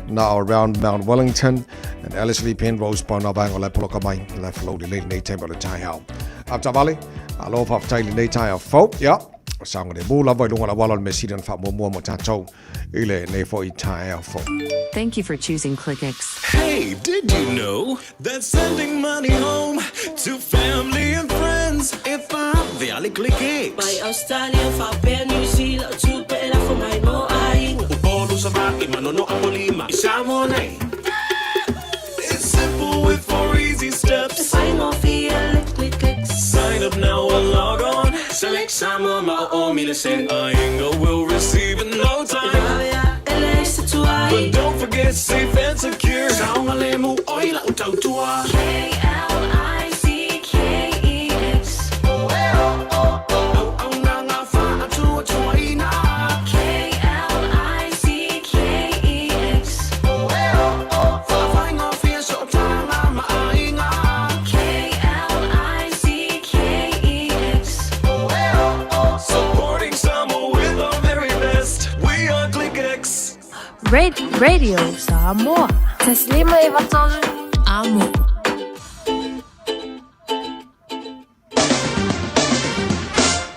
na around Mount Wellington and Ellerslie Penrose pau na vaega o la e poloka mai, la e flow lelei lenei taimi o le taeao. Avetaavale, Malo faafetai i lenei taeao fou. Ia, o saogalemu lava i luga o le auala o le mea sili ona faamuamua mo tatou i lenei foi taeao fou. Thank you for choosing Clickx. Hey, did you know that sending money home to family and friends e vave a le ClickX? Mai Australia, faapea New Zealand, o tupe e lafo mai mo aiga. Upolu, Savaii, Manono, Apolima, i Samoa nei. It's simple with four easy steps. E faigofie le ClickX. Sign up now or log on. Select Samoa ma o o mile sen. Aiga will receive in no time. E vave a e leai se tuai. But don't forget safe and secure. Saogalemu oi lau tautua. K-L-I-C-K-E-X. Auaunaga faatuatuaina. K-L-I-C-K-E-X. Faafaigofie sootaga ma aiga. K-L-I-C-K-E-X. Supporting Samoa with our very best. We are ClickX. Radio Samoa. 153 Amo.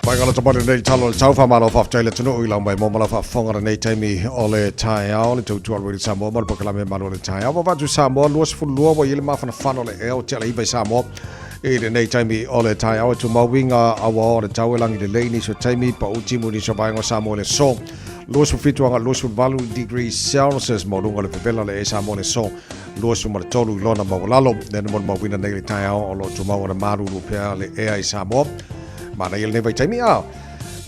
Mai ngala tamari nei talo le tau whamalo whaftai le tunu i lau mai mo mala whafonga le nei taimi o le taeao le tautua le Samoa mo le pakalame malo le taeao vavatu Samoa 22 wa i le mawhana whano le eo te ala iwa i Samoa i le nei taimi o le taeao e tumauinga awa o le tau e langi le lei niso taimi pa utimu niso vaenga o Samoa le so 27 aga 28 degrees Celsius mo lunga le pepela le e Samoa le so 23 i lona maualalo lena mo le mauina nei le taeao o lo tumau le maruru pea le ea i Samoa manaia lenei vaitaimi a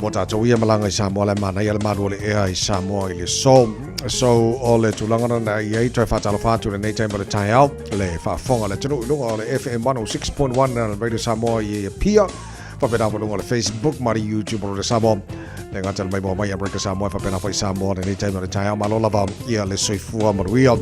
mo tatou ia malaga i Samoa le manaia le malu o le ea i Samoa i le so. So o le tulaga na i ai toe faatalofa atu lenei taimi o le taeao le faafofoga a le atunuu i luga o le FM 106.1 na Radio Samoa i Apia faapena foi luga o le Facebook ma le YouTube o le Samoa le gata le maimoa mai Amerika Samoa faapena foi Samoa lenei taimi o le taeao malo lava ia le soifua manuia.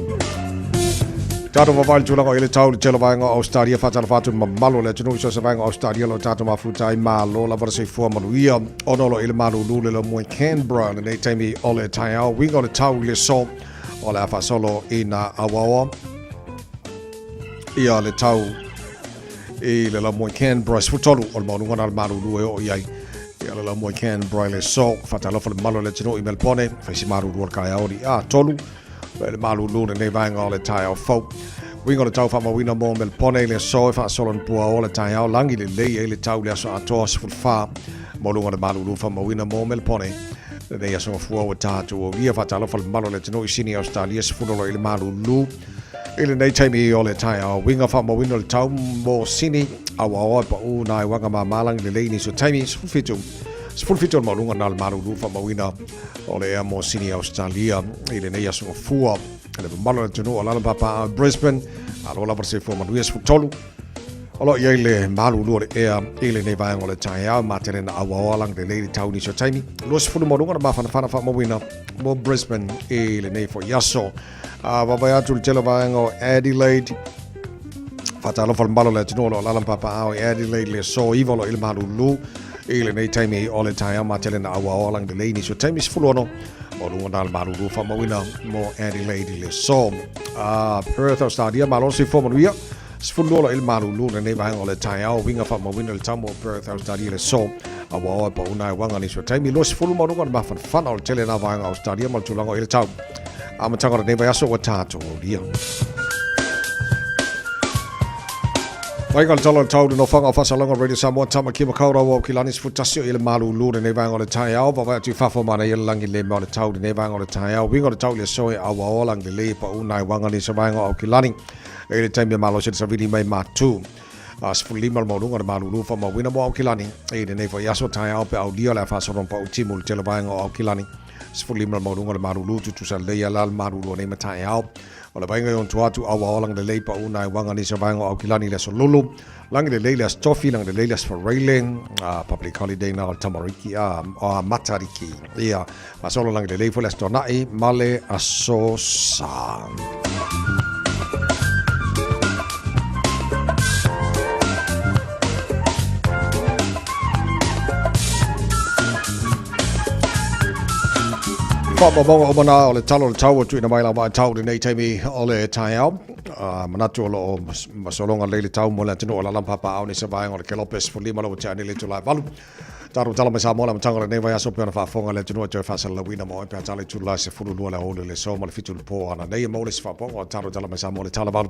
Tatou vavai le tulaga o i le tau le tele vaega o Australia faatalofa atu i le mamalu o le atunuu i so o se vaega o Australia o lo o tatou mafuta ai malo lava le soifua manuia ona o lo o i le malulu le lomua i Canberra lenei taimi o le taeao uiga o le tau i le aso o le a faasolo i nā awaoa ia le tau i le lamua i Canberra 13 o le maualuga na o le malulu e oo i ai ia le lamua i Canberra i le aso faatalofa le mamalu o le atunuu i Melbourne faisi malulu o le kaeao i a tolu le malulu lenei vaega o le taeao fou. Uiga o le tau faamauina mo Melbourne i le aso e faasolo ni pua o le taeao lagi lelei ai le tau le aso atoa 14 maualuga o le malulu faamauina mo Melbourne lenei aso gafua ua tatou aulia faatalofa le mamalu o le atunuu i Sini Australia 10 loa i le malulu i lenei taimi o le taeao uiga faamauina o le tau mo Sini awaoa e pau nā i waga mamalangi lelei nisi o taimi 17 17 o le maualuga na o le malulu faamauina o le ea mo Sini Australia i lenei aso gafua le mamalu o le atunuu o lalo papa Brisbane alo lava le soifua manuia 13 o lo o i ai le malulu o le ea i lenei vaega o le taeao matele na auaoa lagi lelei le tau nisi o taimi 20 maualuga na mafanafana faamauina mo Brisbane i lenei foi aso a vavae atu le tele o vaega o Adelaide faatalofa le mamalu o le atunuu o lo o alaala ma papaaao i Adelaide le aso 9 o lo o i le malulu i lenei taimi o le taeao matele na auaoa lagi lelei nisi o taimi 16 maualuga na le malulu faamauina mo Adelaide i le aso Perth Australia malo le soifua manuia 12 lo i le malulu lenei vaega o le taeao uiga faamauina le tau mo Perth Australia i le aso auaoa e pauna ai waga nisi o taimi 20 maualuga le mafanafana o le tele na vaega Australia ma le tulaga o i le tau amataga o lenei vaiaso ua tatou aulia. Vaega le tala o le tau le nofoaga o Faasalauga Radio Samoa Tamaki Makaurau o Aukilani 11 o i le malulu lenei vaega o le taeao vavae atu i fafo manaia le lagi le mea o le tau lenei vaega o le taeao uiga o le tau i le aso e auaoa lagi lelei e pau nai waga nisi o vaega o Aukilani i le taimi e malosi le savili mai matu a 15 le maualuga o le malulu faamauina mo Aukilani i lenei foi aso taeao pe aulia o le a faasolo na pau timu i le tele vaega o Aukilani 15 le maualuga o le malulu tutusa lelei ala le malulu o nei mataeao o le vaega i ona tua atu auaoa lagi lelei pau nai waga nisi o vaega o Aukilani i le aso Lulu lagi lelei le aso Tofi lagi lelei le aso Faraile public holiday na o le Tamariki a Matariki ia faasolo lagi lelei foi le aso Toanai ma le aso Sa. Faamaumauga uma na o le tala o le tau ua tuuina mai lau vaatau i lenei taimi o le taeao. Manatu o lo o masologa lelei le tau mo le atunuu o Alalampa Paao nisi o vaega o le Kelope 15 lau ua tea nei le itula e 8. Tatou tala mai Samoa le amataga o lenei vaiaso pei ona faafofoga le atunuu e toe faasalalauina mo oe pe a tala itula e 12 le aoauli o le aso ma le 7 i le po ananei e maua le isi faaopooga o tatou tala mai Samoa le tala 8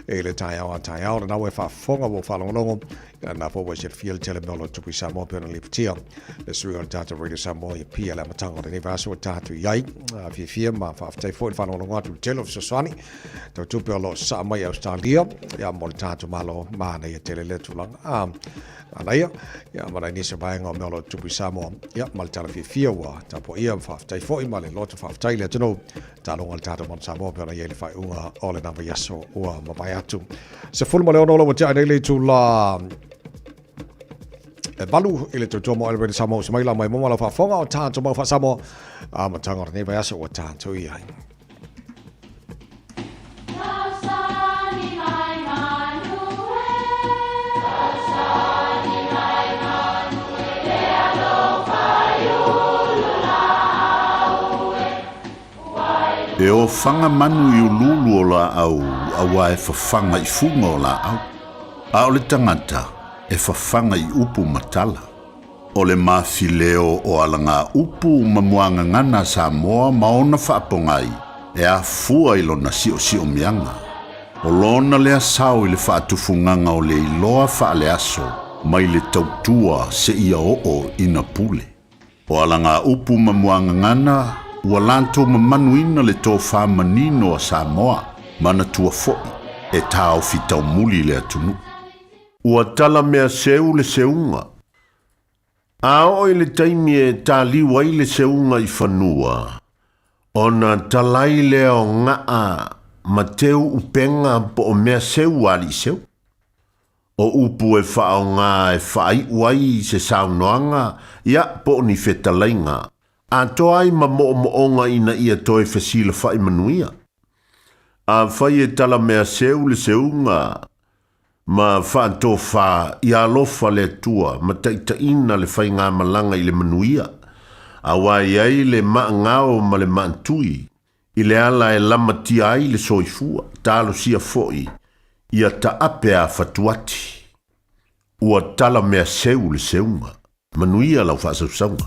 i le taeao a taeao. Lena ua e faafofoga ua ou faalogologo Ia na foi ua silafia le tele mea o lo o tupu i Samoa pei ona lipotia le suiga o le tatou Radio Samoa i Apia i le amataga o lenei vaiaso ua tatou i ai. Fiafia ma faafetai foi i le faalogologo atu i le tele o fesoasoani tau tupe o lo o sasaa mai i Ausetalia ia mo le tatou Malo. Manaia tele lea tulaga. Manaia ia ma nai nisi o vaega o mea o lo o tupu i Samoa ia ma le tala fiafia ua tapuaia ma faafetai foi ma le loto faafetai i le atunuu Taloga le tatou Manu Samoa pei ona i ai le faaiuga o lena vaiaso ua mavae atu. 16 ua tea nei le itula e 8 i le tautua mo Elevate Samoa uso mai la mai momo lau faafofoga o tatou mau faa-Samoa amataga o lenei vaiaso ua tatou i ai. E ofaga manu i uluulu o laau auā e fafaga i fuga o laau, a o le tagata e fafaga i upu ma tala. O le mafileo o alagaupu ma muagagana a Samoa ma ona faapogai e afua i lona siosiomiaga. O lona lea sao i le faatufugaga o le iloa faaleaso mai le tautua seia oo ina pule. O alagaupu ma muagagana ua latou mamanuina le tofa manino a Samoa, manatua foi e taofi taumuli le atunuu. Ua tala mea seu le seuga. A oo i le taimi e taliu ai le seuga i fanua, ona talai lea o gaa ma teu upega po o mea seu a alii seu. O upu e faaaoga e faaiu ai se saunoaga, ia, po o ni fetalaiga, atoa ai ma moomooga ina ia toe fesilafai manuia. Afai e talamea seu le seuga ma faatofa ia alofa le Atua ma taitaiina le faigamalaga i le manuia, auā e i ai le maagao ma le maatui I le ala e lamatia ai le soifua, talosia foi ia taape a fatuati. Ua tala mea seu le seuga. Manuia lau faasausauga.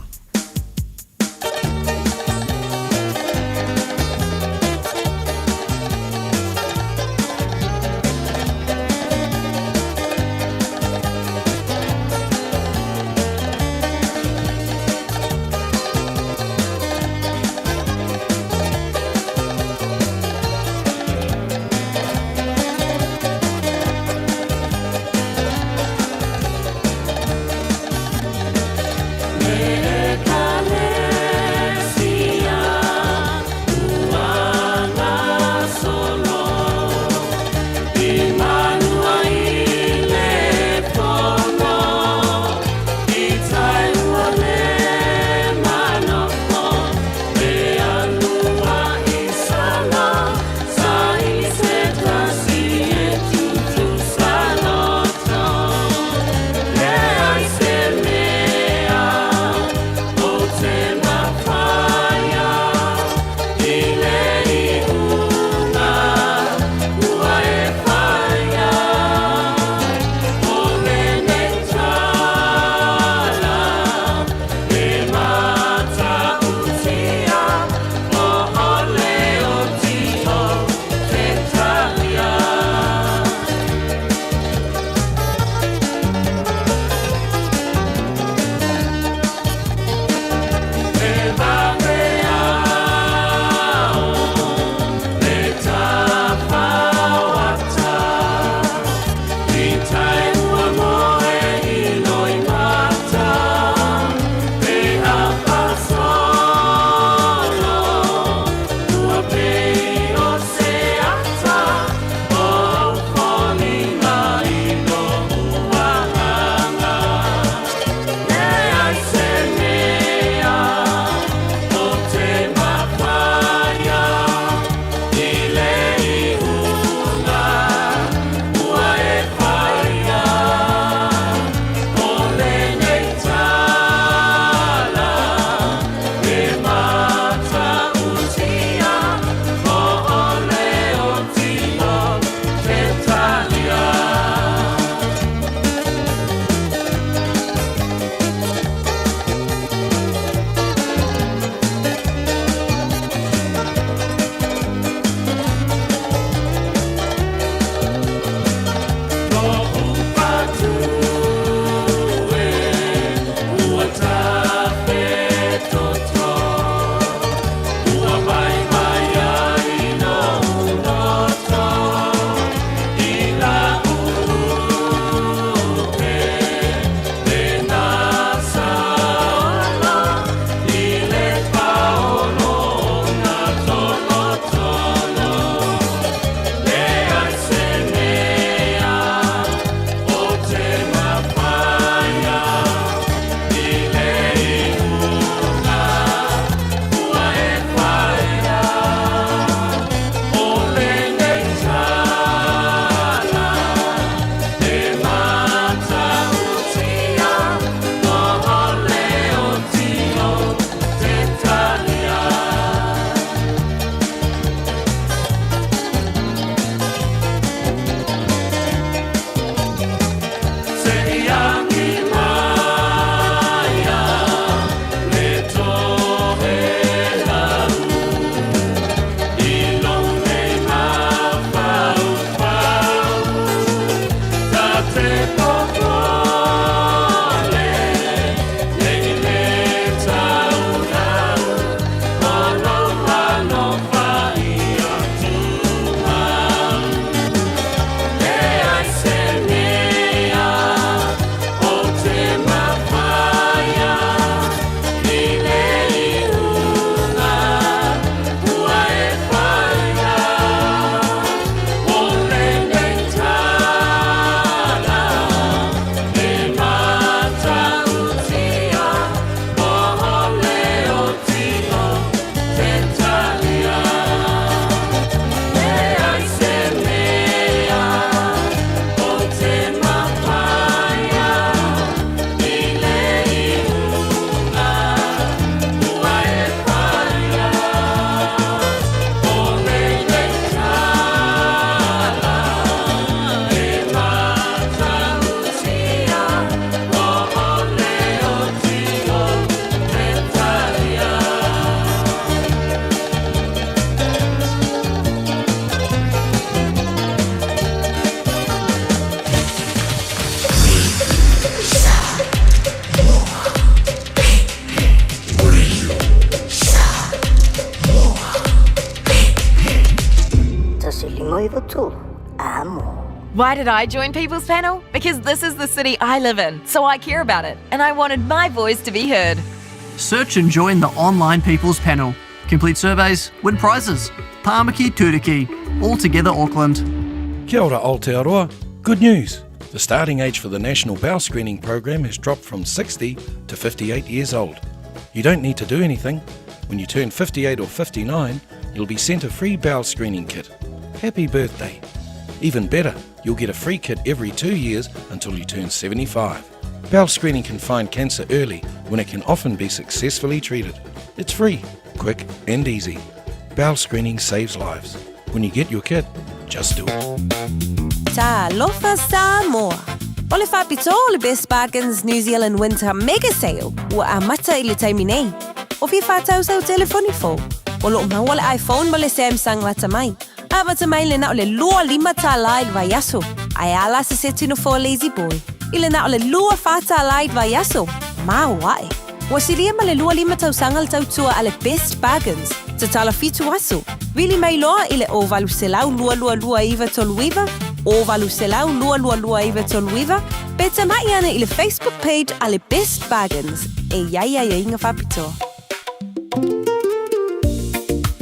lima iva tolu. Amo. Why did I join People's Panel? Because this is the city I live in, so I care about it, and I wanted my voice to be heard. Search and join the online People's Panel. Complete surveys, win prizes. Pāmaki Turuki. All together Auckland. Kia ora Aotearoa. Good news. The starting age for the National Bowel Screening Program has dropped from 60 to 58 years old. You don't need to do anything. When you turn 58 or 59, you'll be sent a free bowel screening kit. Happy birthday. Even better, you'll get a free kit every 2 years until you turn 75. Bowel screening can find cancer early when it can often be successfully treated. It's free, quick, and easy. Bowel screening saves lives. When you get your kit, just do it. Talofa Samoa. O le faapitoa o le Best Bargains New Zealand Winter Mega Sale ua amata i le taimi nei. O fia whātau sau telefoni fou. O loo maua le iPhone ma le Samsung lata mai. Amata mai le na o le $25 i le vaiaso. Ae ala se seti no fo Lazy Boy. I le na o le $24 i le vaiaso. Mau ae. Ua silia ma le 25 tausaga le tautua a le Best Bargains. Tatala 7 aso. Vili mai loa i le o 800 222 939, o 800 222 939, pe tamai ana i le Facebook page a le Best Bargains. E iai ai inga whapitoa.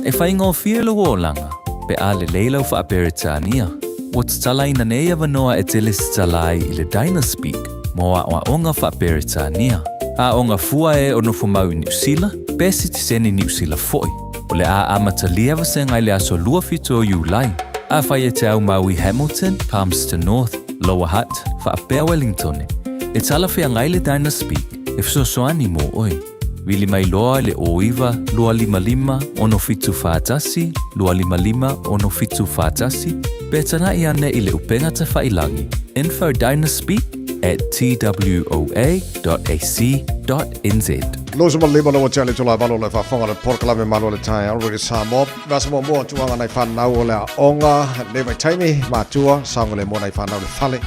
E whaingōfie lou olaga, pe a lelei lau faaperetania. Ua tatalaina nei avanoa e te lesitala ai i le Dynaspeak mo aʻoaʻoga faaperetania. Aoga fua e o nofomau i Niusila, pe sitiseni Niusila foʻi. O le a amatalia vasega i le aso 27 o Iulai. Afai e te aumau i Hamilton, Palmerston North, Lower Hutt, faapea Wellington. E talafeagai le Dynaspeak e fesoasoani mo oe. Vili mai loa le 09 255 6741 255 6741 pe tanaʻi ane i le upega tafailagi infodynaspeak@twoa.ac.nz. Loso ma lima lawa tele tula valo le faafofoga le polokalame malo le taeao Radio Samoa. Vasa mo mo tuanga nei whanau o le onga le mai taimi matua saonga le mo nei whanau le fale.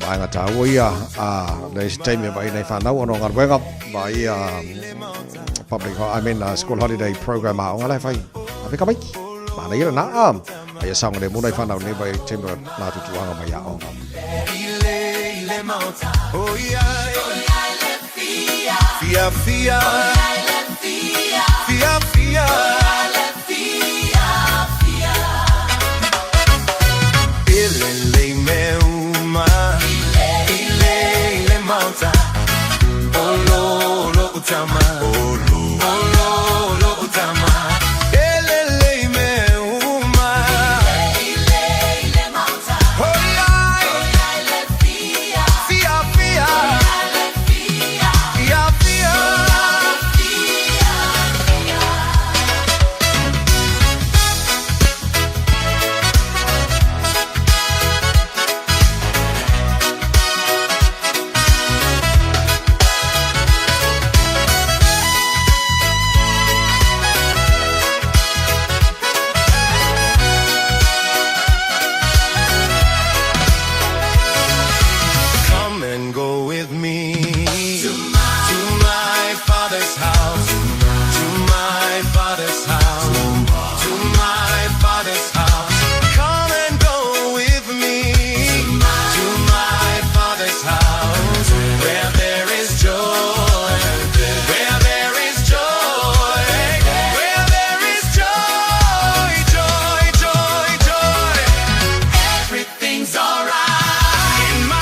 Vaega tāua ia a le isi taimi vai nei whanau ono galuega vai ia public, I mean, school holiday program a onga le whai. A wheka maiki. Mana ia na a. Ai saonga le mo nei whanau le vai taimi nā tutuanga mai a onga. Oh yeah, fia fia, fia fia. Ile le me uma, ile ile mauta. Olo olo utama, olo olo olo utama. Ile le me uma, ile ile mauta. Oh yeah, fia fia, fia fia. Come and go with me to my father's house, to my father's house, to my father's house. Come and go with me to my father's house, where there is joy, where there is joy, where there is joy, joy, joy, joy. Everything's alright in my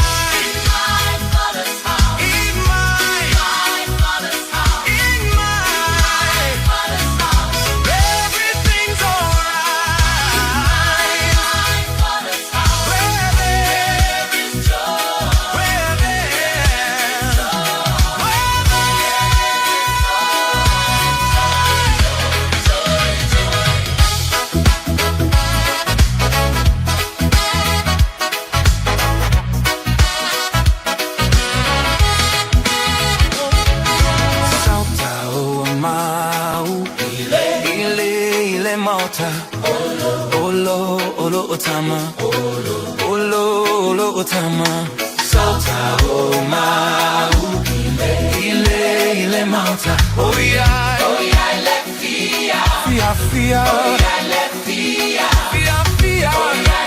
father's house. In my father's house. In my father's house. Everything's alright. In my father's house. Where there is joy. Where there is joy. Where there is joy, joy, joy. Sautau mau ile ile mauta olo olo otama olo olo otama Sautau mau ile ile mauta. Oh yeah, oh yeah, le fia fia fia, oh yeah, le fia fia fia, oh yeah.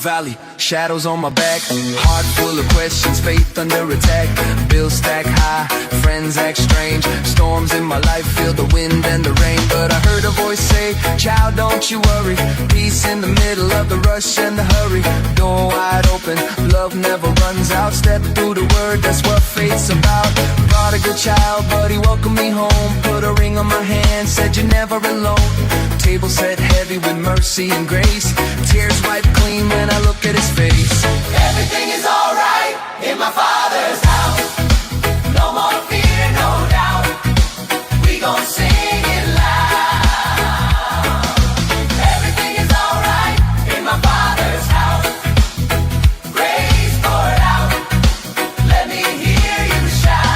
valley, shadows on my back. Heart full of questions, faith under attack. Bills stack high, friends act strange. Storms in my life, feel the wind and the rain. But I heard a voice say, Child, don't you worry. Peace in the middle of the rush and the hurry. Door wide open, love never runs out. Step through the word, that's what faith's about. Prodigal child, but he welcomed me home. Put a ring on my hand, said you're never alone. Table set heavy with mercy and grace. Tears wiped clean when I look at his face. Everything is alright in my father's house. No more fear, no doubt. We gon' sing it loud. Everything is alright in my father's house. Grace poured out. Let me hear you shout.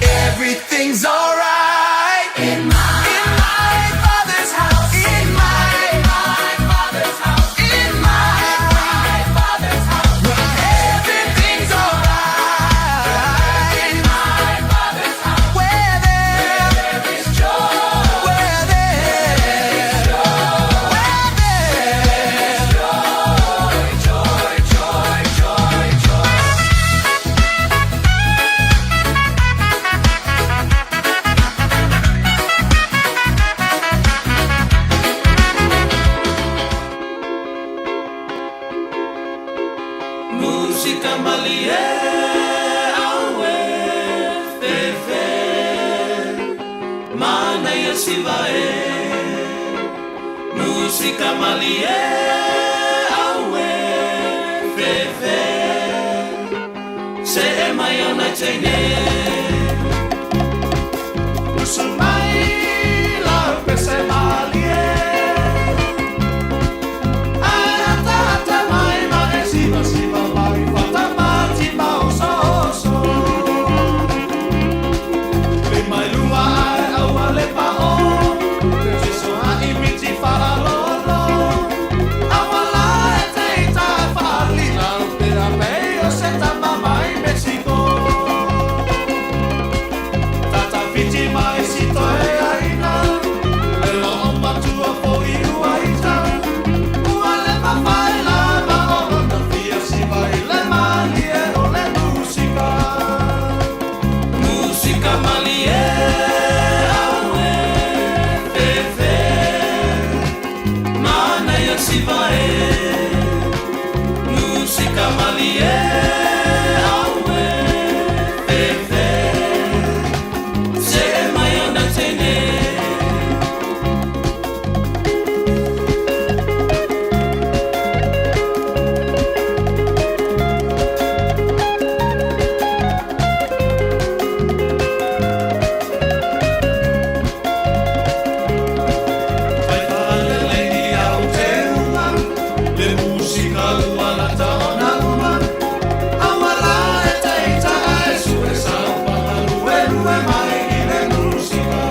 Everything's alright in my, in my father's house. In my, my father's house. In my, my father's house. Everything's alright in my father's house. Where there is joy. Where there is joy. Where there is joy, joy, joy, joy, joy. Musika malie aue fefe Mana ia siva e Musika malie aue fefe Se e mai ona teine Usu mai lau pese malie Tata mai ma e siva siva mai fata mati ma oso oso Le mai lua ai aua le pa o Te so ha i miti wha lolo Awa la e te i ta whali la Te a mei o se tama mai Mexico Tata whiti mai si toe aina Le lo o matua fo i ua ita Ua le mawhai la ma o lona fia si mai le malie o le musika. Musika malie aue fefe Mana ia siva e Musika malie aue fefe Se e mai ona tene Vai whaalelei i au te uma, le musika ua lata ona uma. Aua la e te ita e sue sau whakalue lue mai i le musika.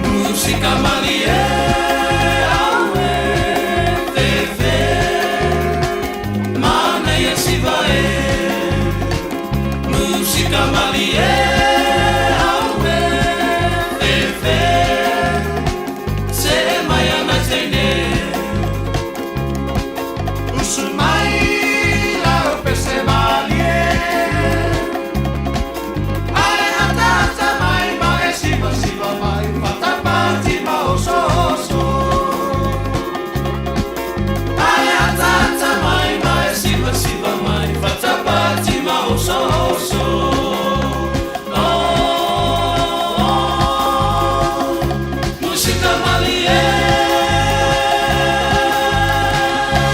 Musika malie aue fefe Mana ia siva e Musika malie aue fefe Se e mai ana teine Usu mai lau pese malie. Ae ata ata mai ma e siva siva mai whatapati ma oso oso. Ae ata ata mai ma e siva siva mai Whatapati ma oso oso Oh, oh, Musika malie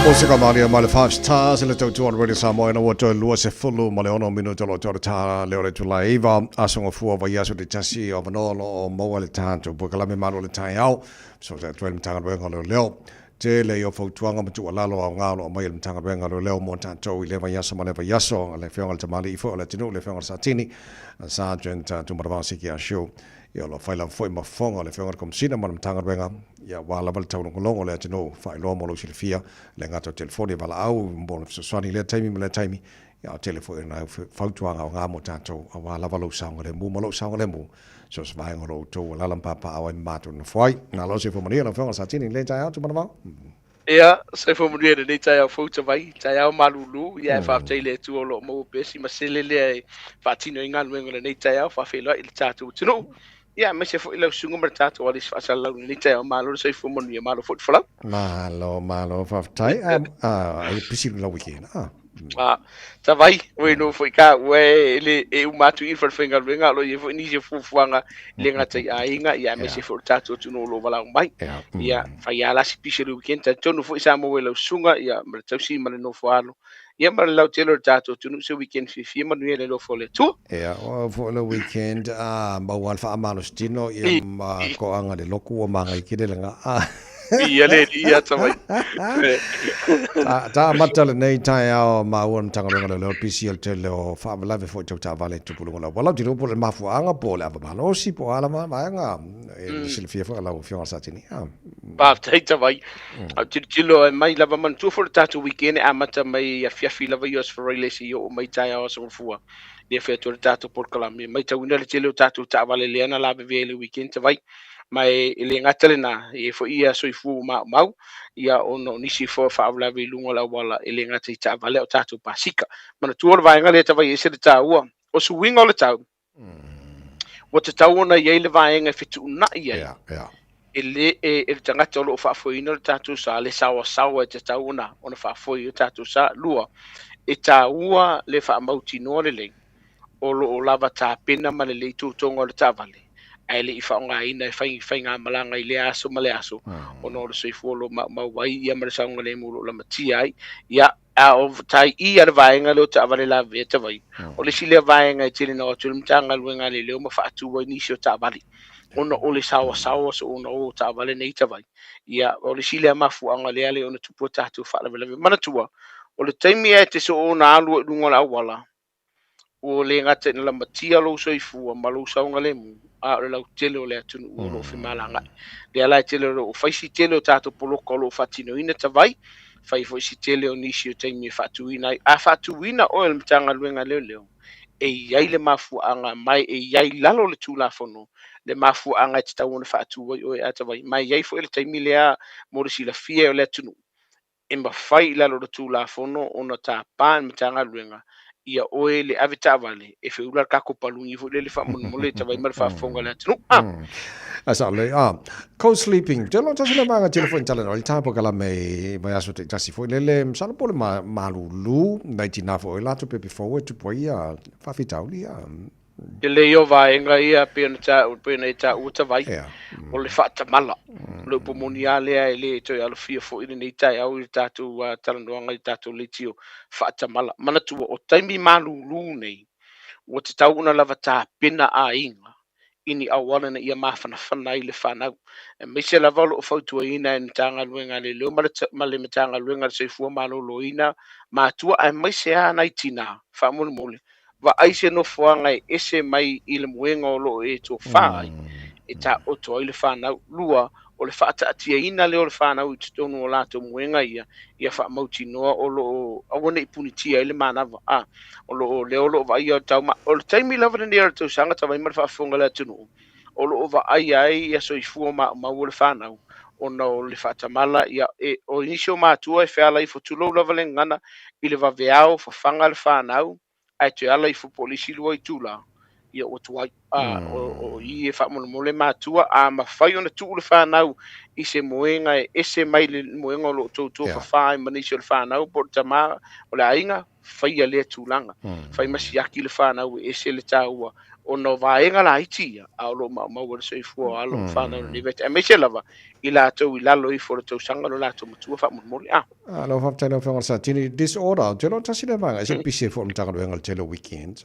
Musika malia mai le Five Stars i le tautua o Radio Samoa ina ua toe 26 ma le 6 minute o lo toe ta le o le tula iva aso ngafua vai aso le tasi o vanoa lo o maua le tatou polokalame malo o le taeao so sa toe le Matagaluega o Leoleo tele i o fautuaga ma tuualalo aoga o lo o aumaia e le Matagaluega o Leoleo mo tatou i lea vaiaso ma lea vaiaso le Afioga i le Tamalii foi o le atunuu le Afioga i le Satini Sergeant Tumadavao Siki Ashu ia o lo o fai lava foi ma fofoga o le Afioga i le Komesina ma le Matagaluega ia aua lava le taulogologo o le atunuu faailoa mo lou silafia le gata o telefoni e valaau mo le fesoasoani i lea taimi ma lea taimi ia o tele foi o nai fautuaga aoga mo tatou aua lava lou saogalemu ma lou saogalemu so o se vaega o lo outou alaala ma papaaao ai ma matou nofo ai. Malo le soifua manuia lau Afioga i le Satini i lenei taeao Tumanavao. Ia, soifua manuia i lenei taeao fou Tavai, taeao malūlū, ia e faafetai i le Atua o lo o maua pea si masele lea e faatino ai galuega o lenei taeao, faafeiloai i le tatou atunuu. Ia, aemaise foi lau susuga ma le tatou alisi faasalalau i lenei taeao. Malo le soifua manuia, malo foi le folau. Malo, malo, faafetai. A, a, ai pisi le lau weekend. Ah. A, Tavai, ua iloa foi ka ua e le e uma atu i le falefaigaluega, o lo o i ai foi nisi o fuafuaga e le gata i aiga, ia aemaise foi o le tatou atunuu o lo o valaau mai. Ia, fai lava la si pisi o le weekend, talitonu foi sa maua e lau susuga, ia, ma le tausi ma le nofo alo, ia ma le lautele o le tatou atunuu se weekend fiafia manuia i le alofa o le Atua. Ia, o au foi o le weekend, a, maua lava le faamalositino, ia, ma toaga le lotu ua magai tele le gaa. Ia le alii ia Tavai. Ta, ta amata lenei taeao maua le Matagaluega o Leoleo pisi o le tele o faalavelave foi tau taavale i tupu i luga o le auala. Ou te iloa po o le mafuaaga po o le ava malosi po o a lava vaega e silafia foi e lau Afioga Satini. Ah. Faafetai Tavai. Au tilotilo e mai lava manatua foi le tatou weekend e amata mai afiafi lava i Aso Faraile seia oo mai taeao Aso Gafua. Lea fai atu ai le tatou polokalame. Matauina le tele o tatou taavale lea na lavevea i le weekend Tavai. Ma e le gata lena, e i ai foi ia soifua ua maumau, ia ona o nisi foi o faalavelave i luga o le auala e le gata i taavale a o tatou pasika. Manatua o le vaega lea Tavai e ese le taua, o suiga o le tau, ua tatau ona i ai le vaega e fetuunai ai e le, e, e le tagata o lo o faafoeina le tatou sa, le saoasaoa e tatau ona, ona faafoe i o tatou sa. Lua, e taua le faamautinoa lelei o lo o lava tapena ma lelei totoga o le taavale, ae le i faaaogaina e fai faigamalaga i lea aso ma lea aso, ona o le soifua o lo o maumau ai ia ma le saogalemu o lo o lamatia ai. Ia, a o tai i a le vaega lea o taavale lavevea Tavai, o le isi lea vaega e tele na o atu ai le Matagaluega a Leoleo ma faatu ai nisi o taavale, ona o le saoasaoa soona o taavale nei Tavai. Ia, o le isi lea mafuaaga lea le ona tupu a tatou faalavelave. Manatua, o le taimi e te soona alu ai i luga o le auala, ua le gata ina lamatia lou soifua ma lou saogalemu, a o le lautele o le atunuu o lo o femalagaai. Lea la e tele o lo o fai si tele o tatou poloka o lo o faatinoina Tavai, fai foi si tele o nisi o taimi e faatuina ai. A faatuina oe e le Matagaluega a Leoleo, e i ai le mafuaaga mai, e i ai i lalo o le Tulafono le mafuaaga e tatau ona faatu ai oe a Tavai. Ma e i ai foi le taimi lea mo le silafia e le atunuu, e mafai i lalo o le Tulafono ona tapa e le Matagaluega ia oe le ave taavale e feula le tatou paluni foi lele faamolemole e tavai ma le faafofoga a le atunuu. Ah. A sa le ah co-sleeping te lo tasi le vaega tele foi talanoa i tapo kala me vai aso te tasi foi lele masalo po le malulu nai tina foi latou pepe fou e tupu ai ia faafitauli ia. Tele ia o vaega ia pei ona taua, pei ona e taua Tavai, o le faatamala. O le upu moni lava lea e le toe alofia foi lenei taeao i le tatou talanoaga i le tatou leitio faatamala. Manatua, o taimi malūlū nei, ua tatau ona lava tapena aiga i ni auala ina ia mafanafana ai le fanau. Aemaise lava o lo o fautuaina e le Matagaluega a Leoleo ma le, ma le Matagaluega a le Soifua Maloloina matua aemaise lava nai tinā, faamolemole, vaai se nofoaga e ese mai i le moega o lo o e tofa ai, e taoto ai le fanau. Lua, o le faataatiaina lea o le fanau i totonu o latou moega ia, ia faamautinoa o lo o aua ne i punitia ai le manava. A, o lo o lea o lo o vaaia o le tau ma, o le taimi lava lenei o le tausaga tavai ma le faafofoga a le atunuu, o lo o vaaia ai ia soifua maumau o le fanau, ona o le faatamala, ia, e, o nisi o matua e feala ifo, tulou lava le gagana, i le vaveao, fafaga le fanau, ae toe ala ifo po o le isi lua itula, ia ua tuai. A, o i e faamolemole matua, a mafai ona tuu le fanau i se moega e ese mai le moega o lo o toutou fafā ai ma nisi o le fanau po o le tama o le aiga, faia lea tulaga. Fai ma siaki le fanau e ese le taua ona o vaega laiti ia, a o lo o maumau ai le soifua o alo ma fanau i lenei vaitaimi, aemaise lava i latou i lalo ifo o le tausaga lo latou matua faamolemole. A. Alo faafetai lau Afioga i le Satini. Disorder, ou te iloa tasi lea vaega, e se pisi ai foi le Matagaluega i le tele o weekends.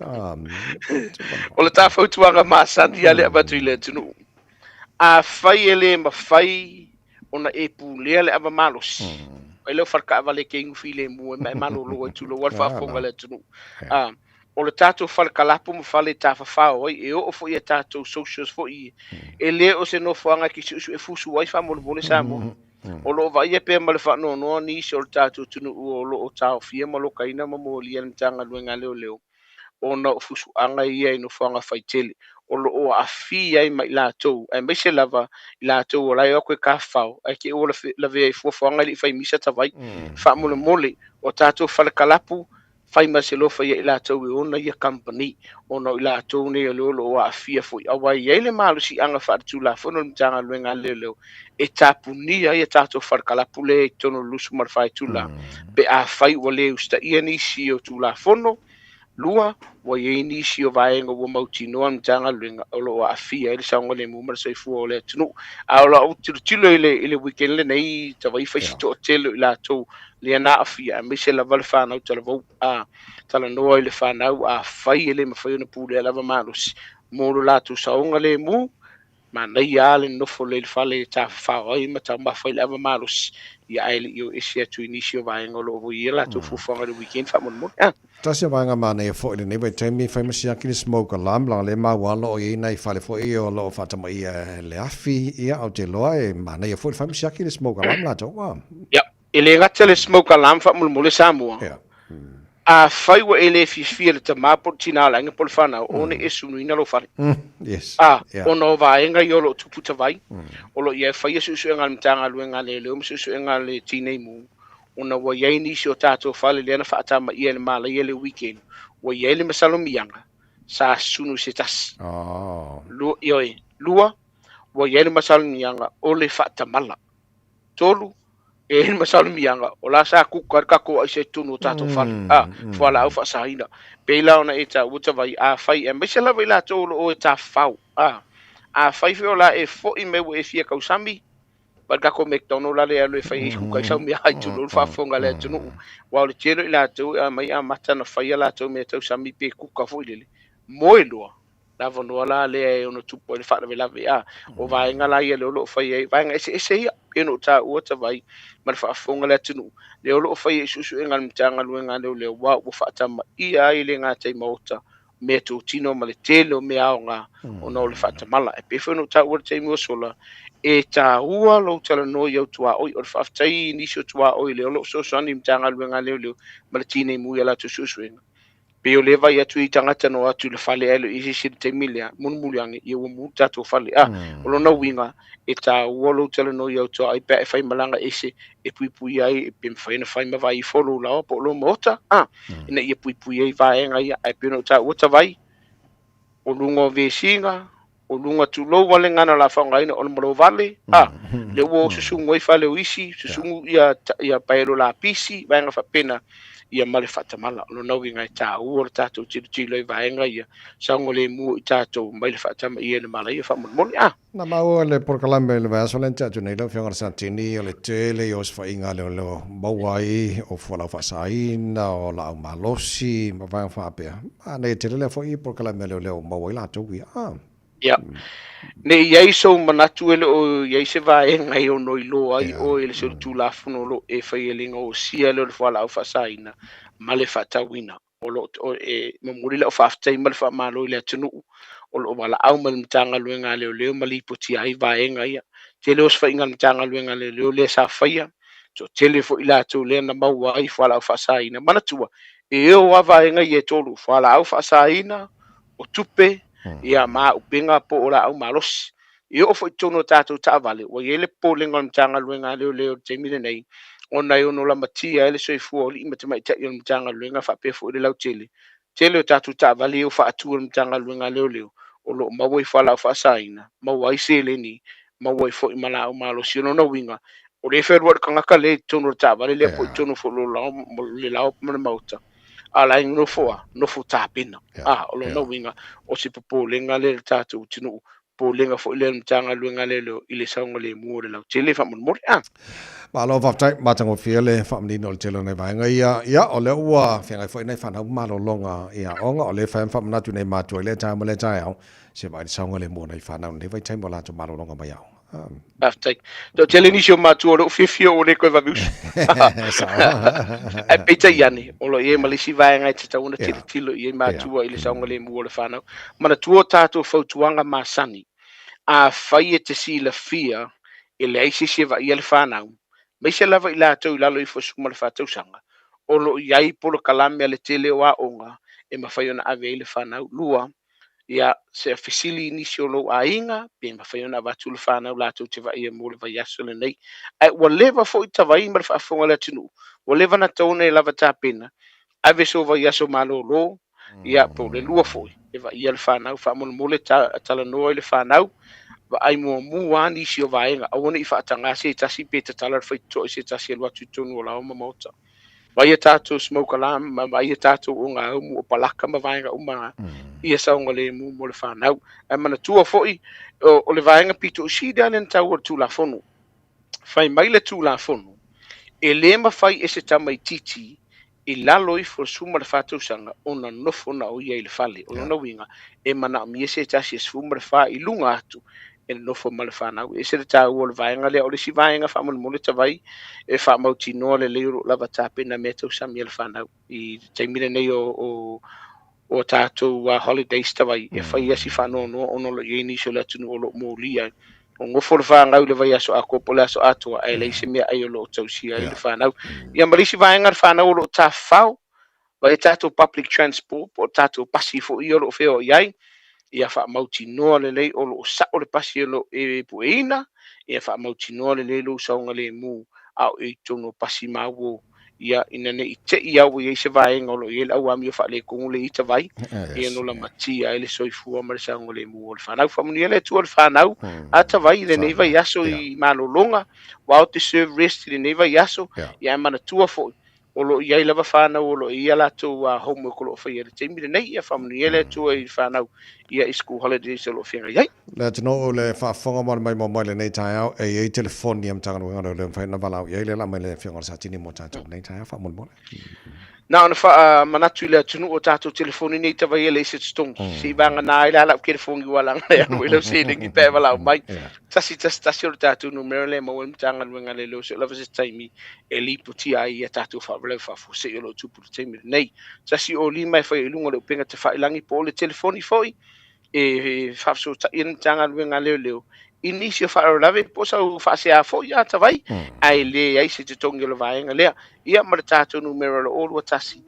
O le ta fautuaga masani lava lea e avatu i le atunuu, afai e le mafai ona e pulea le ava malosi, fai lea o faletaavale e te inu filemu ai ma e malolo ai, tulou lava le faafofoga a le atunuu. O le tatou fale kalapu ma fale tafafao ai, e oo foi i a tatou socials foi ia, e le o se nofoaga e te suesue fusu ai faamolemole Samoa. O lo o vaaia pea ma le faanoanoa nisi o le tatou atunuu o lo o taofia ma lokaina ma molia e le Matagaluega a Leoleo ona o fusuaga ia i nofoaga faitele. o lo o aafia ai ma i latou, aemaise lava i latou o la e o atu e tafafao, ae te i ua lavea i fuafuaga e le i fai misa tavai. Faamolemole, o tatou fale kalapu, fai ma se alofa ia i latou e ona ia kamupani, ona o i latou nei o lea o lo o aafia foi. Aua e i ai le malosiaga faaletulafono o le Matagaluega a Leoleo e tapunia ai a tatou fale kalapu lea i totonu o le 24 itula, pe afai ua le usitaia nisi o Tulafono. Lua, ua i ai nisi o vaega ua mautinoa le Matagaluega o lo o aafia ai le saogalemu ma le soifua o le atunuu. A o lau tilotilo i le weekend lenei, tavai fai si toatele o i latou lea na aafia, aemaise lava le fanau talavou, a talanoa i le fanau, afai e le mafai ona pulea lava malosi mo lo latou saogalemu, manaia lava le nofo lelei i le fale e tafafao ai ma taumafa ai le ava malosi, ia ae le i o ese atu i nisi o vaega o lo o i ai a latou fuafuaga i le weekend faamolemole. A. Tasi o vaega manaia foi i lenei vaitaimi, fai ma siaki le smoke alarm, leaga lea maua o lo o i ai nai fale foi ia o lo o faatamaia e le afi, ia ou te iloa e manaia foi le fai ma siaki le smoke alarm latou. A. Ia, e le gata le smoke alarm faamolemole Samoa. Ia. Afai ua e le fiafia i le tama po o le tina o le aiga po o le fanau, ona e sunuina lou fale. Yes. A, ona o vaega ia o lo o tupu tavai, o lo o i ai faia suesuega a le Matagaluega a Leoleo ma suesuega a le Tinei Mu, ona ua i ai nisi o tatou fale lea na faatamaia i le malaia i le weekend, ua i ai le masalomiaga sa sunu i se tasi. Oh. Lua, ioe, lua, ua i ai le masalomiaga o le faatamala. Tolu, e i ai le masalomiaga o la sa kuka le tatou aisa i totonu o tatou fale, a, fualaau faasaina. Pei la ona e taua tavai, afai, aemaise lava i latou o lo o e tafafao, a, afai foi o la e foi mai ua e fia tausami, ma le tatou McDonald la le alu e fai ai kuka i sau mea ai tulou le faafofoga a le atunuu. Aua o le tele o i latou e aumai amata ona fai a latou mea tausami pe kuka foi lele, moe loa, le avanoa la lea e ono tupu ai le faalavelave. A o vaega la ia lea o lo o fai ai, vaega eseese ia, pei ona ou taua tavai ma le faafofoga a le atunuu, lea o lo o fai ai suesuega a le Matagaluega a Leoleo, aua ua faatamaia ai le gatai maota mea totino ma le tele o mea aoga ona o le faatamala. E pei foi ona ou taua i le taimi ua sola, e taua lou talanoa i au tuaoi. O le faafetai i nisi o tuaoi lea o lo o fesoasoani i le Matagaluega a Leoleo ma le Tinei Mu i a latou suesuega. Pei o lea vaai atu i tagata na o atu i le fale ae le o i ai se isi i le taimi lea, mulimuli ane, ia ua mu le tatou fale. A, o lona uiga, e taua lou talanoa i au tuaoi pe a e fai malaga ese e puipuia ai pe mafai ona fai ma vaai ifo lou laoa po o lou maota, a, ina ia puipuia ai vaega ia. Ae pei ona ou taua tavai, o luga o vesiga, o luga tulou vale gana o le a faaaogaina o le malo vale, a, lea ua o susugu ai fale o isi, susugu ia, ia paelo lapisi, vaega faapena, ia ma le faatamala. O lona uiga e taua le tatou tilotilo i vaega ia, saogalemu o i tatou mai le faatamaia i le malaia faamolemole. A. Na maua le polokalame i le vaiaso lea na tea atu nei lau Afioga i le Satini, o le tele ia o osofaiga a leoleo maua ai o fualaau faasaina, o laau malosi ma vaega faapea. Manaia tele lea foi polokalame a leoleo maua ai latou ia. Ah. Ia. Ne i ai sou manatu e le o i ai se vaega e ono iloa ai oe i le solitulafono o lo o e faia i le gaosia lea o le fualaau faasaina ma le faatauina. O lo o e momoli lau faafetai ma le faamalo i le atunuu o lo o valaau mai le Matagaluega a Leoleo ma lipotia ai vaega ia. Tele osofaiga a le Matagaluega a Leoleo lea sa faia, toatele foi i latou lea na maua ai fualaau faasaina. Manatua, e o lava vaega ia e tolu, fualaau faasaina, o tupe, ia ma auupega po o laau malosi. E oo foi i totonu o tatou taavale, ua i ai le popolega o le Matagaluega a Leoleo i le taimi lenei, ona e ono lamatia ai le soifua o alii ma tamaitai o le Matagaluega faapea foi le lautele. Tele o tatou taavale ia ua faatu e le Matagaluega a Leoleo, o lo o maua i fualaau faasaina, maua ai seleni, maua ai foi ma laau malosi. O lona uiga, o lea e fealuai le tagata lea i totonu o le taavale lea po o i totonu foi o le lao ma le maota, a la e nofo a, nofo tapena. A, o lona uiga, o se popolega lea i le tatou atunuu, popolega foi lea i le Matagaluega a Leoleo i le saogalemu o le lautele faamolemole. A. Malo faafetai, matagofie le faamanino o le tele o nai vaega ia. Ia, o lea ua feagai foi nai fanau ma malologa i aoga, o lea e fai ma faamanatu i nai matua i lea taeao ma lea taeao, se vaai i le saogalemu o nai fanau i lenei vaitaimi o latou malologa mai aoga. Faafetai. Toatele nisi o matua o lea ua fiafia ua le toe vave usu. Ae peitai ane, o lo o i ai ma le isi vaega e tatau ona tilotilo i ai matua i le saogalemu o le fanau. Manatua o tatou fautuaga masani, afai e te silafia e leai se isi e vaaia le fanau, aemaise lava i latou i lalo ifo o le 14 tausaga, o lo o i ai polokalame a le tele o aoga e mafai ona ave ai le fanau. Lua, Ia, se fesili i nisi o lou aiga, pe mafai ona avatu le fanau latou te vaaia mo le vaiaso lenei. Ae ua leva foi Tavai ma le faafofoga a le atunuu, ua leva ona tatau ona e lava tapena, ave sou vaiaso malolo, ia, po o le lua foi, e vaaia le fanau. Faamolemole talanoa i le fanau, vaai muamua lava nisi o vaega, aua ne i faataga se tasi pe tatala le faitotoa i se tasi e alu atu i totonu o laoa ma maota. Vaai a tatou smoke alarm, ma vaai a tatou ogaumu o palaka ma vaega uma na, ia saogalemu mo le fanau. Ae manatua foi, o le vaega pito i sili lava lea na taua o le Tulafono. Fai mai le Tulafono, e le mafai e se tamaitiiti i lalo ifo o le 14 tausaga ona nofo na o ia i le fale. O lona uiga, e manaomia se tasi e 14 i luga atu e nofo ma le fanau. E ese le taua o le vaega lea. O le isi vaega faamolemole Tavai e faamautinoa lelei o lo o lava tapena mea tausami a le fanau i le taimi lenei o tatou holidays Tavai e fai ai si faanoanoa ona o lo o i ai nisi o le atunuu o lo o molia ai. O nofo le fanau i le vaiaso atoa po o le aso atoa ae leai se meaai o lo o tausia ai le fanau. Ia ma le isi vaega le fanau o lo o tafafao, vaai tatou public transport po o tatou pasi foi ia o lo o feoai ai, ia faamautinoa lelei o lo o sao le pasi o lo o e pueina, ia faamautinoa lelei lou saogalemu a o e i totonu o pasi ma uo, ia ina ne i te i lava ua i ai se vaega o lo o i ai le au amio faaletonu lea i Tavai, ia no lamatia ai le soifua ma le saogalemu o le fanau. Faamanuia le Atua i le fanau a Tavai i lenei vaiaso i malologa, while deserved rest i lenei vaiaso, ia ae manatua foi, o lo o i ai lava fanau o lo o i ai a latou homework o lo o faia i le taimi lenei. Ia faamanuia le Atua i fanau ia i school holidays o lo o feagai ai. Le atunuu le faafofoga ma le maimoa mai lenei taeao, e i ai telefoni a Matagaluega o Leoleo e mafai ona valaau i ai lea la mai le Afioga i le Satini mo tatou lenei taeao faamolemole. Na ona faamanatu i le atunuu o tatou telefoni nei tavai e leai se totogi. Se i vagana ai la lau telefoni ua laga e alu ai lau seleni pe a e valaau mai. 111 o le tatou numera lea e maua ai le Matagaluega a Leoleo se i oo lava se taimi e lipotia ai ia tatou faalavelave faafuasei o lo o tupu i le taimi lenei. 105 e faia i luga o le upega tafailagi po o le telefoni foi e faafesootai ai le Matagaluega a Leoleo i nisi o faalavelave po o sau faasea foi a Tavai, ae leai se totogi o le vaega lea. Ia ma le tatou numera o le 021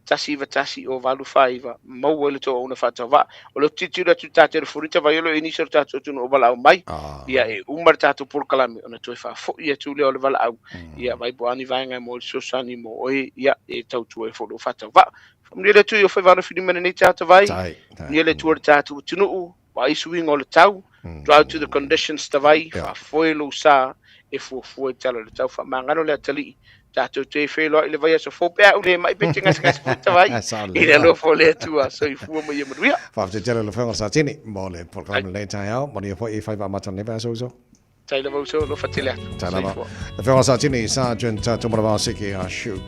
191 049, maua ai le tou auauna faatauvaa. O le tilotilo atu i le ta telefoni Tavai o lo o i ai nisi o le tatou atunuu o valaau mai, ia e uma le tatou polokalame ona toe faafoi atu lea o le valaau, ia vaai po o a ni vaega e maua ai le fesoasoani mo oe, ia e tautua ai foi lou faatauvaa. Faamanuia le Atua i ou faiva alofilima i lenei taeao Tavai. Faamanuia le Atua i le tatou atunuu, vaai suiga o le tau, drought to the conditions Tavai, faafoe lou sa e fuafua i tala o le tau. Faamagalo le atalii, tatou toe feiloai i le vaiaso fou pe a ou le mai pe te gasegase foi Tavai. I le alofa o le Atua, soifua ma ia manuia. Faafetai tele i lau Afioga i le Satini mo le polokalame lenei taeao. Manuia foi i faiva amata o lenei vaiaso uso. Tai lava uso, alofa tele atu. Tai lava. Le Afioga Satini, Sergeant Tumanavao Siki Ashu.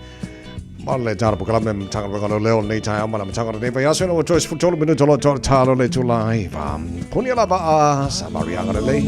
Ma le tala polokalame Matagaluega o Leoleo lenei taeao ma le amataga o lenei vaiaso ina ua toe 13 minuto loa toa talo le itula iva. Punia lava a Samarianga lelei.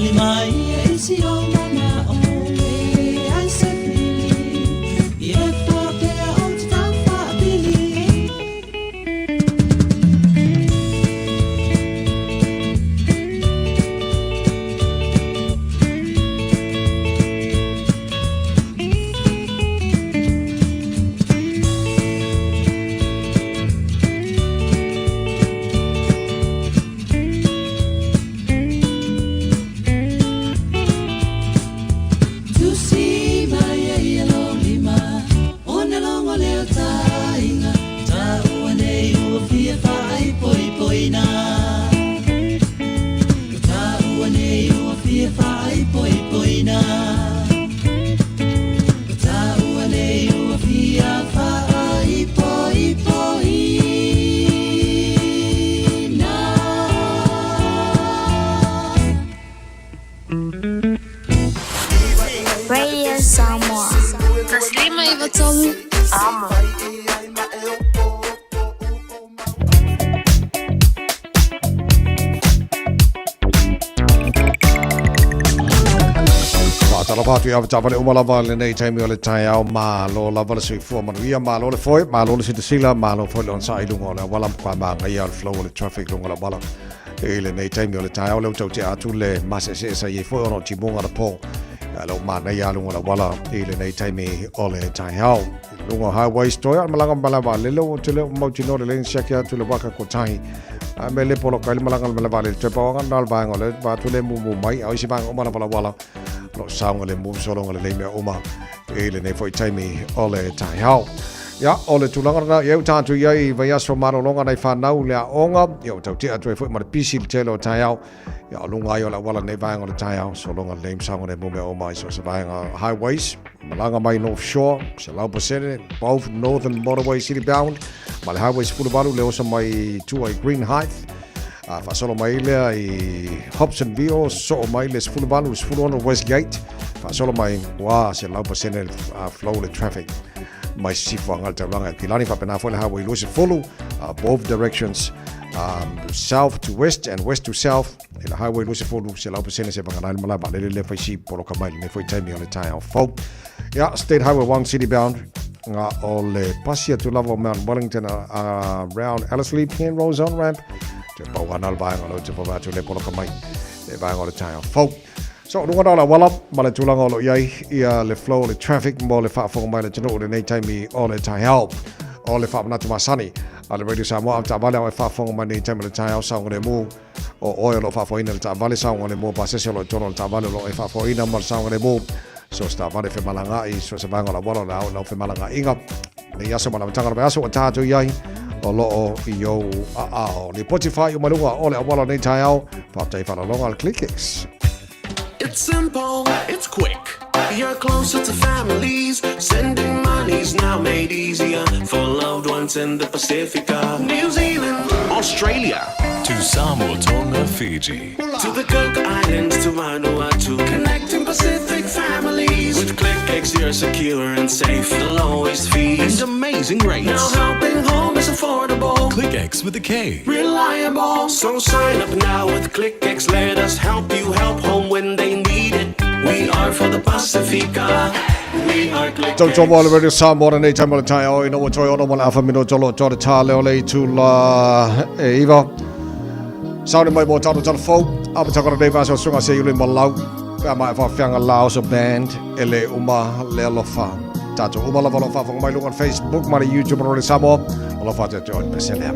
Tali mai e isi o mana o le ai se pili I e whapea o te tau whaapili. Tusi mai e ia lo lima o na longo leo tainga Ta ua nei ua fia whaai poi poina Ta ua nei ua fia whaai poi poina Ta ua nei ua fia whaai poi poina. Radio Samoa. Taslima Ivatolu. Amo. Faatalofa atu i avetaavale uma lava lenei taimi o le taeao malo lava le soifua manuia malo le foe malo le silasila malo foi le onosai i luga o le auala ma magaia o le flow o le traffic luga o le auala i lenei taimi o le taeao lea ua tautea atu le maseesee sa i ai foi ona o timuga na po a lea ua manaia luga o le auala i lenei taimi o le taeao i luga o highways toe o le malaga ma malae vaalele ua tele o mautinoa lelei na siaki atu le waka kotahi a me le poloka i le malaga le malae vaalele toe pau aga na o le vaega o le va atu le mumu mai a o isi vaega uma lava le auala o lo o saogalemu ma sologa lelei mea uma i lenei foi taimi o le taeao. Ia, o le tulaga lena, ia ua tatou i ai i vaiaso malologa nai fanau le aoga, ia ua tautea atu ai foi ma le pisi le tele o taeao, ia o luga ai o le auala lenei vaega o le taeao, sologa lelei ma saogalemu mea uma i so o se vaega highways, malaga mai North Shore, 100%, both Northern Motorway City Bound, ma le Highway 18 le oso mai i tua i Greenhithe, a faasolo mai lea i Hobsonville, soo mai le 18, 16 Westgate, faasolo mai ua 100% flow le traffic mai sisifo agai le taulaga i Kilani, faapena foi le Highway 20, both directions, south to west and west to south, i le Highway 20, 100% se vagana ai le malae vaalele lea faisi poloka mai lenei foi taimi o le taeao fou. Ia, State Highway 1 City Bound, nga o le pasi atu lava o Mount Wellington around Ellerslie Penrose on ramp, te pau ana le vaega o le te vava atu le poloka mai le vaega o le taeao fou. So, luga na o le auala ma le tulaga o lo o i ai ia le flow o le traffic mo le faafofoga mai le atunuu i lenei taimi o le taeao. O le faamanatu masani a le Radio Samoa au taavale ao e faafofoga mai lenei taimi o le taeao saogalemu o oe o lo o faafoeina le taavale saogalemu pasese o lo o i totonu o le taavale o lo o e faafoeina ma le saogalemu so se taavale femalagaai so se vaega o le auala o le ao lau femalagaiga nei aso ma le amataga o le vaiaso ua tatou i ai o lo o i ou aao. Lipoti faaiu mai luga o le auala o lenei taeao, faafetai faalaloga a le ClickX. It's simple, it's quick. You're closer to families. Sending money's now made easier for loved ones in the Pacifica, New Zealand, Australia, To Samoa, Tonga, Fiji. To the Cook Islands, to Vanuatu, connecting Pacific families. With ClickX, you're secure and safe. The lowest fees and amazing rates. Now helping home is affordable. ClickX with a K. Reliable. So sign up now with ClickX. Let us help you help home when they need it. We are for the Pacifica. We are ClickX. Tau mo le Radio Samoa lenei taimi o le taeao ina ua toe ono ma le afa minute o lo o toa le tā leo le itula e iva. Sauni mai mo tātou tala fou, amataga o lenei vaiaso susuga Seiuli Malau, pe a maea faafeaga La Oso Band e le uma le alofa. Tātou uma lava o lo o faafofoga mai luga o le Facebook ma le YouTube o Radio Samoa, alofa atu ia te oe le pese lea.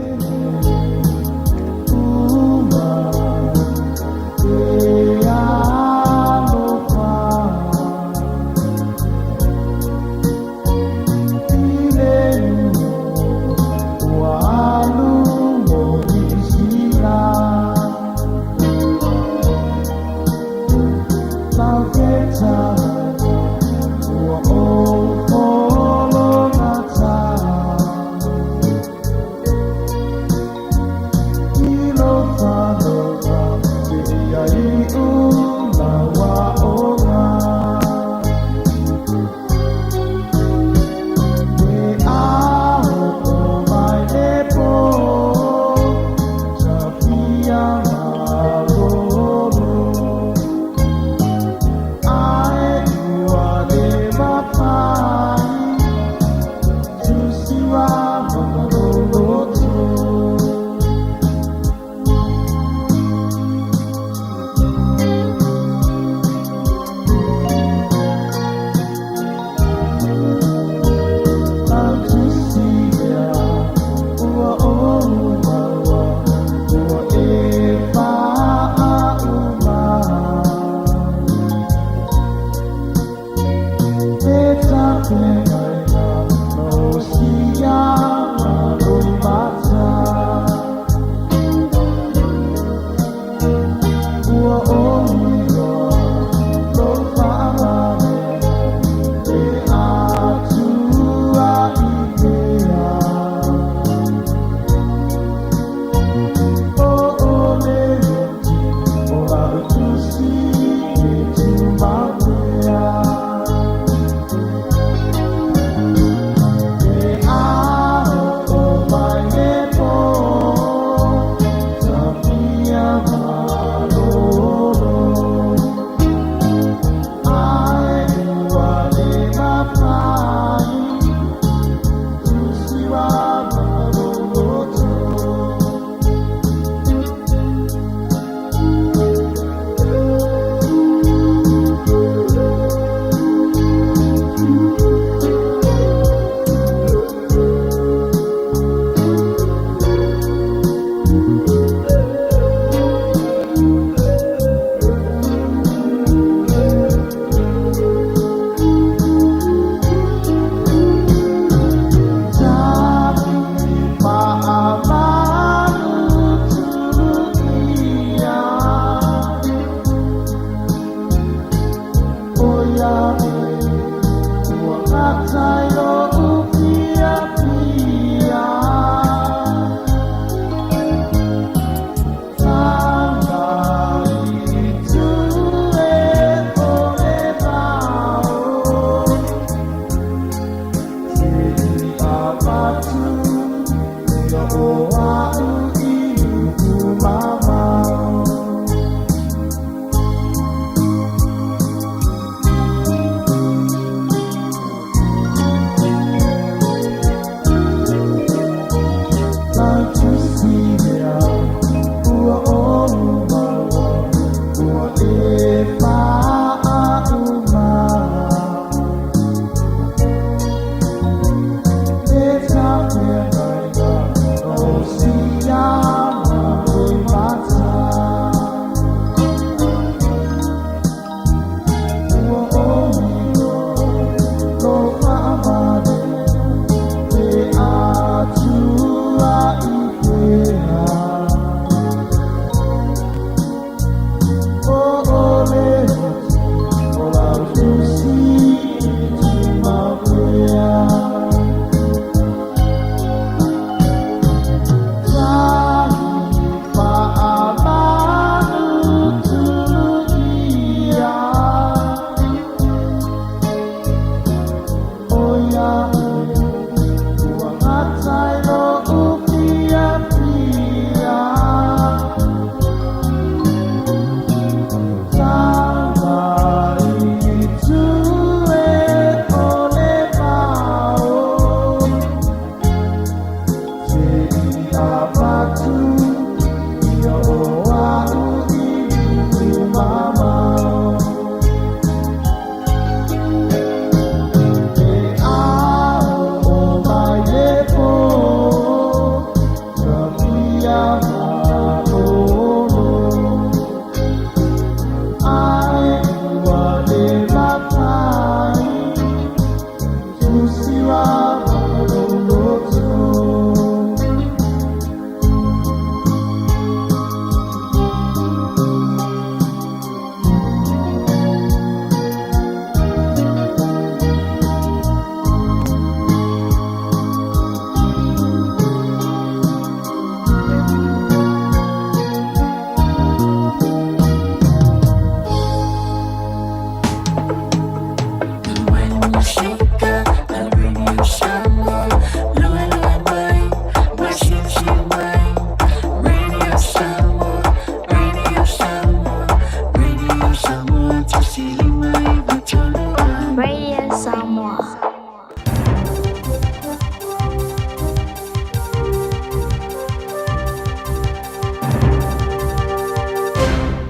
Radio Samoa.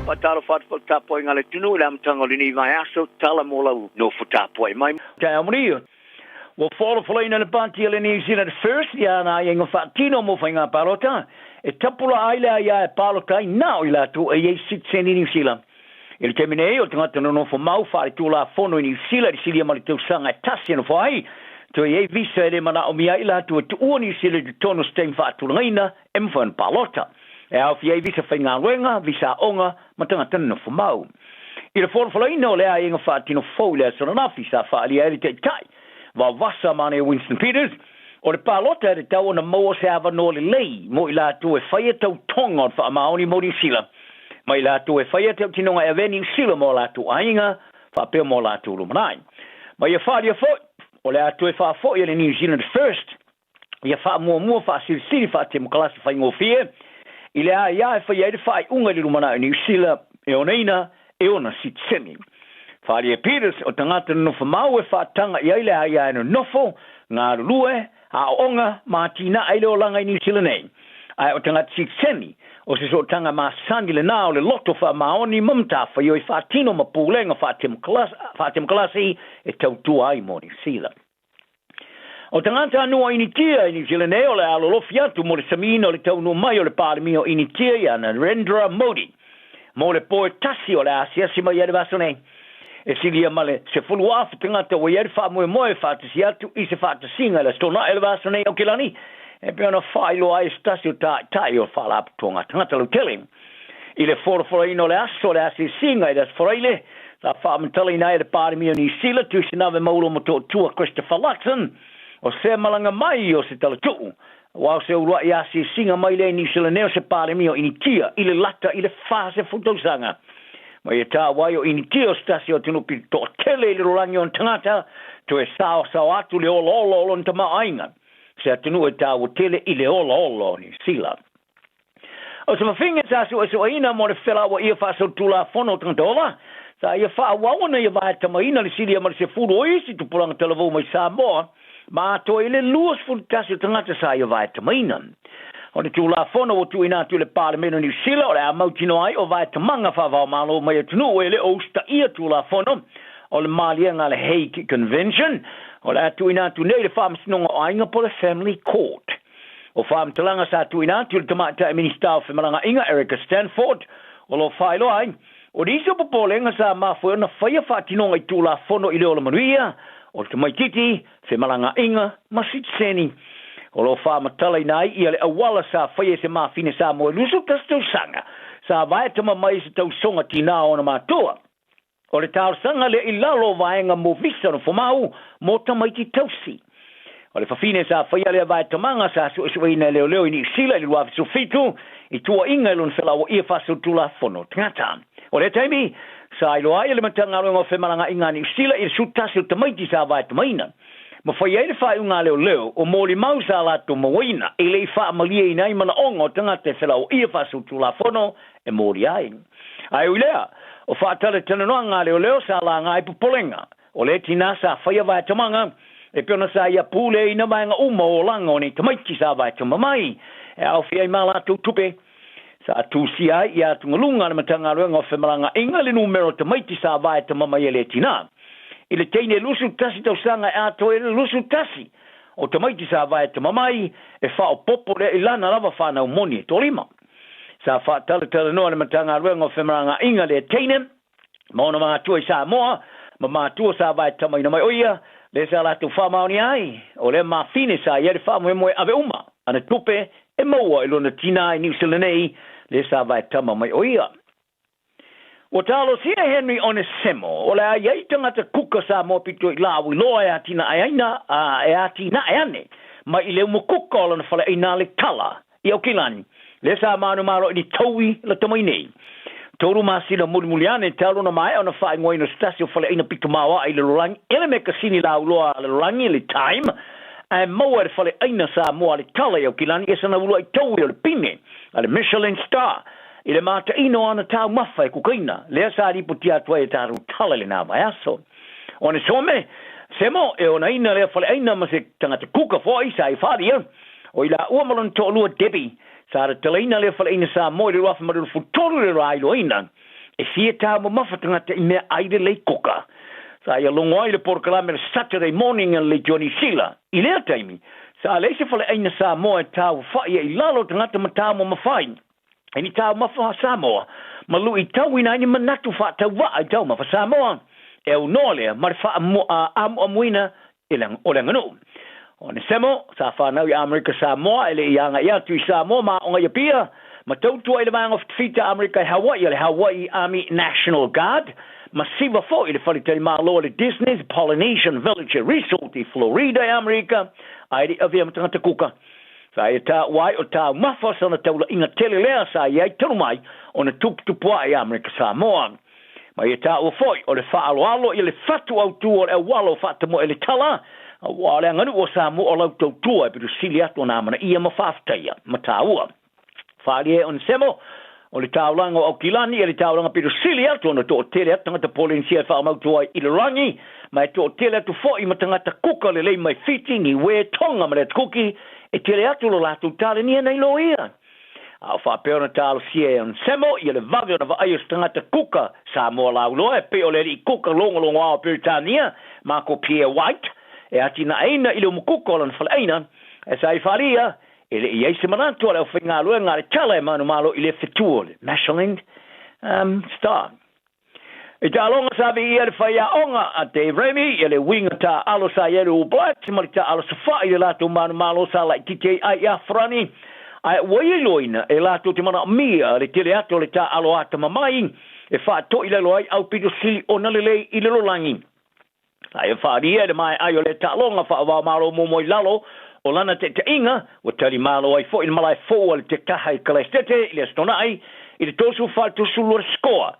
Faatalofa atu foi le tapuaiga a le atunuu i le amataga o lenei vaiaso, tala mo lau nofo tapuai mai. Taeao manuia. Ua folafolaina e le Pāti a le New Zealand First i ana aiaiga faatino mo faiga palota, e tapulaa ai le aia e palota ai na o i latou e i ai sitiseni i Niu Sila. I le taimi nei, o le tagata nonofo mau faaletulafono i Niu Sila i le silia ma le tausaga e tasi e nofo ai, toe i ai visa e le manaomia ai i latou e tuua Niu Sila i totonu o se taimi faatulagaina e mafai ona palota. E aofia ai visa faigaluega, visa aoga ma tagata nonofo mau. I le folafolaina o le aiaiga faatino fou i le aso ananafi sa faaalia ai le Taitai Vaovasa Mane Winston Peters, o le palota e tatau ona maua se avanoa lelei mo i latou e faia tautoga o le faamaoni mo Niu Sila, ma i latou e faia tautinoga e avea Niu Sila mo latou aiga faapea mo latou lumanai. Ma ia faaalia foi, o le a toe faafoi e le New Zealand First ia faamuamua faasilisili faatemokalasi faigofie i le aia e faia ai le faaiuga i le lumanai o Niu Sila e onaina e ona sitiseni. Faaalia e Peters, o tagata nonofo mau e faataga i ai le aia e nonofo, galulue, aoaoga ma atinae i le olaga i Niu Sila nei. Ae o tagata sitiseni, o se sootaga masani lenā o le loto faamaoni ma matafaioi faatino ma pulega faatemokalasi e tautua ai mo Niu Sila. O tagata anua o Initia i Niu Sila nei o le a lolofi atu mo le samiina o le taunuu mai o le Palemia o Initia ia Narendra Modi mo le po e tasi o le a asiasi mai ai le vaiaso nei. E silia ma le 10,000 tagata ua i ai le faamoemoe e faatasi atu i se faatasiga i le Aso Toonai o le vaiaso nei i Aukilani e pei ona faailoa ai e se tasi o taitai o le Faalapotopotoga a Tagata Lautele. I le folafolaina o le aso o le asiasiga i le Aso Faraile, Sa faamatalaina ai e le Palemia o Niu Sila, Tuisinave Maulo Motootua Christopher Luxon, o sea malaga mai o se talatuu, aua o se uluai asiasiga mai lea i Niu Sila nei o se Palemia o Initia i le lata i le 40 tausaga. Ma ia taua ai o Initia o se tasi o atunuu pito toatele i le lalolagi o ona tagata, toe saosaoa atu le olaola o lona tamaoaiga, se atunuu e taua tele i le olaola o Niu Sila. O se fafine sa suesueina mo le felauaia faasolitulafono o tagata ola, sa ia faaauau ona ia vaetamaina le silia ma le 10 o isi tupulaga talavou mai Samoa, ma atoa i le 21 o tagata sa ia vaetamaina. O le Tulafono ua tuuina atu i le Palemene o Niu Sila o le a mautinoa ai o vaetamaga faavaomalo mai atunuu e le o usitaia Tulafono o le Maliega a le Hague Convention, o le a tuuina atu nei i le Faamasinoga o Aiga po o le Family Court. O faamatalaga sa tuuina atu i le Tamaitai Minisita o Femalagaaiga Erica Stanford, o lo o faailoa ai, o nisi o popolega sa mafua ai ona faia faatinoga i Tulafono i le ola manuia o le tamaitiiti, femalagaaiga ma sitiseni. O lo o faamatalaina ai ia le auala sa faia e se mafine Samoa i 21 tausaga sa vaetama mai i se tausoga tinā o ona matua. O le talosaga lea i lalo o vaega mo visa nofomau mo tamaiti tausi. O le fafine sa faia lea vaetamaga sa suesueina e leoleo i Niu Sila i le 2017 i tuuaiga i lona felauaia faasolitulafono tagata. O lea taimi, sa iloa ai e le Matagaluega o Femalagaaiga a Niu Sila i le 11 o tamaiti sa vaetamaina. Ma fai ai le faaiuga a leoleo, o molimau sa latou mauaina e le i faamalieina ai manaoga o tagata e felauaia faasolitulafono e molia ai. Ae ui lea, o faatalatalanoaga a leoleo sa laga ai popolega, o lea tinā sa faia vaetamaga, e pei ona sa ia puleaina vaega uma o olaga o nei tamaiti sa vaetama mai, e aofia ai ma latou tupe. Sa tusia ai ia atugaluga a le Matagaluega o Femalagaaiga le numera o tamaiti sa vaetama mai e lea tinā. I le teine 21 tausaga e atoa i le 21 o tamaiti sa vaetama mai, e faaopoopo lea i lana lava fanau moni e toalima. Sa faatalatalanoa le Matagaluega o Femalagaaiga lea teine ma ona matua i Samoa, ma matua sa vaetamaina mai o ia, lea sa latou faamaonia ai, o lea mafine sa i ai le faamoemoe ave uma ana tupe e maua i lona tinā i Niu Sila nei, lea sa vaetama mai o ia. Ua talosia e Henry Onesemo, o le a i ai tagata kuka Samoa pito i lauiloa e atinaeaina a e atinae ane mai i le umukuka o lona faleaina a le Tala i Aukilani, lea sa manumalo i ni taui lata mai nei. Tolu masina mulimuli ane talu ona maea ona faaigoaina o se tasi o faleaina pito maoae i le lalolagi e le mekasini lauiloa a le lalolagi le Time, ae maua e le faleaina Samoa a le Tala i Aukilani e sana uluai taui o le pine a le Michelin Star i le mataina o ana taumafa e kukaina, lea sa lipotia atu ai e tatou tala i lena vaiaso. Onesome, Semo, e onaina lea faleaina ma se tagata kuka foi sa i wharia, o i la ua ma lona toalua Debbie, sa tatalaina lea faleaina Samoa i le 2023 le rā iloaina, e fia taumamafa tagata i mea ai lelei kuka. Sa ia logo ai le polokalame le Saturday Morning a le Leitio Niu Sila. I lea taimi, sa leai se faleaina Samoa e tauawhai ai i lalo o tagata ma taumamafai. I ni taumafa Samoa, ma luitauina ai ni manatu faatauvaa i taumafa Samoa, e aunoa lea ma le faaamuamuina o le aganuu. O Onesemo, sa fanau i Amerika Samoa, e le i aga'i atu i Samoa ma aoga i Apia, ma tautua i le Vaega o Fitafita Amerika i Hawaii a le Hawaii Army National Guard, ma siva foi i le faletalimalo a le Disney's Polynesian Village Resort i Florida i Amerika, ae le i avea ma tagata kuka. Sa ia taua ai o taumafa sana taulaiga tele lea sa i ai talu mai ona tuputupuae i Amerika Samoa. Ma ia taua foi o le faaaloalo ia le fatu autū o le auala o faatamoe le tala, aua o le aganuu o Samoa o lau tautua e pito sili atu ona amanaia ma faafetaia ma taua. Faaalia e Onesemo, o le taulaga o Aukilani e le taulaga pito sili atu ona toatele atu tagata Polenisia e faamautu ai i le lagi, ma e toatele atu foi ma tagata kuka lelei mai Fiti, Niue, Tonga ma le Atukuki, e tele atu lo latou talenia nai lo ia. A o faapea ona talosia e Onesemo ia le vave ona vaai o se tagata kuka Samoa lauloa e pei o le alii kuka logologoa o Peretania, Marco Pierre White, e atinaeina i le umukuka o lana faleaina, e sa i faaalia, E le i i ai se manatu a le aufaigaluega a le Tala e manumalo i le fetu o le Michelin Star. I taaloga sa viia le faiaoga a Dave Remy ia le uiga taaalo sa i ai le All Blacks ma le taaalo safa'i i le latou manumalo sa laitiiti ai ai i Afarani, ae ua iloina e latou te manaomia le tele atu o le taaalo atamamai e faatoilalo ai aupito sili ona lelei i le lalolagi. A e faaalia i le maea ai o lea taaloga faava-o-Malo muamua i lalo o lana taitaiga, ua tali malo ai foi le malae fou a le Tekaha i Kalaestete i le Aso Toonai i le 34 i le 32 le sikoa.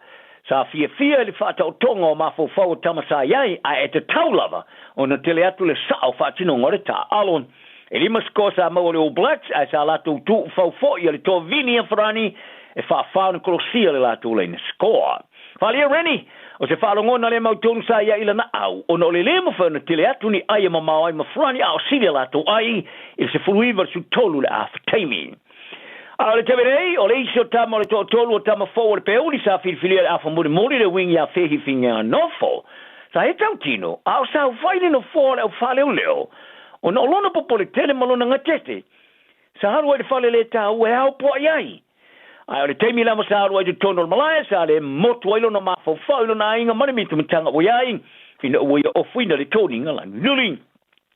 Sa fiafia i le faataotoga o mafaufau o tama sa i ai, ae e tatau lava ona tele atu le sao faatinoga o le taaalo. E lima sikoa sa maua e le All Blacks, ae sa latou tuufau foi a le toa Vini Afarani e faafa ona kolosia le latou laina sikoa. Falia Rennie, O se faalogona le mautonu sa ia i lana au, ona o le lē mafai ona tele atu ni ai e mamao ai ma Farani a o sili a latou ai i le 19 i le 13 le afa taimi. A o le taimi nei, o le isi o tama o le toatolu o tama fou o le Peuli sa filifilia i le afa mulimuli le wing iā Fehi Fineanofo. Sa he tautino, a o saofai le nofoa o le au faaleoleo, ona o lona popole tele ma lona gatete. Sa alu ai i le fale le taua e aopoai ai. Ae o le taimi lava sa alu ai i totonu o le malae, sa le motu ai lona mafaufau i lona aiga ma le mitamitaga ua i ai, ina ua ia ofuina le toniga lagiluli.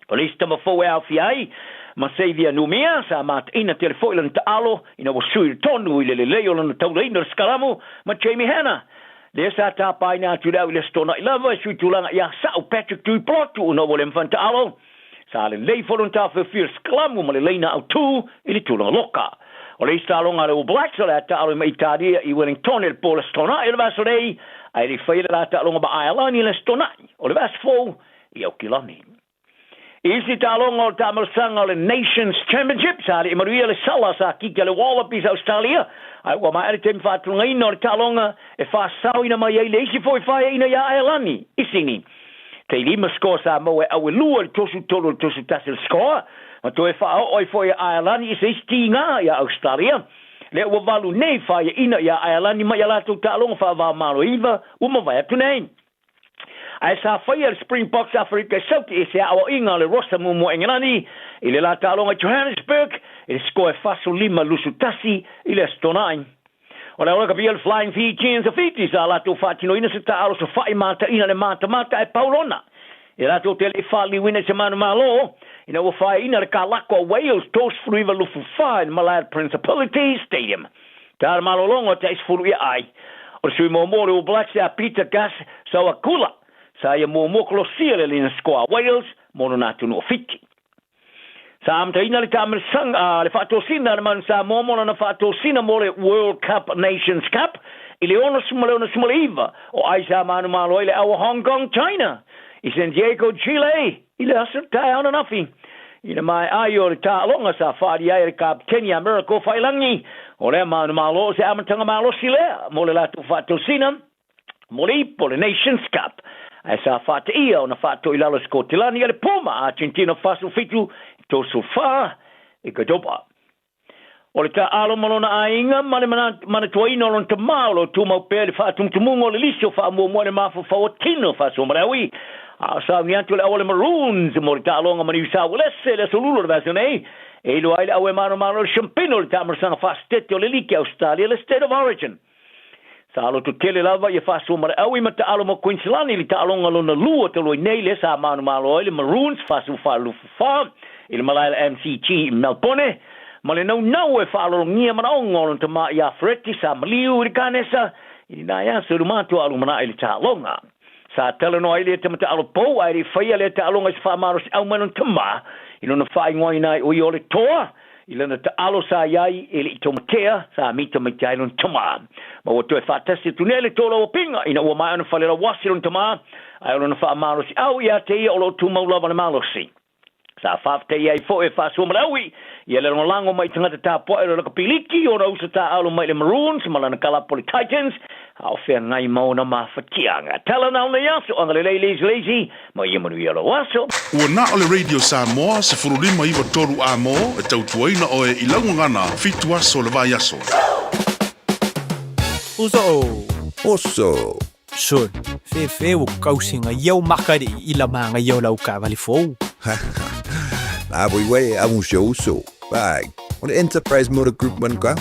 O le isi tama fou e aofia ai ma Xavier Numia, sa mataina tele foi lana taalo ina ua sui tonu i le lelei o lana taulaina o le sikalamu ma Jamie Hannah, lea sa tapaina atu i le au i le Aso Toonai lava e sui tulaga ia Sa'u Patrick Tuipulotu ona ua le mafai ona taalo. Sa lelei foi lona taofeofia o le sikalamu ma le laina autū i le tulaga loka. O le isi taaloga a le All Blacks o le a taalo ai ma Italia i Wellington i le po o le Aso Toonai o le vaiaso nei, ae le i faia le la taaloga ma Aelani i le Aso Toonai o le vaiaso fou i Aukilani. I isi taaloga o le taamalosaga o le Nations Championship, sa alii manuia le sala sa kiki a le Wallabies a Ausetalia, ae ua maea le taimi faatulagaina o le taaloga e faasaoina mai ai le isi foi faeaina iā Aelani i Sini. Tai lima score sa maua e au e lua i le 33 i le 31 le score, ma toe faaoo ai foi e Aelani i se isi tiga iā Ausetalia. Lea ua valu nei faeaina iā Aelani mai a latou taaloga faava-o-Malo e iva ua mavae atu nei. Ae sa faia le Springboks Aferika i Sauti i se aoaiga o le rosa muamua Engelani i le la taaloga i Johannesburg i le score e 45-21 i le Aso Toonai. O le aoga le Flying Fijians o Fiji sa latou faatinoina se taaalo sofa'i mataina le matamata ae pau lona e latou te le i faaliliuina i se manumalo ina ua faeaina le kalako a Wales 39-24 i le malae o le Principality Stadium. Ta le malologa o tai sefulu ia ai. O le sui muamua o le All Blacks ia Peter Gus Sowakula sa ia muamua kolosia le laina score a Wales mo lona atunuu o Fiti. Sa amataina le taamilosaga a le faatosina a le Manu Samoa mo lana faatosina mo le World Cup Nations Cup i le 69 o ai sa manumalo ai le au o Hong Kong China i Santiago Chile I le aso taeao ananafi, ina maea ai o le taaloga sa faaali ai e le Kapeteni a Miracle Faiilagi, o lea manumalo o se amataga malosi lea mo le latou faatosina mo le ipu o le Nations Cup. Ae sa faateia ona faatoilalo e Sikotilani a le Puma Argentina 47 i 34 i Cordoba. O le taaalo ma lona aiga ma le manatuaina o lona tama o lo o tumau pea i le faatumutumuga o le lisi o faamuamua i le mafaufau o tino faasuamalaui. A o sauni atu le au a le Maroons mo le taaloga ma Niu Saualese i le aso Lulu o le vaiaso nei, e iloa ai le au e manomano i le Shampino i le taamalosaga faasetete o le Liki a Ausetalia, le State of Origin. Sa loto tele lava ia faasuamalaui ma taalo ma Queensland i le taaloga lona lua talu ai nei lea sa manumalo ai le Maroons 44 i le malae o le MCG i Melbourne ma le naunau e faalologia manaoga o lona tama iā Ferretti sa maliu i le kanesa i lena aso i luma atu a lumanai i le taaloga. Sa talanoa ai lea tama taalo pou ae le i faia lea taaloga i se faamalosiau mai lona tama i lona faaigoaina ai o ia o le toa i lana taalo sa i ai e le i taumatea sa mita mai ai lona tama. Ma ua toe faatasi atu nei le tolauapiga ina ua maea ona falelauasi lona tama ae o lona faamalosiau ia te ia o lo o tumau lava le malosi. Sa faafetai ai foi e faasuamalaui ia le lagolago mai i tagata tapuai o le lakapi liki ona uso taaalo mai i le Maroons ma lana kalapu o le Titans, a o feagai ma ona mafatiaga. Tala na ona aso, agalelei Lazy Lazy, ma ia manuia lou aso. Ua na o le Radio Samoa 15 93 A mo e tautuaina oe i lau gagana fitu aso o le vaiaso. Uso! Oso! Sol, fefe ua kausiga ia o makali'i i la magaia o lau taavale fou. La voi uē amu si ou uso. Vai, o le Enterprise Motor Group man ka.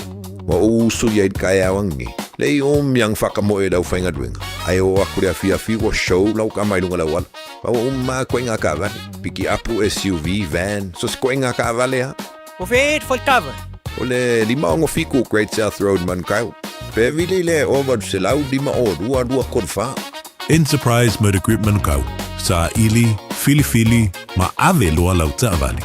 Ua ou uso ia i le kaeao angi. Le i umi ang whakamoe lau whaingaluenga. Ai o aku le afiafi ua show lau ka mai lunga lau ala. Pa ua uma koe ngā kaavale. Piki apu, SUV, van, so se koe ngā kaavale ha. O fe e whai taavale? O le 567 Great South Road Manukau. Pe vili le 0800 502 234. Enterprise Motor Group Manukau, saili, filifili ma ave loa lau taavale.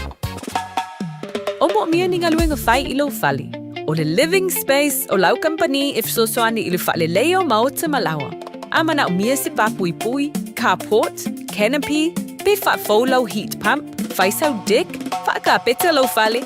O moomia ni galuega fai i lou fale. O le Living Space o lau kamupani e fesoasoani i le faaleleia o maota ma laoa. A manaomia se pāpuipui, carport, canopy, pe faafou lau heat pump, fai sau deck, faakapeta lou fale,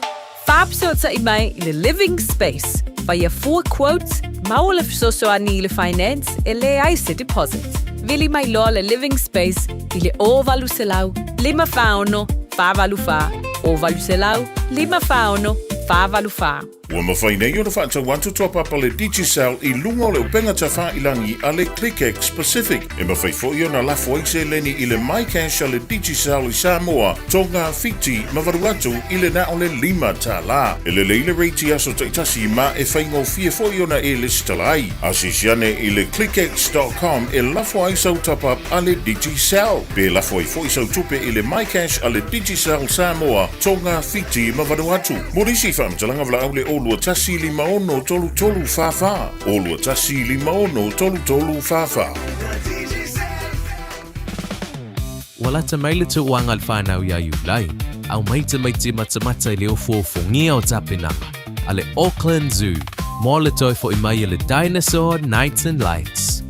faafesootai mai i le Living Space, faia fua quote, maua le fesoasoani i le finance e leai se deposit. Vili mai loa le Living Space i le 0800 546 484, 0800 546 484. Ua mafai nei ona faatau atu top-up a le Digicel i luga o le upega tafailangi a le ClickX Pacific. E mafai foi ona lafo ai seleni i le MyCash a le Digicel i Samoa, Tonga, Fiti ma Vanuatu i le na o le $5. E lelei le rate i aso taitasi ma e faigofie foi ona e lesitala ai. Asiasi ane i le clickx dot com e lafo ai sau top-up a le Digicel. Pe lafo ai foi sau tupe i le MyCash a le Digicel Samoa, Tonga, Fiti ma Vanuatu. Mo nisi faamatalaga valaau le 021 56 33 44, 021 56 33 44. Ua lata mai le tauaga a le whanau ia Iulai, au mai tamaiti matamata i le ofuofongia o tapenaga a le Auckland Zoo mo le toe fo'i mai a le Dinosaur Nights and Lights.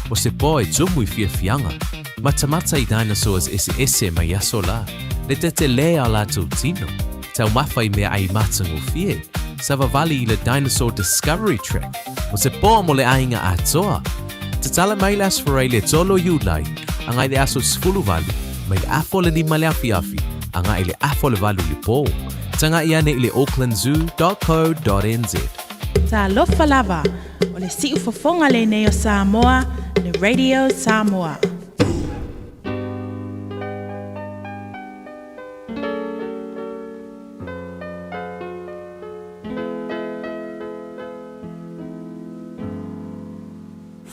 O se po e tumu i fiafiaga, matamata i dinosaurs eseese mai aso la, le tetelē a latou tino, taumafa i meaai matagofie, savavali i le Dinosaur Discovery Track, o se po mo le aiga atoa. Tatala mai le Aso Faraile 3 o Iulai agai le aso 18, mai le afa o le 5 le afiafi agai le afa o le 8 le po. Taga'i ane i le aucklandzoo.co.nz. Talofa lava, o le siufofoga lenei o Samoa, le Radio Samoa.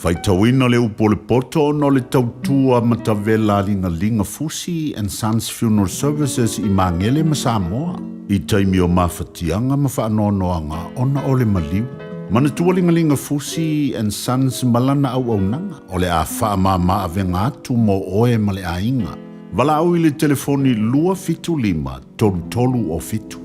Faitauina le upu o le poto ona o le tautua matavela a Ligalinga Fusi and Sons Funeral Services i Magele ma Samoa i taimi o mafatiaga ma faanoanoaga ona o le maliu. Manatua Ligalinga Fusi and Sons ma lana auaunaga o le a faamama avega atu mo oe ma le aiga. Valaau i le telefoni 275 33 o 7.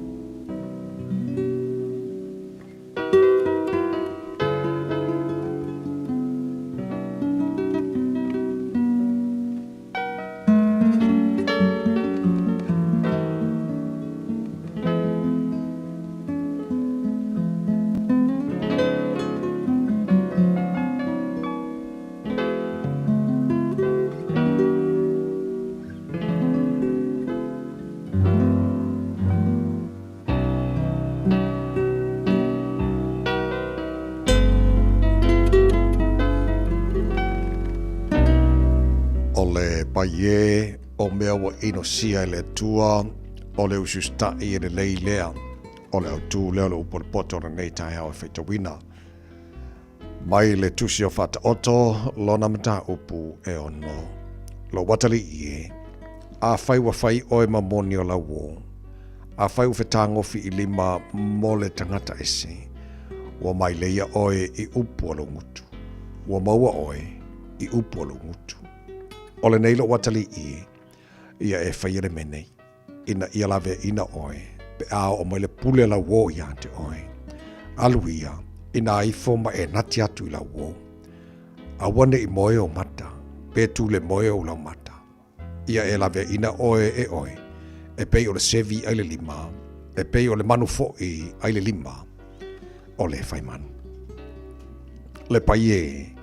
O le pai e o mea ua inosia e le Atua, o le usiusitaʻi e lelei lea. O le autū lea o le upu o le poto o lenei taeao e faitauina. Mai le tusi o Faataoto, lona mataupu e ono. Lou atalii e, afai ua fai oe ma moni o lau uō, afai ua fetagofi i lima mo le tagata ese, ua maileia oe i upu a lou gutu. Ua maua oe i upu a lou gutu. O lenei lou atalii e, ia e faia le mea nei. ina ia laveaiina oe, pe a oo mai le pule a lau uō iā te oe. Alu ia, inā ifo ma e nati atu i lau uō. Aua ne i moe ou mata, pe tule moe ou laumata. Ia e laveaiina oe e oe, e pei o le sevi ai le lima, e pei o le manu foʻi ai le lima o le fai manu. Le pai e,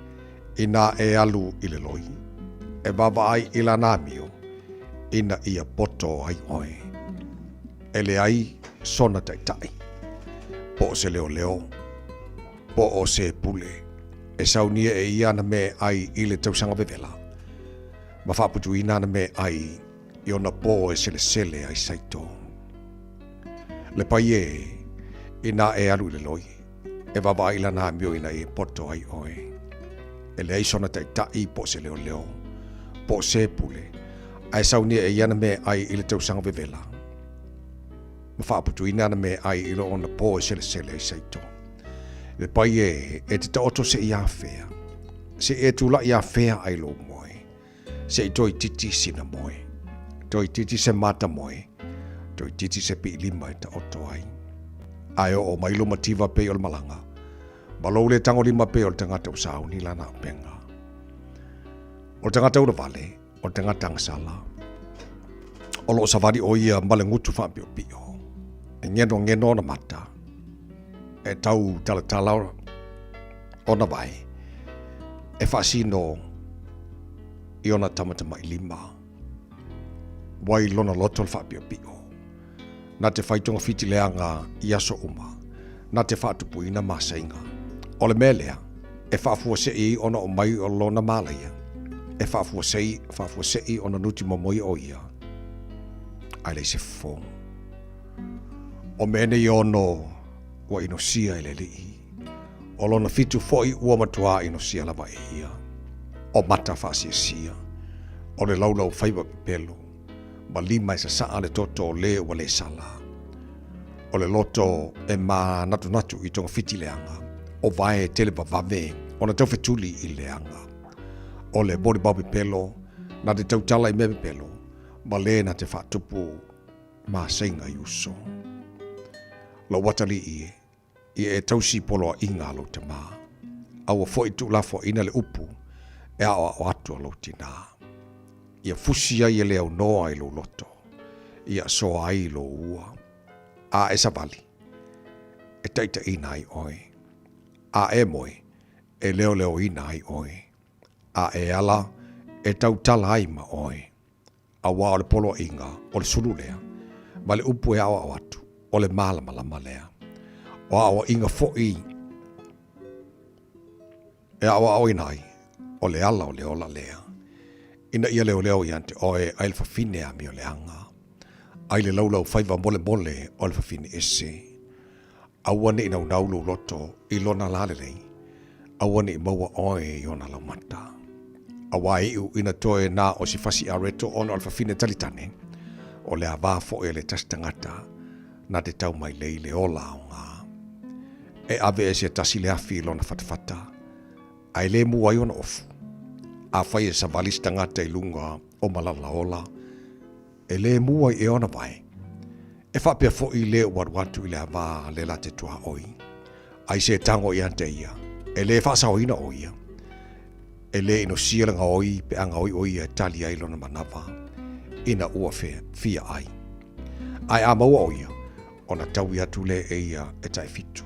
inā e alu i le loi, e vaavaai i lana amio, ina ia poto ai oe. E leai sona taitai, po o se leoleo, po o se pule, e saunia e ia ana meaai i le tausaga vevela, ma faaputuina ana meaai i ona pō e selesele ai saito. Le pai e, inā e alu i le loi, e vaavaai i lana amio ina ia poto ai oe. E leai sona taitai po o se leoleo, po o se pule, ae saunia e ia ana meaai i le tausaga vevela, ma faaputuina ana meaai i lona pō e selesele ai saito. Le pai e, e te taoto seʻi afea, seʻi e tulaʻi afea ai lou moe, seʻi toeitiiti sina moe, toeitiiti se mata moe, toeitiiti se piʻilima e taoto ai. A e oo mai lou mativa pei o le malaga, ma lou le tagolima pei o le tagata ua sauni lana auupega. O le tagata ulavale, o le tagata agasala. O loo savali ʻo ia ma le gutu faapiʻopiʻo. E genogeno ona mata, e tau talatala ona vae, e faasino i ona tamatamailima. Ua i lona loto le faapiʻopiʻo. Na te fai togafiti leaga i aso uma, na te faatupuina masaiga. O le mea lea, e faafuaseʻi ai ona oo mai o lona malaia, e faafuasei, faafuaseʻi ona nuti momoi ʻo ia, a e leai se fofo. O mea nei e ono ua inosia e le Alii, o lona fitu foʻi ua matuā inosia lava e ia, o mata faasiasia, o le laulau faiva pepelo, ma lima e sasaa le toto o lē ua lē sala. O le loto e mānatunatu i togafiti leaga, o vae tele vavave ona taufetuli i le leaga. O le molimau pepelo, na te tautala i mea pepelo, ma lē na te faatupu maseiga i uso. Lou atalii e, Ia e tausi poloaiga a lou tamā, a ua foʻi tuulafoaina le upu e aʻoaʻo atu a lou tinā. Ia fusi ai e le aunoa i lou loto, ia asoa ai i lou ua, a e savali, e taʻitaʻina ai ʻoe, a e moe, e leoleoina ai ʻoe, a e ala, e tautala ai ma ʻoe. Auā o le poloaiga, o le sulu lea, ma le upu e aʻoaʻo atu, o le mālamalama lea. O aʻoaʻiga foʻi e aʻoaʻoina ai, o le ala o le ola lea. Ina ia leoleo iā te ʻoe ai le fafine amioleaga, ai le laulau faiva molemole o le fafine ese. Aua ne i naunau lou loto i lona lalelei, aua ne i maua ʻoe i ona laumata. Auā e iʻu ina toe na o se fasi areto ona o le fafine talitane, o le avā foʻi a le tasi tagata na te tau mai lei le ola aoga. E ave e se tasi le afi i lona fatafata, a e lē mū ai ona ofu. Afai e savali se tagata i luga o malala ola, E lē mū ai ea ona vae. E faapea foʻi lē ua alu atu i le avā le la te tuaʻoi. Ai se tago iā te ia, e lē faasaoina ʻo ia. E lē inosia le gaoi pe a gaoi ʻo ia e tali ai lona manawa ina ua fia ai. Ae a maua ʻo ia, ona taui atu lē e ia e taefitu,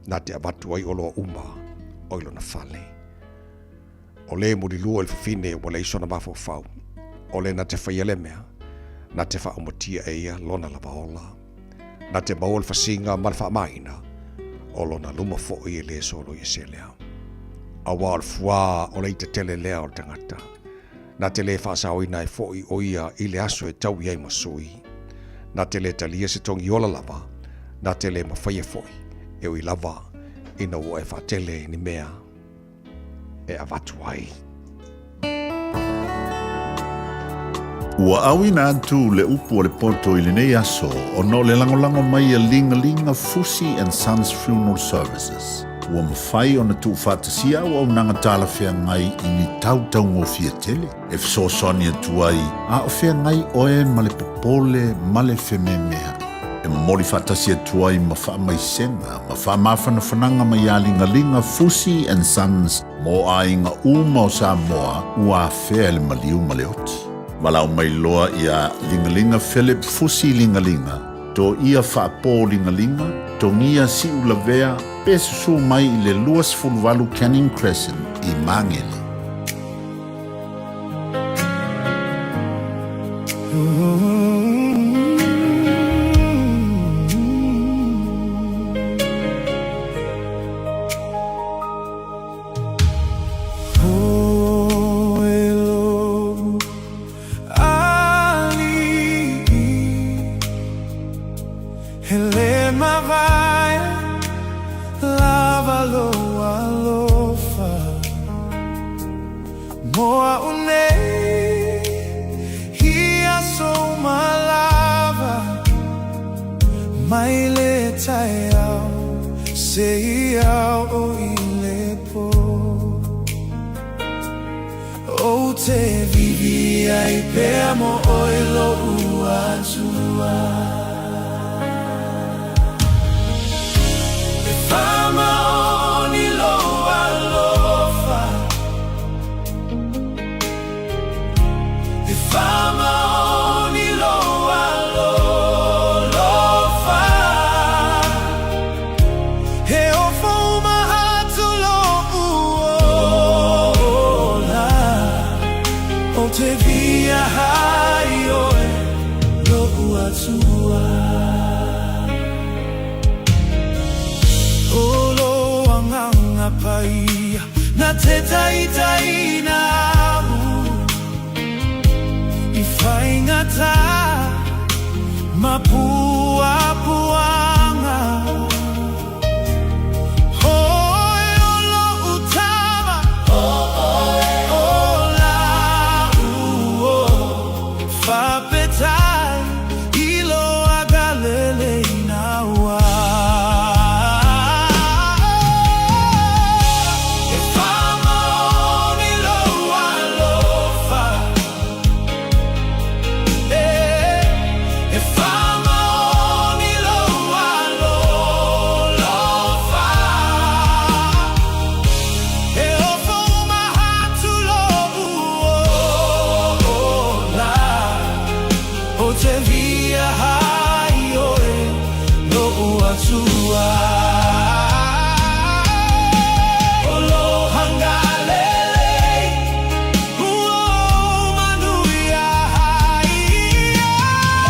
na te avatu ai oloa uma o i lona fale. O lē mulilua i le fafine ua leai sona mafaufau, o lē na te faia lea mea, na te faaumatia e ia lona lava ola. Na te maua le fasiga ma le faamaina, o lona luma foʻi e lē soloi ese lea. Auā o le fuā o le ita tele lea o le tagata. Na te lē faasaoina ai foʻi ʻo ia i le aso e taui ai ma sui. Na te lē talia se togi ola lava, na te lē mafaia foʻi, e ui lava ina ua e faatele i ni mea. e avatu ai. Ua auina atu le upu o le poto i lenei aso ona o le lagolago mai a Ligalinga Fusi and Sons Funeral Services. Ua mafai ona tuufaatasia auaunaga talafeagai i ni tautaugofie tele e fesoasoani atu ai a o feagai oe ma le popole ma le fememeaʻi. E momoli faatasi atu ai ma faamaisega ma faamafanafanaga mai iā Ligaliga Fusi and Sons mo aiga uma o Samoa ua afea e le maliu ma le oti. Valaau mai loa iā Ligaliga Philip Fusi Ligaliga, Toia Faapō Ligaliga, Togia Siulavea pe susū mai i le 28 Canning Crescent i Māngere. via i pea mo oe loʻu Atua. E faamaoni lou alofa, E faamaoni lou alofa. He ofo uma atu loʻu ola, O te via hai oe loʻu Atua. O lou Agaga Paia na te taitaiina au i faigata ma puapuaga. Oe o loʻu tama, o la'u o fa'afetai i lou agalelei ina ua. E faamaoni lou alofa, E faamaoni lou alofa. E ofo uma atu loʻu ola, O te via hai oe loʻu Atua. O lou agalelei, ua manuia ai.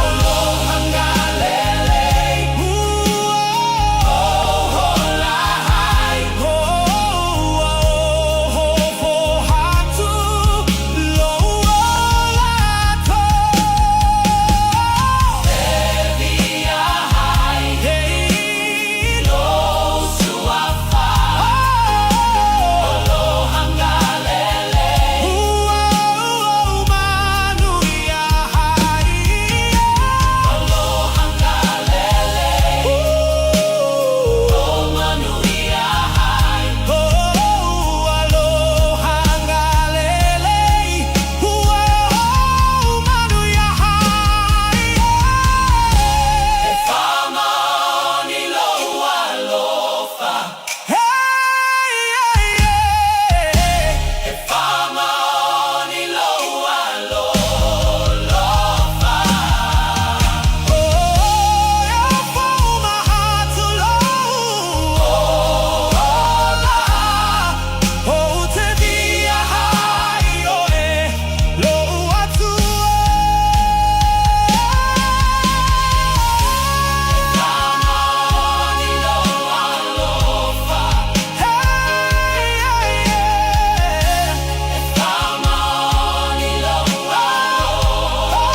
O lou agalelei, ua hola ai. O atu lou ola. Te via hai lou suafa. O lou agalelei, ua manuia ai. O lou agalelei, ua manuia ai. O lou agalelei, ua manuia ai. E faamaoni lou alofa. Hey, hey, hey. E faamaoni lou alofa. Oh, e ofo uma atu lou ola. O te via hai oe loʻu Atua. E faamaoni lou alofa. Hey, hey, hey. E faamaoni lou alofa.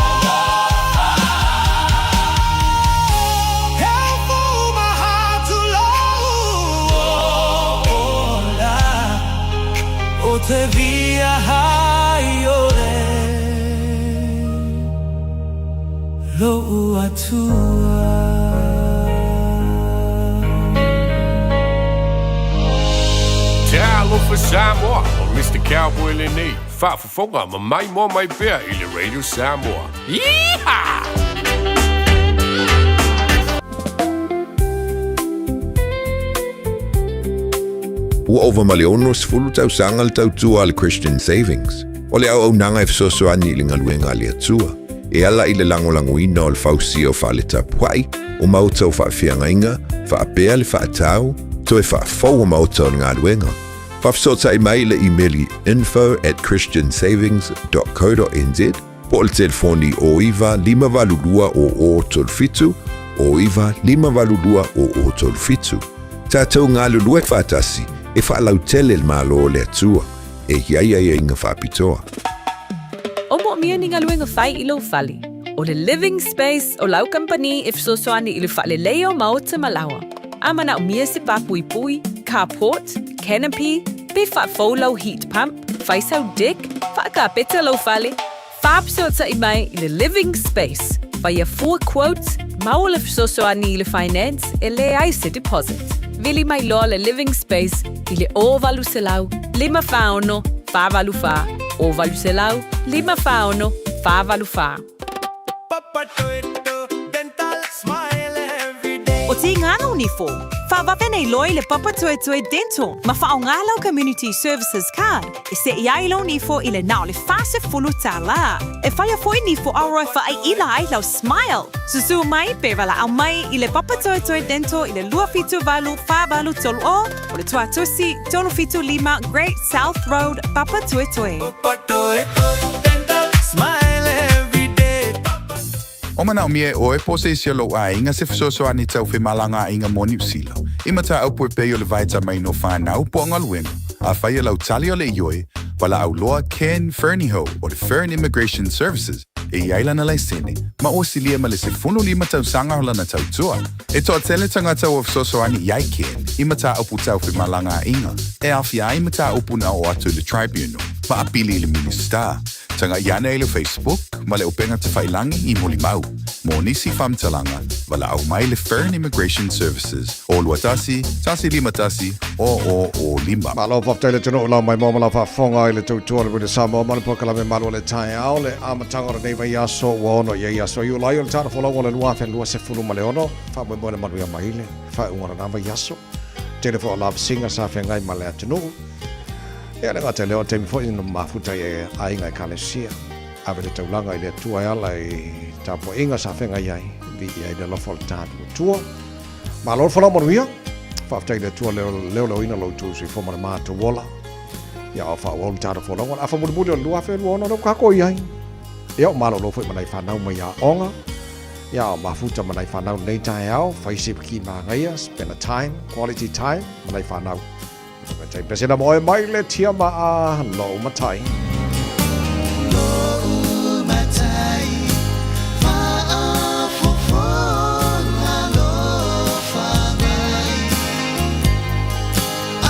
E ofo uma atu lou ola. O te via hai oe loʻu Atua. Talofa Samoa, o Mr. Cowboy lenei, faafofoga ma maimoa mai pea i le Radio Samoa. Yeehaw! Ua ova ma le 60 tausaga le tautua a le Christian Savings. O le auaunaga e fesoasoani i le galuega a le Atua, e ala i le lagolagoina o le fausia o fale tapuai, o maota o faafeagaiga, faapea le faatau, toe faafou o maota o le galuega. Faafesootai mai i le imeli info@christiansavings.co.nz po o le telefoni 09 582 0037, 09 582 0037. Tatou galulue faatasi e faalautele le Malo o le Atua e i ai aiaiga faapitoa. O moomia ni galuega fai i lou fale. O le Living Space o lau kamupani e fesoasoani i le faaleleia o maota ma laoa. A manaomia se pāpuipui, carport, canopy, pe faafou lau heat pump, fai sau deck, faakapeta lou fale, faafesootai mai i le Living Space, faia fua quote, maua le fesoasoani i le finance e leai se deposit. Vili mai loa le Living Space i le 0800 546 484. O 800 546 484. O Tīngana o Nifo, whawawe nei loi le Papatoetoe Dental ma whaonga lau Community Services Card e se i ai lau nifo i le na o le 40 tālā. E whaia foi nifo aroa whaai ila ai lau smile. Susu mai pe wala au mai i le Papatoetoe Dental i le 278 483 o o le Tuatusi 375 Great South Road, Papatoetoe. Dental smile every day. O manaomia e ʻoe po o se isi o lou ʻaiga se fesoasoani tau femalagaaiga mo Niu Sila, i mataupu e pei o le vaitamaina o fanau po o galuega, afai o lau tali o le ioe, valaau loa Ken Fernihough o le Fern Immigration Services e i ai lana laisene ma ua silia ma le 15 tausaga o lana tautua. E toatele tagata ua fesoasoani i ai Ken i mataupu tau femalagaaiga e aofia ai mataupu na oo atu i le Tribunal ma apili i le Minisita. Tagaʻi ane i le Facebook ma le upega tafailangi i Molimau. Mo nisi faamatalaga, valaau mai le Fern Immigration Services o 21 151 00 5. Malo faafetai le atunuu lau mai moa ma lau faafofoga i le tautua o le Rina Samoa ma le polokalame malu o le taeao le amataga o lenei vaiaso ua ono i ai aso Iulai o le tala folau o le 2026. Faamoemoe le manuia mai le faaiuga o lena vaiaso. Tele foi o lavasiga sa feagai ma le atunuu. Ia le gata i lea o taimi foi na mafuta ai e aiga ekalesia. Ave le taulaga i le Atua e ala i tapuaiga sa feagai ai, viia ai le alofa o le tatou Atua. Malo le folau manuia. Faafetai i le Atua le leoleoina o lo outou soifua ma le matou ola. Ia o faaauau le tatou folauga o le afa mulimuli o le 2026 lea ua tatou i ai. Ia o malolo foi ma nai fanau mai aoga. Ia o mafuta ma nai fanau lenei taeao, fai se piki māgaia, spend a time, quality time ma nai fanau. Tai pesena mo oe mai le tia ma a lou matai. Lou matai, faafofoga alofa mai.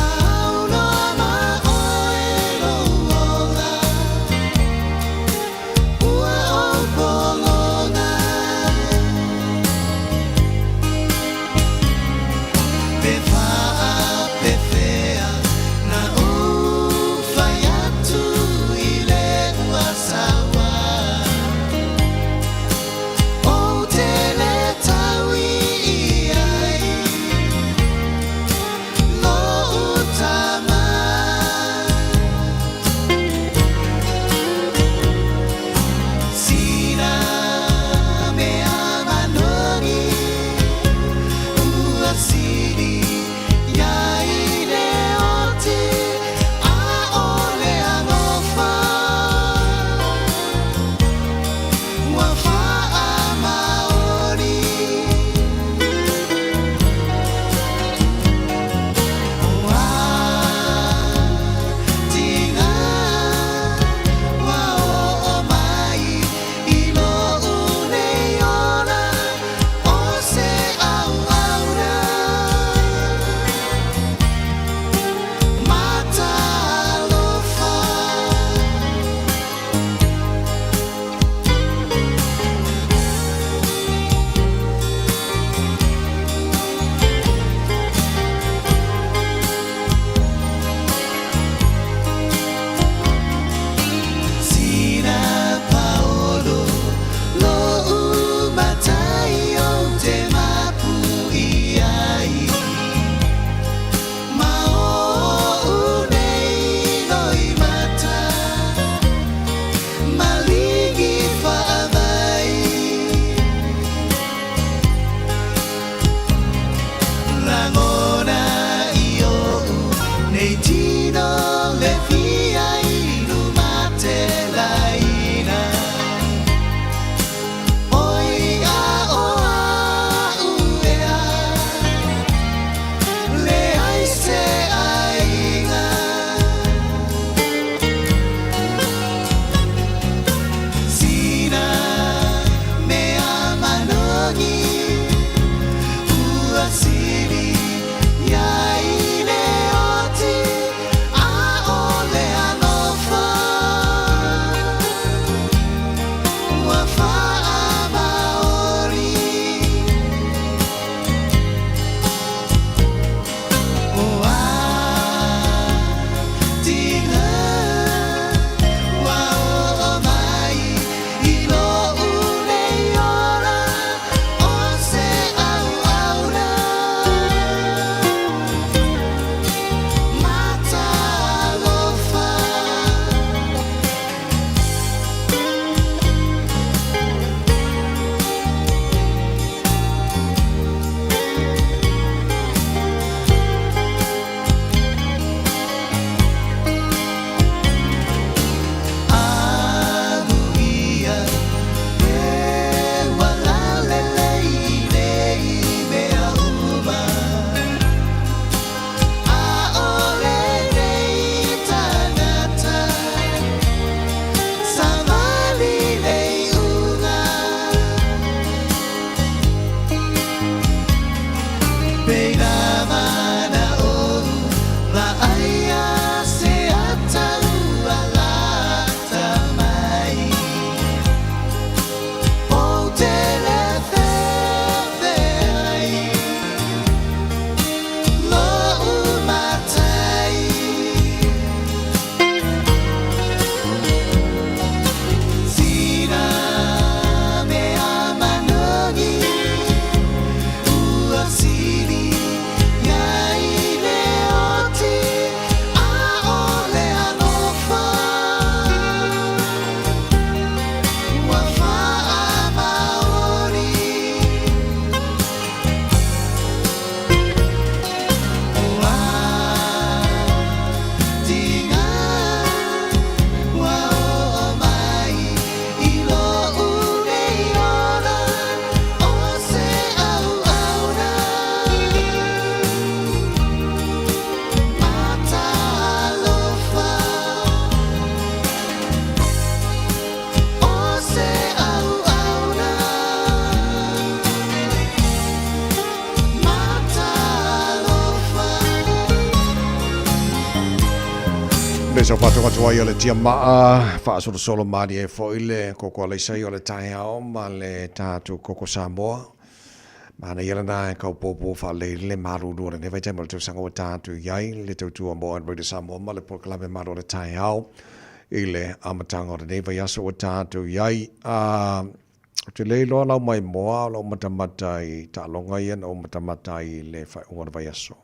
Aunoa ma oe lou ola, ua ou pologa. Pe faapefea na ou fai atu sau faatoatoa ai o le tiamaa, faasolosolo malie foi le koko alaisa o le taeao ma le tatou koko Samoa. Manaia lena e kaupoupu faalelei le malulu o lenei vaitaimi o le tausaga ua tatou i ai, le tautua mo Radio Samoa ma le polokalame Malo o le Taeao i le amataga o lenei vaiaso ua tatou i ai. A ou te le iloa lau maimoa o lou matamata i taaloga ia na ou matamata ai i le faaiuga o le vaiaso.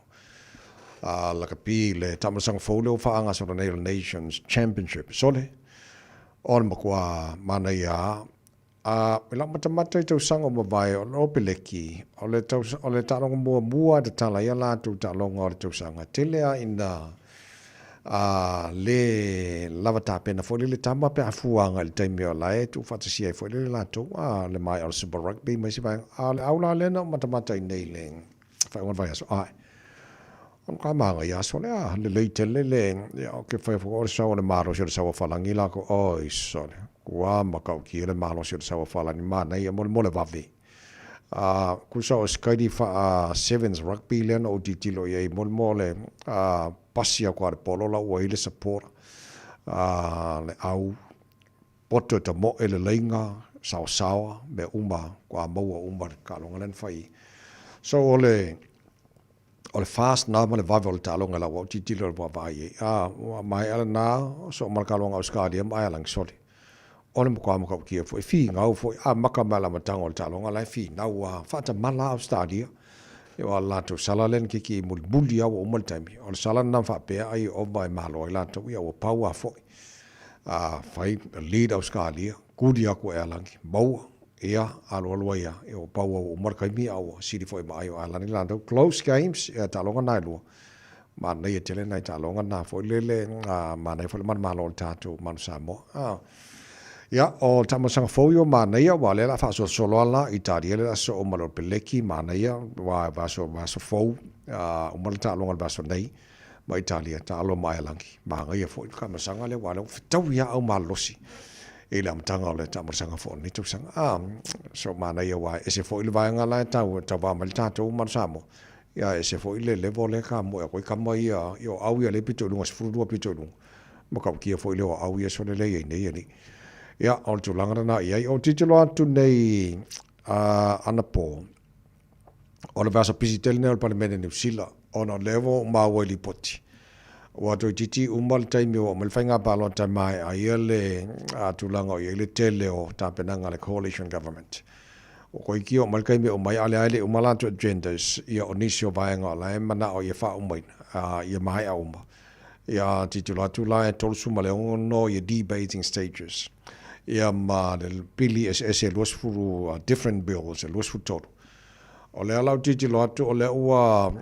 A lakapi i le taamilosaga fou lea ua faagasolo nei o le Nations Championship. Sole, o le matua manaia lava. A i lau matamata i tausaga ua mavae, o le peleki, o le o le taaloga muamua e tatala ai a latou taaloga o le tausaga, tele lava ina a le lava tapena foi lele tama pe a fua agai i le taimi o la e tuufaatasia ai foi lele latou, a le maea o le Super Rugby ma isi vaega. A o le au la lea na ou matamata i nei i le faaiuga o le vaiaso, ae o le manaia aso lea, lelei tele le, ia, ou te fai o le sau o le malosi o le sau a Falani latou, oi sole, ua matautia le malosi o le sau a Falani, manaia mo le mo le vave. A tusa o se kaili faa sevens rugby lea na ou tilotilo i ai mo le mo le a pasi atu a le polo la ua i le support a le au poto e tamoe le laina saosaoa mea uma faatoa maua uma le taaloga lea na fai. So o le o le fast na ma le vave o le taaloga i lau au tilotilo i le vaavaai i ai. A ua maea lena soo ma le taaloga a Ausetalia ma Aealagi sole. O le matua matautia foi, finau foi, amata mai lava i le amataga o le taaloga la e finau lava, faatamala lava Ausetalia. Aua o le latou sala lea na kiki mulimuli lava ua uma le taimi. O le sala lena na faapea ai e ova e malo ai latou, ia ua pau lava foi. A fai lead Ausetalia, tuli atu e Aealagi, maua, ia alualu ai lava, ia ua pau lava ua uma le taimi a ua sili foi ma ai o Aealagi latou. Close games, ia taaloga na e lua. Manaia tele nai taaloga na foi lele, manaia foi le manumalo o le tatou Manu Samoa. A. Ia, o le taamilosaga fou ia ua manaia, aua o lea o le a faasolosolo lava la, Italia lea o le a sosoo ma le Peleki, manaia, aua vaiaso, vaiaso fou, uma le taaloga i le vaiaso nei ma Italia, taalo ma Aelagi. Manaia foi le taamilosaga lea, aua o lea ua fetaui lava au malolosi i le amataga o le taamilosaga foi o lenei tausaga. A, so manaia aua e ese foi le vaega la e tau, tauva mai le tatou Manu Samoa, Ia e ese foi le level lea ka moe atu ai tama ia, ia o au ia lea e pito i luga, 12 pito i luga, matautia foi lea o au ia sole lea e i ai nei alii. Ia, o le tulaga lena i ai. Ou te tilotilo atu nei anapo, o le vaiaso pisi tele lenei o le Palemene Niu Sila, ona o lea ua ou maua i lipoti, ua toeitiiti uma le taimi ua aumai le faiga palota e maea ai le tulaga o i ai le tele o tapenaga a le Coalition Government. Ua toeitiiti oo mai le taimi e uma ai, a o lea lava e le i uma latou agendas, ia o nisi o vaega o la e manao ia faaumaina, ia maea uma. Ia tilotilo atu la e 36 ia debating stages, ia ma le pili eseese e 20, different bills e 23. O lea la ou tilotilo atu o lea ua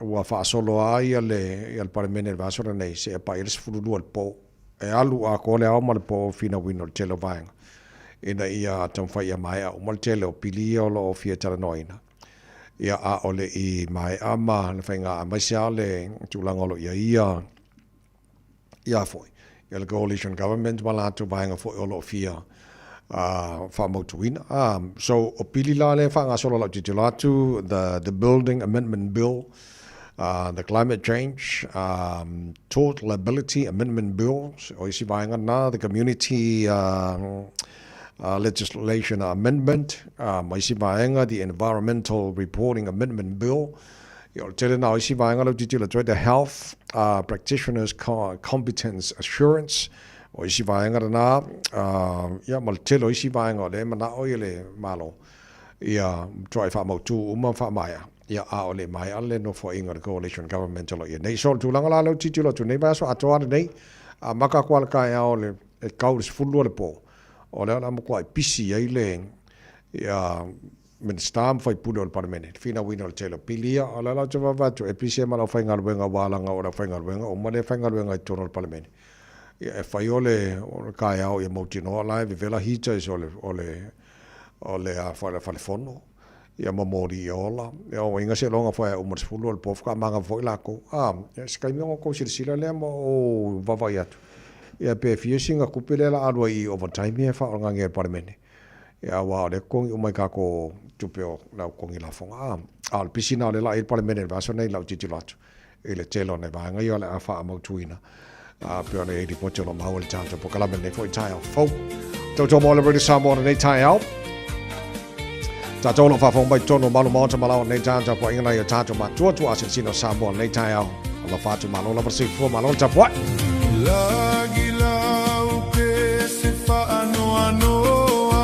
ua faasolo lava ia le ia le Palemene i le vaiaso lenei seia paia le 12 i le po. E alu atoa le ao ma le po i finauina o le tele o vaega ina ia taumafai ia maea uma le tele o pili ia o lo o fia talanoaina. Ia a o le i maea ma le faiga aemaise lava le tulaga o lo o i ai ia ia foi, ia le Coalition Government ma latou vaega foi o lo o fia faamautuina. So, o pili la lea e faagasolo lau tilotilo atu, the Building Amendment Bill, the Climate Change, Tort Liability Amendment Bill, o isi vaega na, the Community Legislation Amendment, ma isi vaega, the Environmental Reporting Amendment Bill, Ia, o le tele na o isi vaega lea ou tilotilo atu ai, the Health Practitioners Competence Assurance, o isi vaega lena, ia, ma le tele o isi vaega o lea e manao ia le Malo ia matuai faamautu uma ma faamaea, ia, a o le i maea le nofoaiga o le Coalition Government o lo o i ai nei. So, o le tulaga la lea ou tilotilo atu nei vaiaso atoa lenei, amata atu lava i le taeao e tau i le 12 o le po, o lea o le a matuai pisi ai le, ia, Minisita ma faipule o le Palemene, le finauina o le tele o pili ia. O lea la ou te vaavaai atu, e pisi ai ma le aufaigaluega aua leaga o le aufaigaluega uma lea e faigaluega i totonu o le Palemene. Ia e fai o le o le taeao ia mautinoa la e vevela heaters o le o le o le a fale fale fono ia ma moli ia ola. Ia o uiga seiloga foi a uma i le 12 o le po faatoa manava foi latou. A, ia se taimi ona outou silasila lea ma ou vaavaai atu, ia pe fia sina tupe lea o le a alu ai i overtime ia e faaaoga nei e le Palemene. Ia aua o lea e totogi uma i tatou tupe o le au totogi lafoga. A, a o le pisi lena o lea o le a i ai le Palemene i le vaiaso lenei i lau tilotilo atu i le tele o nai vaega ia o le a faamautuina. A pei ona i ai lipoti o lo o maua i le tatou polokalame lenei foi taeao fou. Tautau mo le Radio Samoa lenei taeao. Tatou o lo o faafofoga mai totonu o Malu Maota ma Laoa lenei taeao tapuaiga nai o tatou matua tuaa silasina o Samoa lenei taeao. Alofa atu malo lava le soifua malo le tapuai. Lagi lau pe se faanoanoa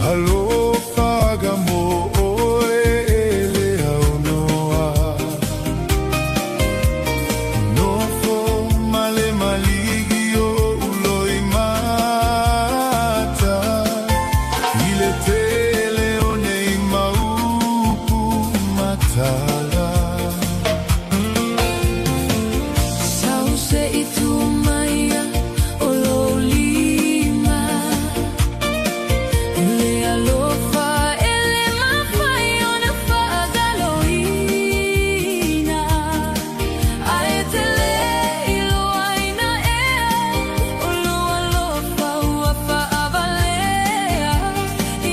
Alofaga mo oe e le aunoa Nofo ma le maligi o uloi mata I le tele o nei maupu matala. Sau se i tu maia o lou lima O le alofa e le mafai ona faagaloina Ae te le iloaina ea o lou alofa ua faavalea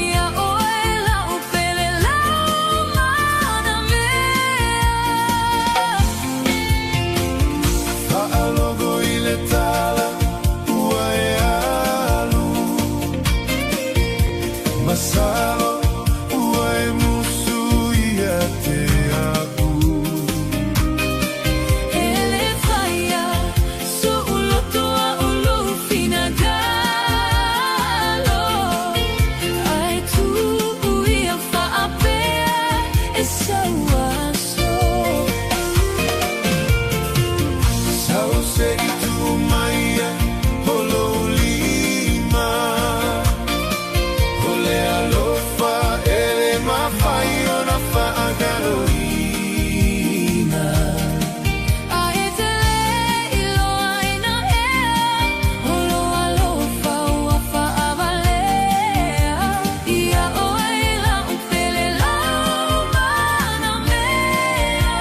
Ia oe lau pele lau mana mea. Faalogo i le tala ua e alu Masalo ua e musu ia te a'u. E le faia so'u loto a'u lou finagalo Ae tuu ia faapea e sau aso. Sau se i tu maia o lou lima O le alofa e le mafai ona faagaloina. Ae te le iloaina ea o lou alofa ua faavalea Ia oe lau pele lau mana mea.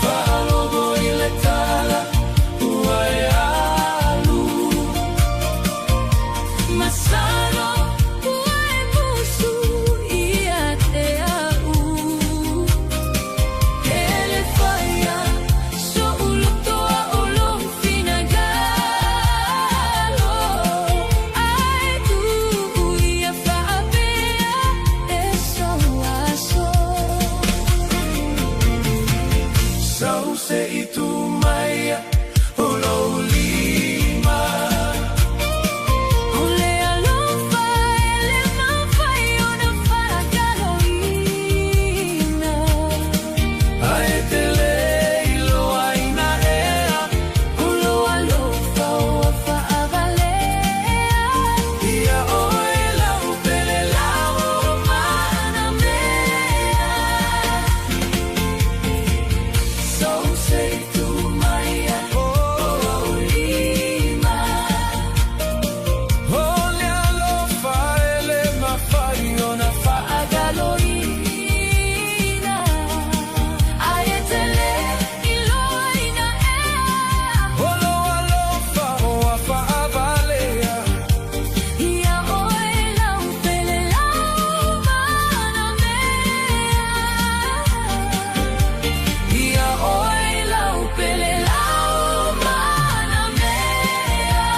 Faalogo i le tala ua e alu Masalo ua e musu ia te a'u E le faia so'u loto a'u lou finagalo Ae tuu ia faapea e sou aso. Sau se i tu maia o lou lima O le alofa e le mafai ona faagaloina. Ae te le iloaina ea O lou alofa ua faavalea Ia oe lau pele lau mana mea. Sau se i tu maia o lou lima O le alofa e le mafai ona Faagaloina. Ae te le iloaina ea O lou alofa ua faavalea Ia oe lau pele lau mana mea. Ia oe lau pele lau mana mea.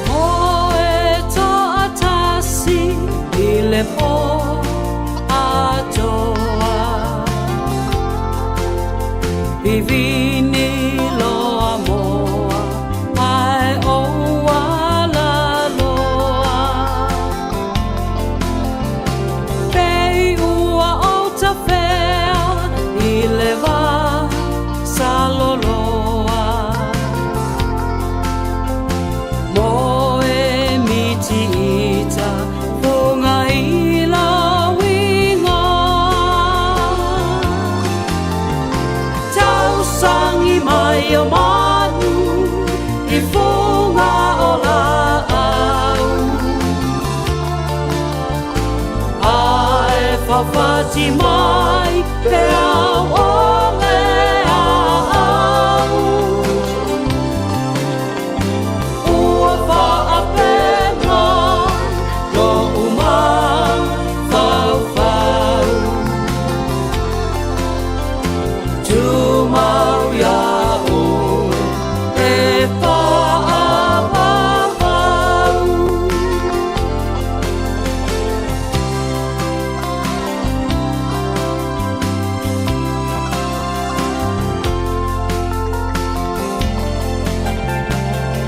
Oe toatasi i le po atoa. Vivini. Fafati mai pe au o le au. Ua whaapenga lo uma whau. Tumau ia oe e whaapapau.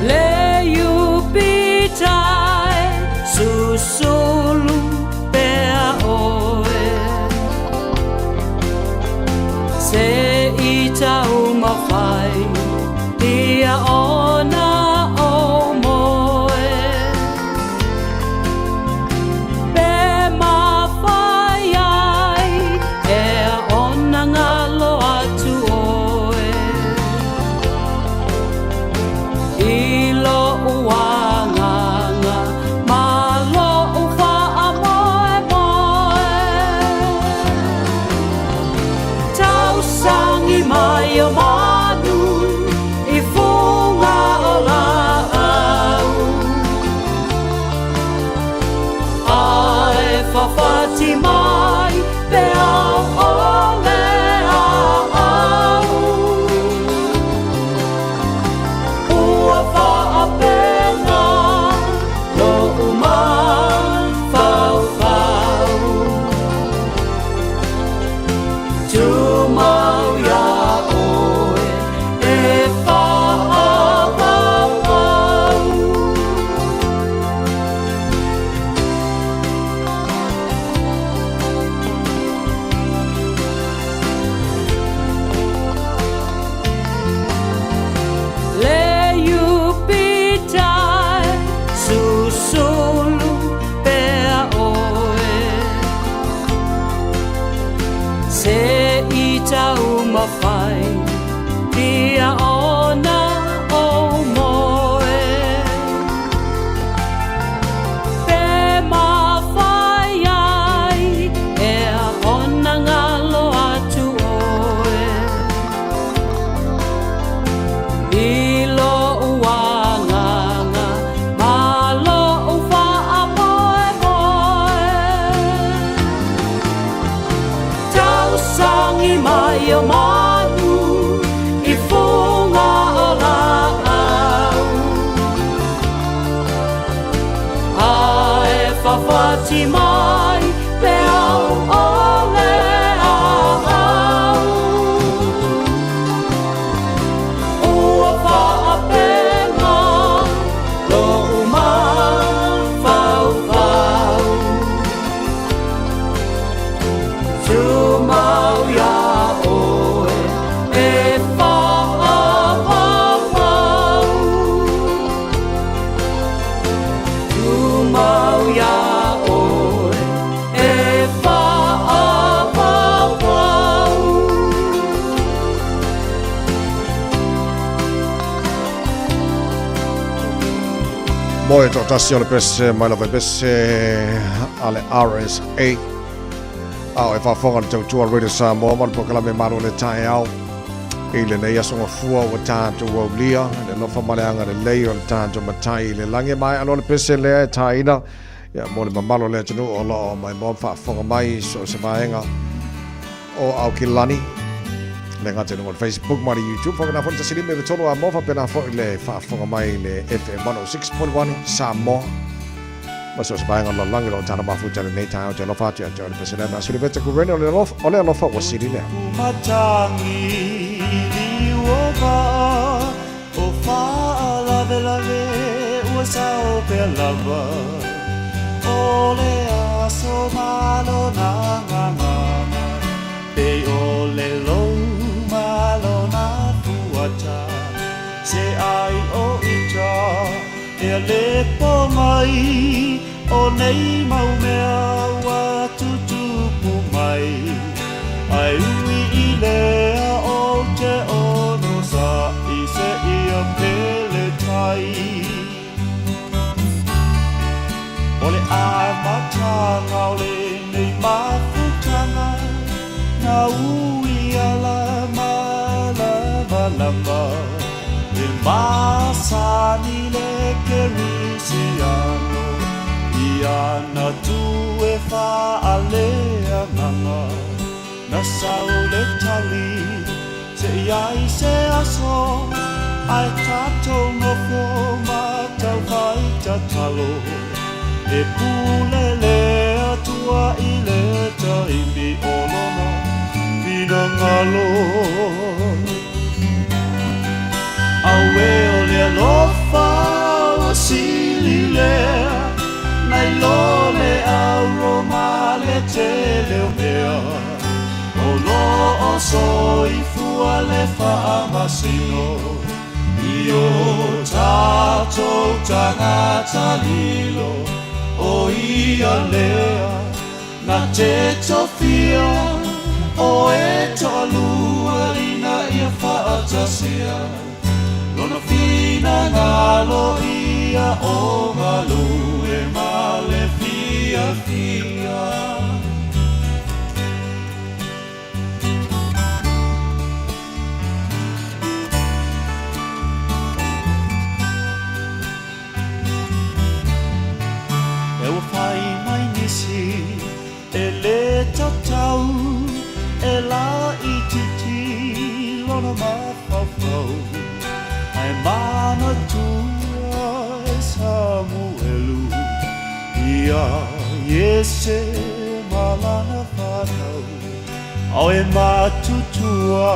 Le Iupitai susulu pea oe. Se i tau mawhai, tia ona o moe. Pe mawhai ai, ea ona ngalo atu oe. I lo uanganga, ma lo uwha moe moe. Tausangi mai o manu, i funga o la au. Ai whawhati mai, pe au o le au. Ua whaapenga, lo uma whau whau. Tumau ia oe, e whaapapau. Le Iupitai susulu pea oe. Se i tau mawhai, tia ona o moe. Pe mawhai ai, ea ona ngalo atu oe. I lo uanganga, ma lo uwhaamoe moe. Tausangi mai o manu, i funga o la au. Ae whawhati mai, pe au o le au. Ua whaapenga, lo uma whau whau. Tumau ia oe, e whaapapau. Tumau ia oe, e whaapapau. Moe toʻatasi o le pese mai lava i pese a le RSA. A o e faafofoga le tautua Radio Samoa ma le polokalame malu o le taeao. I lenei aso gafua ua tatou aulia le alofa ma le agalelei o le tatou matai i le lagi ma e aloa le pese lea e tāina ia mo le mamalu o le atunuu o loo maimoa ma faafofoga mai i so o se vaega o Aukilani. Le gata i luga o le Facebook ma le YouTube, faapena foi le 153 a mo, faapena foi le faafofoga mai i le FM 106.1 Samoa. Ma so o se vaega o le lalolagi o lo o tala mafuta i lenei taeao te alofa atu ia te oe le pese lea me Asuliveta Kureni o le alofa, o le alofa ua sili lea. Matangi liu o vaa o faalavelave ua sao pea lava o le aso malo na ngangana pe o le lou malo na fuata se ai o ita e le po mai o nei mau mea ua tutupu mai ai ui i lea o te ono sa i se ia pele tai. O le amatanga o lenei mafutaga Na ui ala malamalama e masani le kerisiano i ana tu e faaleagaga na sau le tali se iai se aso ae tatou nofo ma taufai tatalo e pule le Atua i le taimi o lona finagalo. Auē o le alofa ua sili lea nai lo le auro ma le tele o mea o lo o soifua le faamasino i o tatou tagata lilo o ia lea na te tofia o e toalua ina ia faatasia lona finagalo ia o galue ma le fiafia. E ua fai mai nisi e lē tatau e laitiiti lona mafaufau ae manatua e Samuelu ia Iese ma lana fanau ao e matutua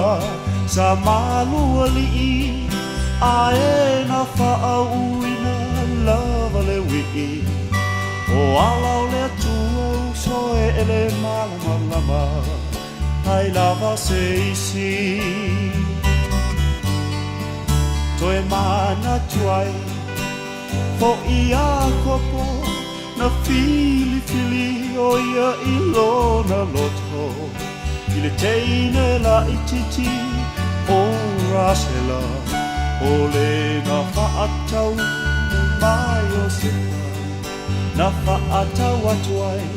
sa malualii ae na faauuina lava le uii o ala o le Atua uso e e le malamalama ai lava se isi toe manatu ai foʻi Iakopo na filifili o ia i lona loto i le teine laitiiti o Rasela o le na faatau ma Iosefa na faatau atu ai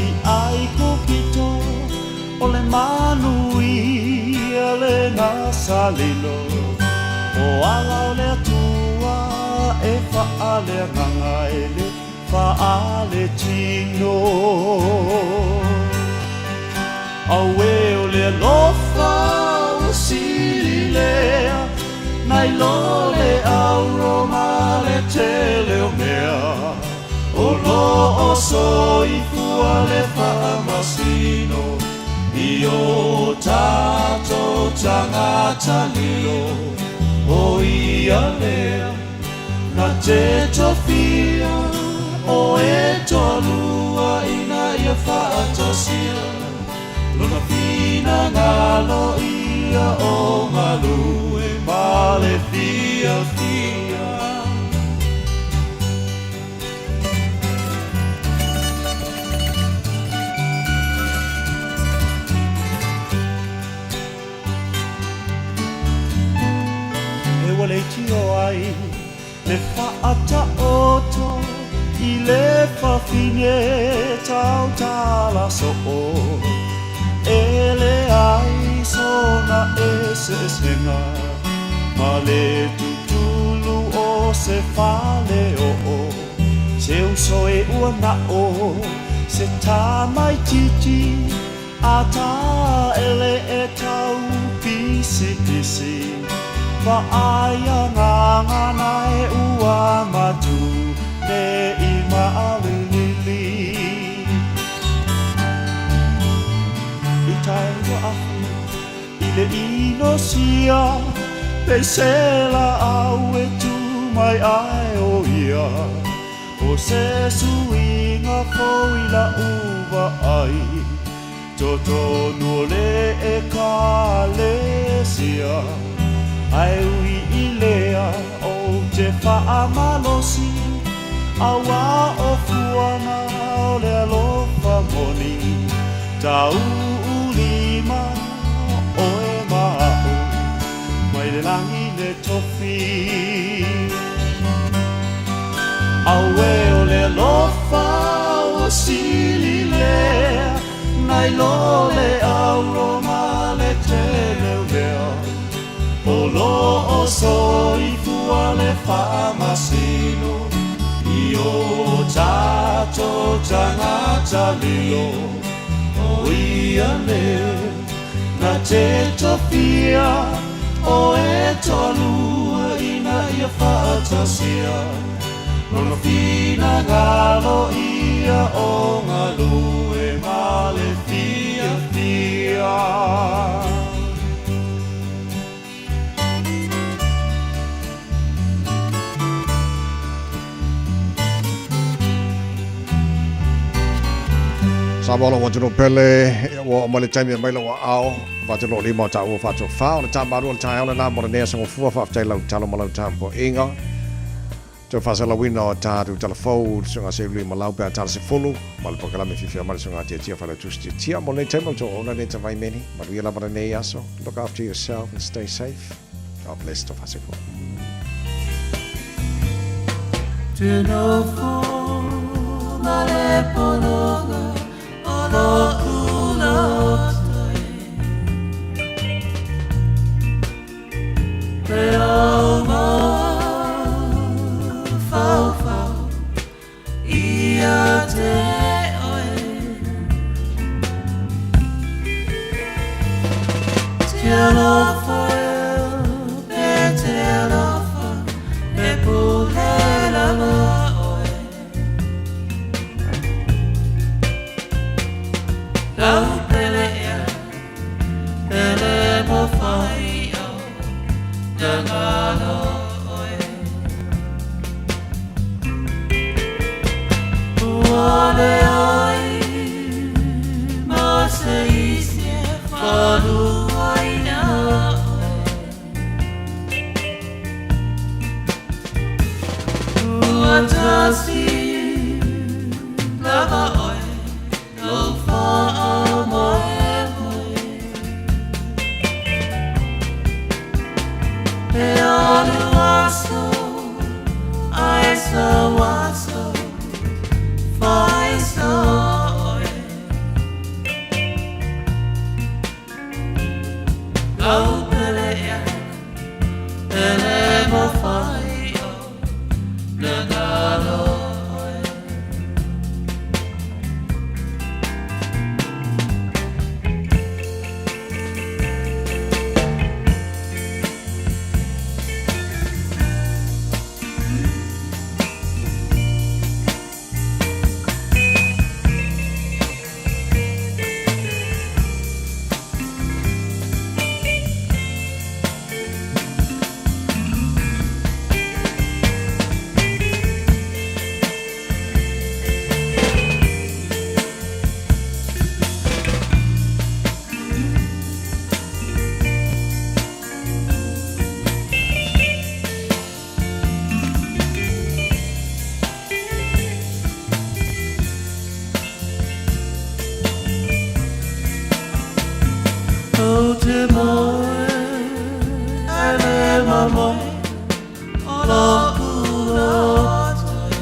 i Aikupito o le manuia lena sa lilo o ala o le Atua e faaleagaga e le faaletino. Auē o le alofa ua sili lea nai lo le auro ma le tele o mea o lo o soifua le faamasino i o tatou tagata lilo o ia lea na te tofia o e toalua ina ia faatasia lona finagalo ia o galue ma le fiafia. E ua leitio ai le faataoto i le fafine tautala soo e leai sona eseesega ma le tutulu o se faleoo se uso e ua nao se tamaitiiti a taele e tau pisipisi vaai agaga e ua matu nei maalilili i taua afu i le inosia peisela au e tu mai ai o ia o se suiga fou i lau vaai totonu o le Ekalesia ae ui i lea ou te faamalosi auā o fuaga o le alofa moni tauulima oe ma a'u mai le lagi le tofi. Auē o le alofa ua sili lea nai lo le auro faamasino i o tatou tagata lilo o ia le na te tofia o e toalua ina ia faatasia lona finagalo ia o galue ma le fiafia. Samoa lou atunuu pele, ua oo mai le taimi e aumai lou aao, vatu loo lima o taua faatofa, o le tamalua o le taeao lena mo lenei aso gafua, faafetai lau tatalo ma lau tapuaiga. Toe faasalauina o tatou tala fou i le susuga Seuli Malau pe a tala 10, ma le polokalame fiafia mai le susuga Tiatia Failautusi Tiatia. Mo lenei taimi o le tou auauna lenei Tavai Meni, manuia lava lenei aso. Look after yourself and stay safe. God bless. Tofa soifua. Te nofo ma le pologa o lo'u loto e. Le au mafaufau ia te oe. Te alofa e, te alofa e pule lava oe. Lau pele ea, pele mo whai au, na ngalo oe. Ua le ai ma se isi e whaluaina oe. Ua tasi lava oe, lou faamoemoe. E alu aso, ae sau aso, faiso oe. Lau pele ea, pele mo whai o, na ngalo oe. O te moe, ai le mamoe, o lo'u loto e.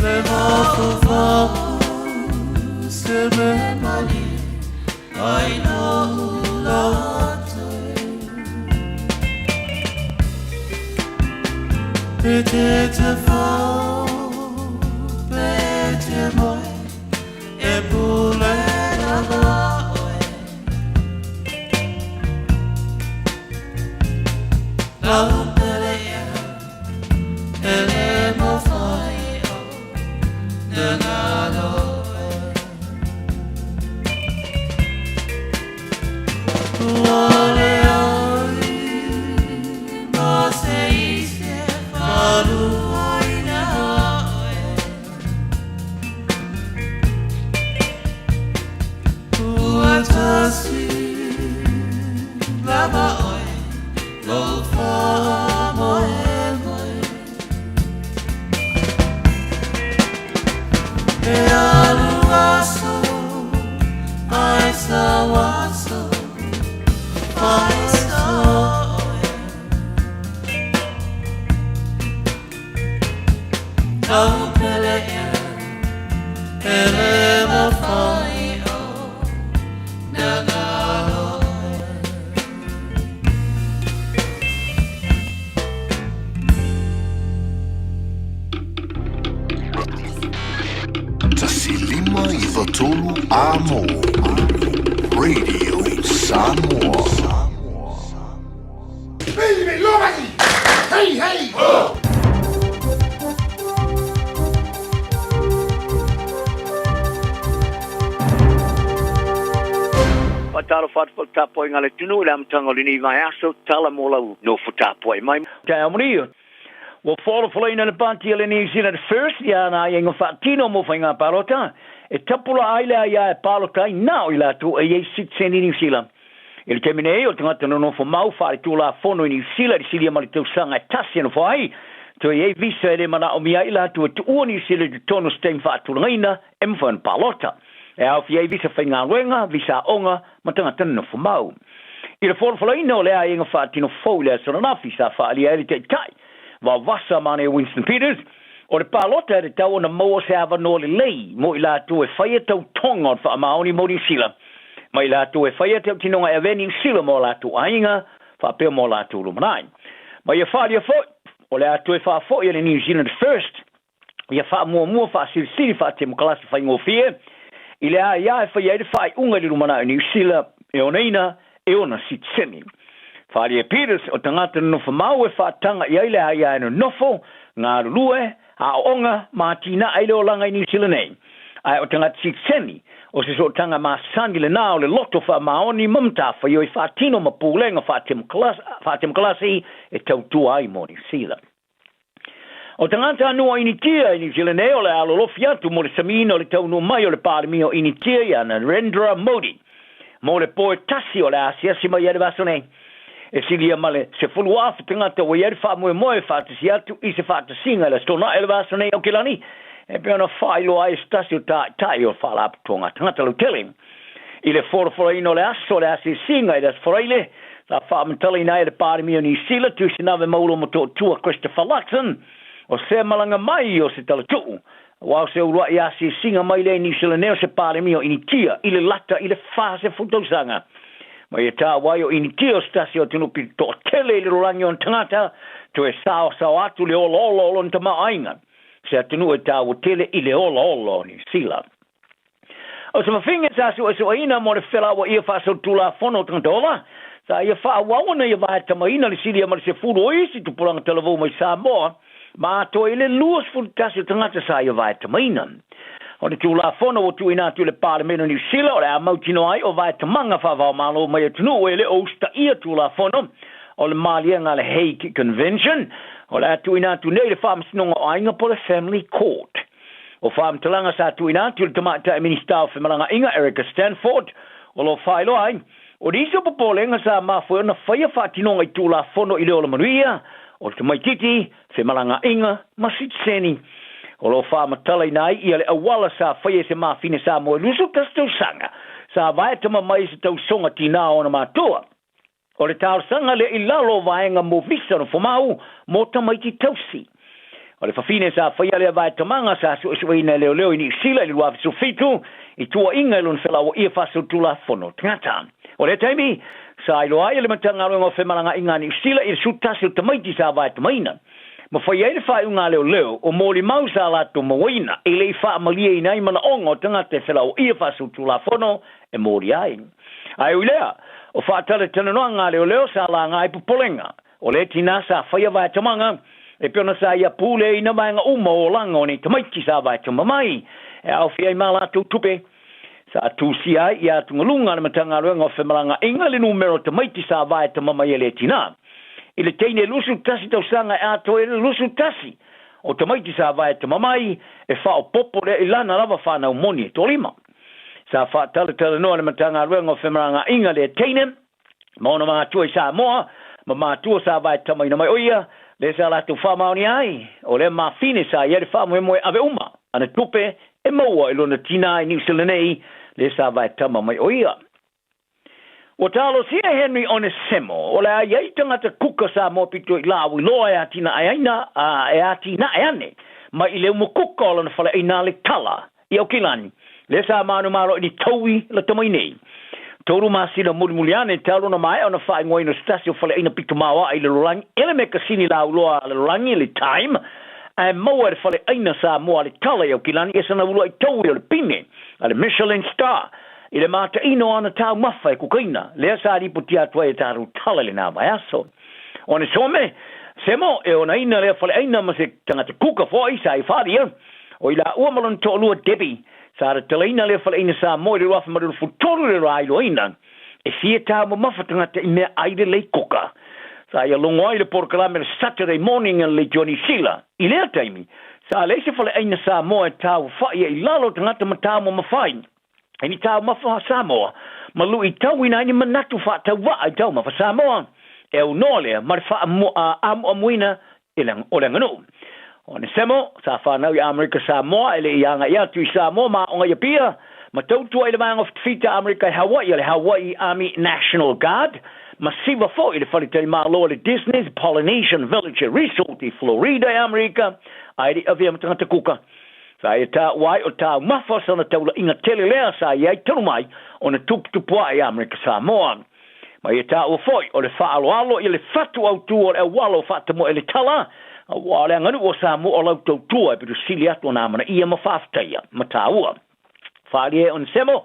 Le mafaufau se mea malie, ai lo'u loto e. E te tafau, pe te moe, e pule lava oe. Lau pele ea, pele mo whai o, na ngalo e. Ua le ai ma se isi e whaluaina oe. Ua tasi lava oe, lou faamoemoe. E alu aso, ae sau aso, faiso oe. Lau pele ea, pele mo whai o, na ngalo oe. 93 Amo Radio Samoa. Hey, hey! Ho! Faatalofa atu foi i le tapuaiga a le atunuu i le amataga o lenei vaiaso, tala mo lau nofo tapuai mai. Taeao manuia. Ua folafolaina e le Pāti a le New Zealand First ia ana aiaiga faatino mo faiga palota, e tapulaa ai le aia e palota ai na o i latou e i ai sitiseni i Niu Sila. I le taimi nei, o tagata nonofo mau faaletulafono i Niu Sila i le silia ma le tausaga e tasi e nofo ai, toe i ai visa e le manaomia ai i latou e tuua Niu Sila i totonu o se taimi faatulagaina e mafai ona palota. E aofia ai visa faigaluega, visa aoga ma tagata nonofo mau. I le folafolaina o le aiaiga faatino fou i le aso ananafi sa faaalia ai le Taitai Vaovasa Mane Winston Peters, o le palota e tatau ona maua se avanoa lelei mo i latou e faia tautoga o le faamaoni mo Niu Sila, ma i latou e faia tautinoga e avea Niu Sila mo a latou aiga faapea mo a latou lumanai. Ma ia faaalia foi, o le a toe faafoi e le New Zealand First ia faamuamua faasilisili faatemokalasi faigofie i le aia e faia ai le faaiuga i le lumanai o Niu Sila e onaina e ona sitiseni. Faaalia e Peters, o tagata nonofo mau e faataga i ai le aia e nonofo, galulue, aoaoga ma atinae i le olaga i Niu Sila nei. Ae o tagata sitiseni, o se sootaga masani lenā o le loto faamaoni ma matafaioi faatino ma pulega faatemokalasi e tautua ai mo Niu Sila. O tagata anua o Initia i Niu Sila nei o le a lolofi atu mo le samiina o le taunuu mai o le Palemia o Initia ia Narendra Modi mo le po e tasi o le a asiasi mai ai le vaiaso nei. E silia ma le 10,000 tagata ua i ai le faamoemoe e faatasi atu i se faatasiga i le Aso Toonai o le vaiaso nei i Aukilani e pei ona faailoa ai e se tasi o taitai o le Faalapotopotoga a Tagata Lautele. I le folafolaina o le aso o le asiasiga i le Aso Faraile, sa faamatalaina ai e le Palemia o Niu Sila, Tuisinave Maulo Motootua Christopher Luxon, o sea malaga mai o se talatuu, aua o se uluai asiasiga mai lea i Niu Sila nei o se Palemia o Initia i le lata i le 40 tausaga. Ma ia taua ai o Initia o se tasi o atunuu pito toatele i le lalolagi o ona tagata, toe saosaoa atu le olaola o lona tamaoaiga, se atunuu e taua tele i le olaola o Niu Sila. O se fafine sa suesueina mo le felauaia faasolitulafono o tagata ola, sa ia faaauau ona ia vaetamaina le silia ma le sefulu o isi tupulaga talavou mai Samoa ma atoa i le 21 o tagata sa ia vaetamaina. O le Tulafono ua tuuina atu i le Palemene o Niu Sila o le a mautinoa ai o vaetamaga faavaomalo mai atunuu e le o usitaia Tulafono o le Maliega a le Hague Convention o le a tuuina atu nei i le Faamasinoga o Aiga po o le Family Court. O faamatalaga sa tuuina atu i le Tamaitai Minisita o Femalagaaiga Erica Stanford o lo o faailoa ai, o nisi o popolega sa mafua ai ona faia faatinoga i Tulafono i le ola manuia o le tamaitiiti, femalagaaiga ma sitiseni. O lo o faamatalaina ai ia le auala sa faia e se mafine Samoa i 21 tausaga sa vaetama mai i se tausoga tinā o ona matua. O le talosaga lea i lalo o vaega mo visa nofomau mo tamaiti tausi. O le fafine sa faia lea vaetamaga sa suesueina e leoleo i Niu Sila i le 2017 i tuuaiga i lona felauaia faasolitulafono tagata. O lea taimi, sa iloa ai e le Matagaluega o Femalagaaiga a Niu Sila i le 11 o tamaiti sa vaetamaina ma fai ai le faaiuga a leoleo o molimau sa latou mauaina e le i faamalieina ai manaoga o tagata e felauaia faasolitulafono e molia ai. Ae ui lea, o faatalatalanoaga a leoleo sa laga ai popolega o lea tinā sa faia vaetamaga e pei ona sa ia puleaina vaega uma o olaga o nei tamaiti sa vaetama mai e aofia ai ma latou tupe. Sa tusia ai ia atugaluga a le Matagaluega o Femalagaaiga le numera o tamaiti sa vaetama mai e lea tinā. I le teine 21 tausaga e atoa ai le 21 o tamaiti sa vaetama mai e faaopoopo lea i lana lava fanau moni e toalima. Sa faatalatalanoa le Matagaluega o Femalagaaiga lea teine ma ona matua i Samoa ma matua sa vaetamaina mai o ia lea sa latou faamaonia ai o lea mafine sa i ai le faamoemoe ave uma ana tupe e maua i lona tinā i Niu Sila nei lea sa vaetama mai o ia. Ua talosia e Henry Onesemo, o le a i ai tagata kuka Samoa pito i Lauiloa e atinaeaina a e atinae ane mai i le umukuka o lona faleaina a le Tala i Aukilani, lea sa manumalo i ni taui lata mai nei. Tolu masina mulimuli ane talu ona maea ona faaigoaina o se tasi o faleaina pito maoaʻa i le lalolagi e le mekasini lauiloa a le lalolagi, le Time, Ae maua e le Faleaiga Samoa a le Tala i Aukilani e sana uluai taui o le pine a le Michelin Star i le mataina o ana taumafa e kukaina, lea sa lipotia atu ai e tatou tala i lena vaiaso. Onesome Semo e onaina lea faleaiga ma se tagata kuka foi sa ia faaalia, o i laua ma lona toalua Debbie sa tatalaina lea faleaiga Samoa i le 2023 i le railoaina e fia taumamafa tagata i mea ai lelei kuka. Sa ia logo ai le polokalame le Saturday Morning a le Leitio Niu Sila. I lea taimi, sa leai se faleaiga Samoa e taufaia i lalo o tagata ma taumamafa ai i ni taumafa Samoa ma luitauina ai ni manatu faatauvaa i taumafa Samoa. E aunoa lea ma le faaamuamuina o le aganuu. O Onesemo, sa fanau i Amerika Samoa e le i agai atu i Samoa ma aoga i Apia, ma tautua i le Vaega o Fitafita Amerika i Hawaii a le Hawaii Army National Guard, ma siva foi i le faletalimalo a le Disney's Polynesian Village Resort i Florida i Amerika, ae le i avea ma tagata kuka. Sa ia taua ai o taumafa sana taulaiga tele lea sa i ai talu mai ona tuputupu ae i Amerika Samoa. Ma ia taua foi o le faaaloalo ia le fatu autū o le auala o faatamoe le tala, aua o le aganuu o Samoa o lau tautua e pito sili atu ona amanaia ma faafetaia ma taua. Faaalia e Onesemo,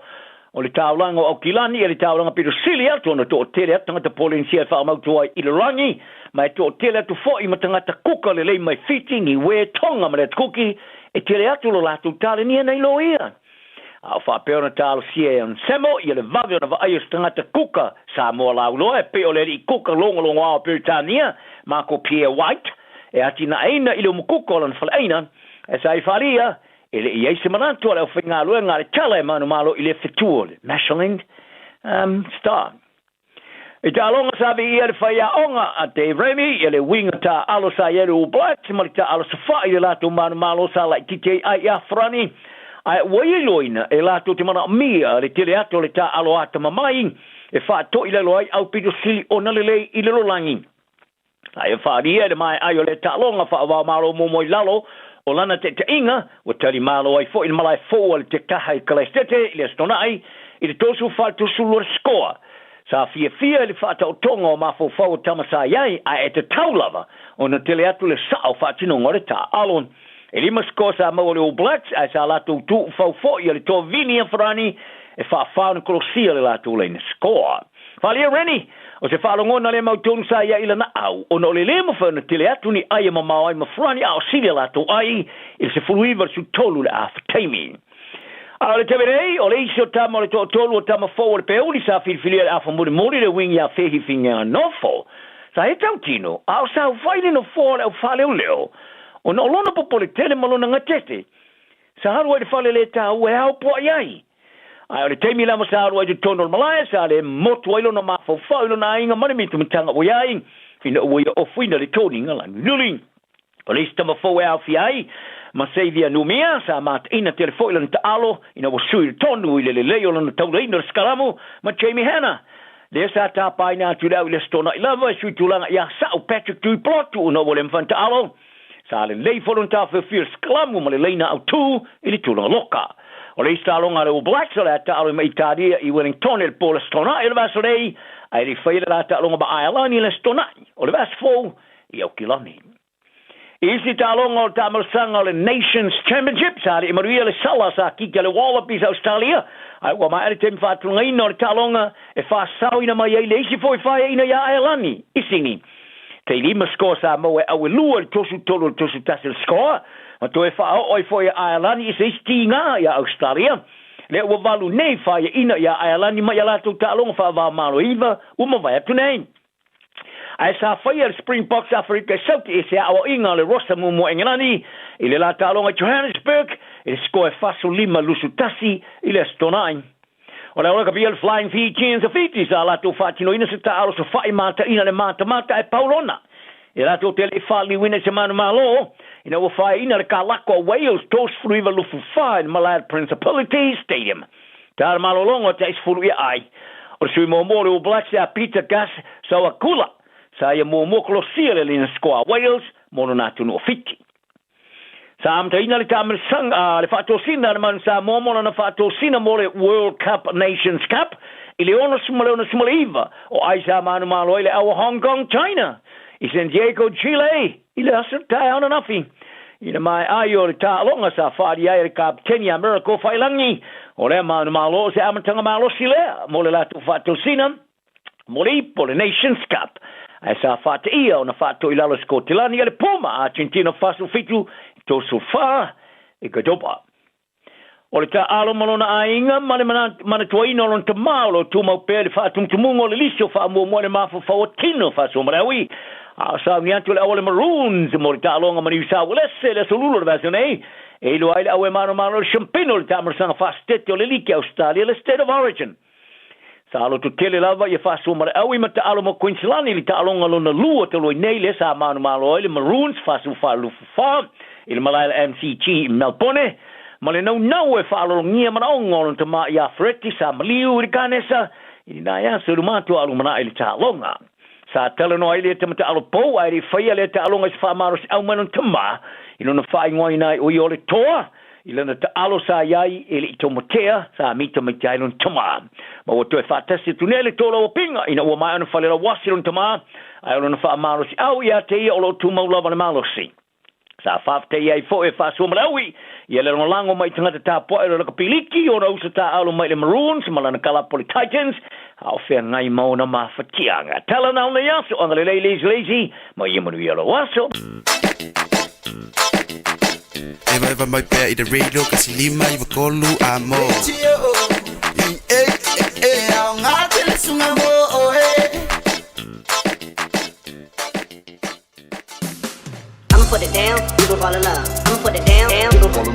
o le taulaga o Aukilani e le taulaga pito sili atu ona toatele atu tagata Polenisia e faamautu ai i le lagi, ma e toatele atu foi ma tagata kuka lelei mai Fiti, Niue, Tonga ma le Atukuki, e tele atu lo latou talenia nai lo ia. A o faapea ona talosia e Onesemo ia le vave ona vaai o se tagata kuka Samoa lauloa e pei o le alii kuka logologoa o Peretania, Marco Pierre White, e atinaeina i le umukuka o lana faleaina, e sa i faaalia, e le i i ai se manatu a le aufaigaluega a le Tala e manumalo i lea fetu o le Michelin Star. I taaloga sa viia le faiaoga a Dave Rennie ia le uiga taaalo sa i ai le All Blacks ma le taaalo safa'i i le latou manumalo sa laitiiti ai ai ia Farani ae ua iloina e latou te manaomia le tele atu o le taaalo atamamai e faatoilalo ai aupito sili ona lelei i le lolagi. Ae faaalia i le maea ai o lea taaloga faavaomalo muamua i lalo o lana taitaiga, ua tali malo ai foi le malae fou a le Tekaha i Kalaestete i le Aso Toonai i le 34 32 le sikoa. Sa fiafia i le faataotoga o mafaufau o tama sa i ai, ae e tatau lava ona tele atu le sao faatinoga o le taaalo. E lima sikoa sa maua e le All Blacks, ae sa latou tuufau foi a le toa Vini Afarani e faafa ona kolosia le latou laina sikoa. Faaalia Rennie, o se faalogona le mautonu sa ia i lana au, ona o le lē mafai ona tele atu ni ai e mamao ai ma Farani a o sili a latou ai i le 19 13 le afa taimi. A o le taimi nei, o le isi o tama o le toatolu o tama fou o le Peuli sa filifilia i le afa mulimuli le uiga ia Fehifigeanofo. Sa he tautino, a o sa ufai le nofoa o le au faaleoleo, ona o lona popole tele ma lona gatete. Sa alu ai i le fale le taua e aopoai ai. Ae o le taimi lava sa alu ai i totonu o le malae, sa le motu ai lona mafaufau i lona aiga ma le mitamitaga ua i ai, ina ua ia ofuina le toniga lagiluli. O le isi tama fou e aofia ai ma Xavier Numia, sa mataina tele foi lana taalo ina ua sui tonu i le lelei o lana taulaina o le sikalamu ma Jamie Hannah. Lea sa tapaina atu i le au i le Aso Toonai lava e sui tulaga ia Sa'u Patrick Tuipulotu ona ua le mafai ona taalo. Sa lelei foi lona taofeofia o le sikalamu ma le laina autū i le tulaga loka. O le isi taaloga a le All Blacks o le a taalo ai ma Italia i Wellington i le po o le Aso Toonai o le vaiaso nei, ae le i faia le la taaloga ma Aelani i le Aso Toonai o le vaiaso fou i Aukilani. I isi taaloga o le taamalosaga o le Nations Championship, sa alii manuia le sala sa kiki a le Wallabies a Ausetalia, ae ua maea le taimi faatulagaina o le taaloga e faasaoina mai ai le isi foi faeaina iā Aelani i Sini. Tei lima score sa maua e Auelua i le 33 i le 31 le score, ma toe faaoo ai foi e Aelani i se isi tiga iā Ausetalia. Lea ua valu nei faeaina iā Aelani mai a latou taaloga faava-o-Malo e iva ua mavae atu nei. Ae sa faia le Springboks Aferika i Sauti i se aoaiga o le Rosa muamua Engelani i le la taaloga i Johannesburg i le score e 45-21 i le Aso Toonai. O le Aoga le Flying Fijians o Fiti sa latou faatinoina se taaalo sofa'i mataina le matamata e pau lona e latou te le i faaliliuina i se manumalo ina ua faeaina le kalako a Wales 39-24 i le malae Principality Stadium. Ta le malologa o taʻi sefulu ia ai. O le sui muamua o le All Blacks ia Peter Gus Sowakula sa ia muamua kolosia le laina score a Wales mo lona atunuu o Fiti. Sa amataina le taamilosaga a le faatosina a le Manu Samoa mo lana faatosina mo le World Cup Nations Cup i le 69 o ai sa manumalo ai le au o Hong Kong, China i San Diego, Chile i le aso taeao ananafi. I le maea ai o le taaloga sa faaalia ai e le Kapeteni a Miracle Faiilagi, o lea manumalo o se amataga malosi lea mo le latou faatosina mo le ipu o le Nations Cup. Ae sa faateia ona faatoilalo e Sikotilani a le Puma Argentina 47 34 i Cordoba. O le taaalo ma lona aiga ma le manatuaina o lona tama o lo o tumau pea i le faatumutumuga o le lisi o faamuamua i le mafaufau o tino faasuamaleaui. A o sauni atu le au a le Maroons mo le taaloga ma Niu Saualese i le aso Lulu o le vaiaso nei, e iloa ai le au e manomano i le Shampino i le taamalasaga faasetete o le Liki a Ausetalia le State of Origin. Sa lototele lava ia faasoa ma le aui ma taalo ma Queensland i le taaloga lona lua talu ai nei lea sa manumalo ai le Maroons 44 i le malae a le MCG i Melbourne ma le naunau e faalologia manaoga o lona tama ia Ferretti sa maliu i le kanesa i lena aso i luma atu a lumanai i le taaloga. Sa talanoa ai lea tama taalo pou ae le i faia lea taaloga i se faamalosiau mai lona tama i lona faaigoaina ai o ia o le toa i lana taalo sa i ai e le i tomotea sa mita mai te ai lona tama. Ma ua toe faatasi atu nei le tola ua pinga ina ua maea ona falelauasi lona tama ae o lona faamalosiau ia te ia o lo o tumau lava le malosi. Sa faafetai ai foi e faasoa ma le aui ia le lagolago mai i tagata tapuai o le lakapi liki ona uso taaalo mai le Maroons ma lana kalapu o le Titans, a o feagai ma ona mafatiaga. Tala na ona i aso, agalelei Lazy Lazy, ma ia manuia lou aso. Eva eva mai pea i le radio kasi lima iwa tolu a mo. I'ma put it down, you gon' fall in love.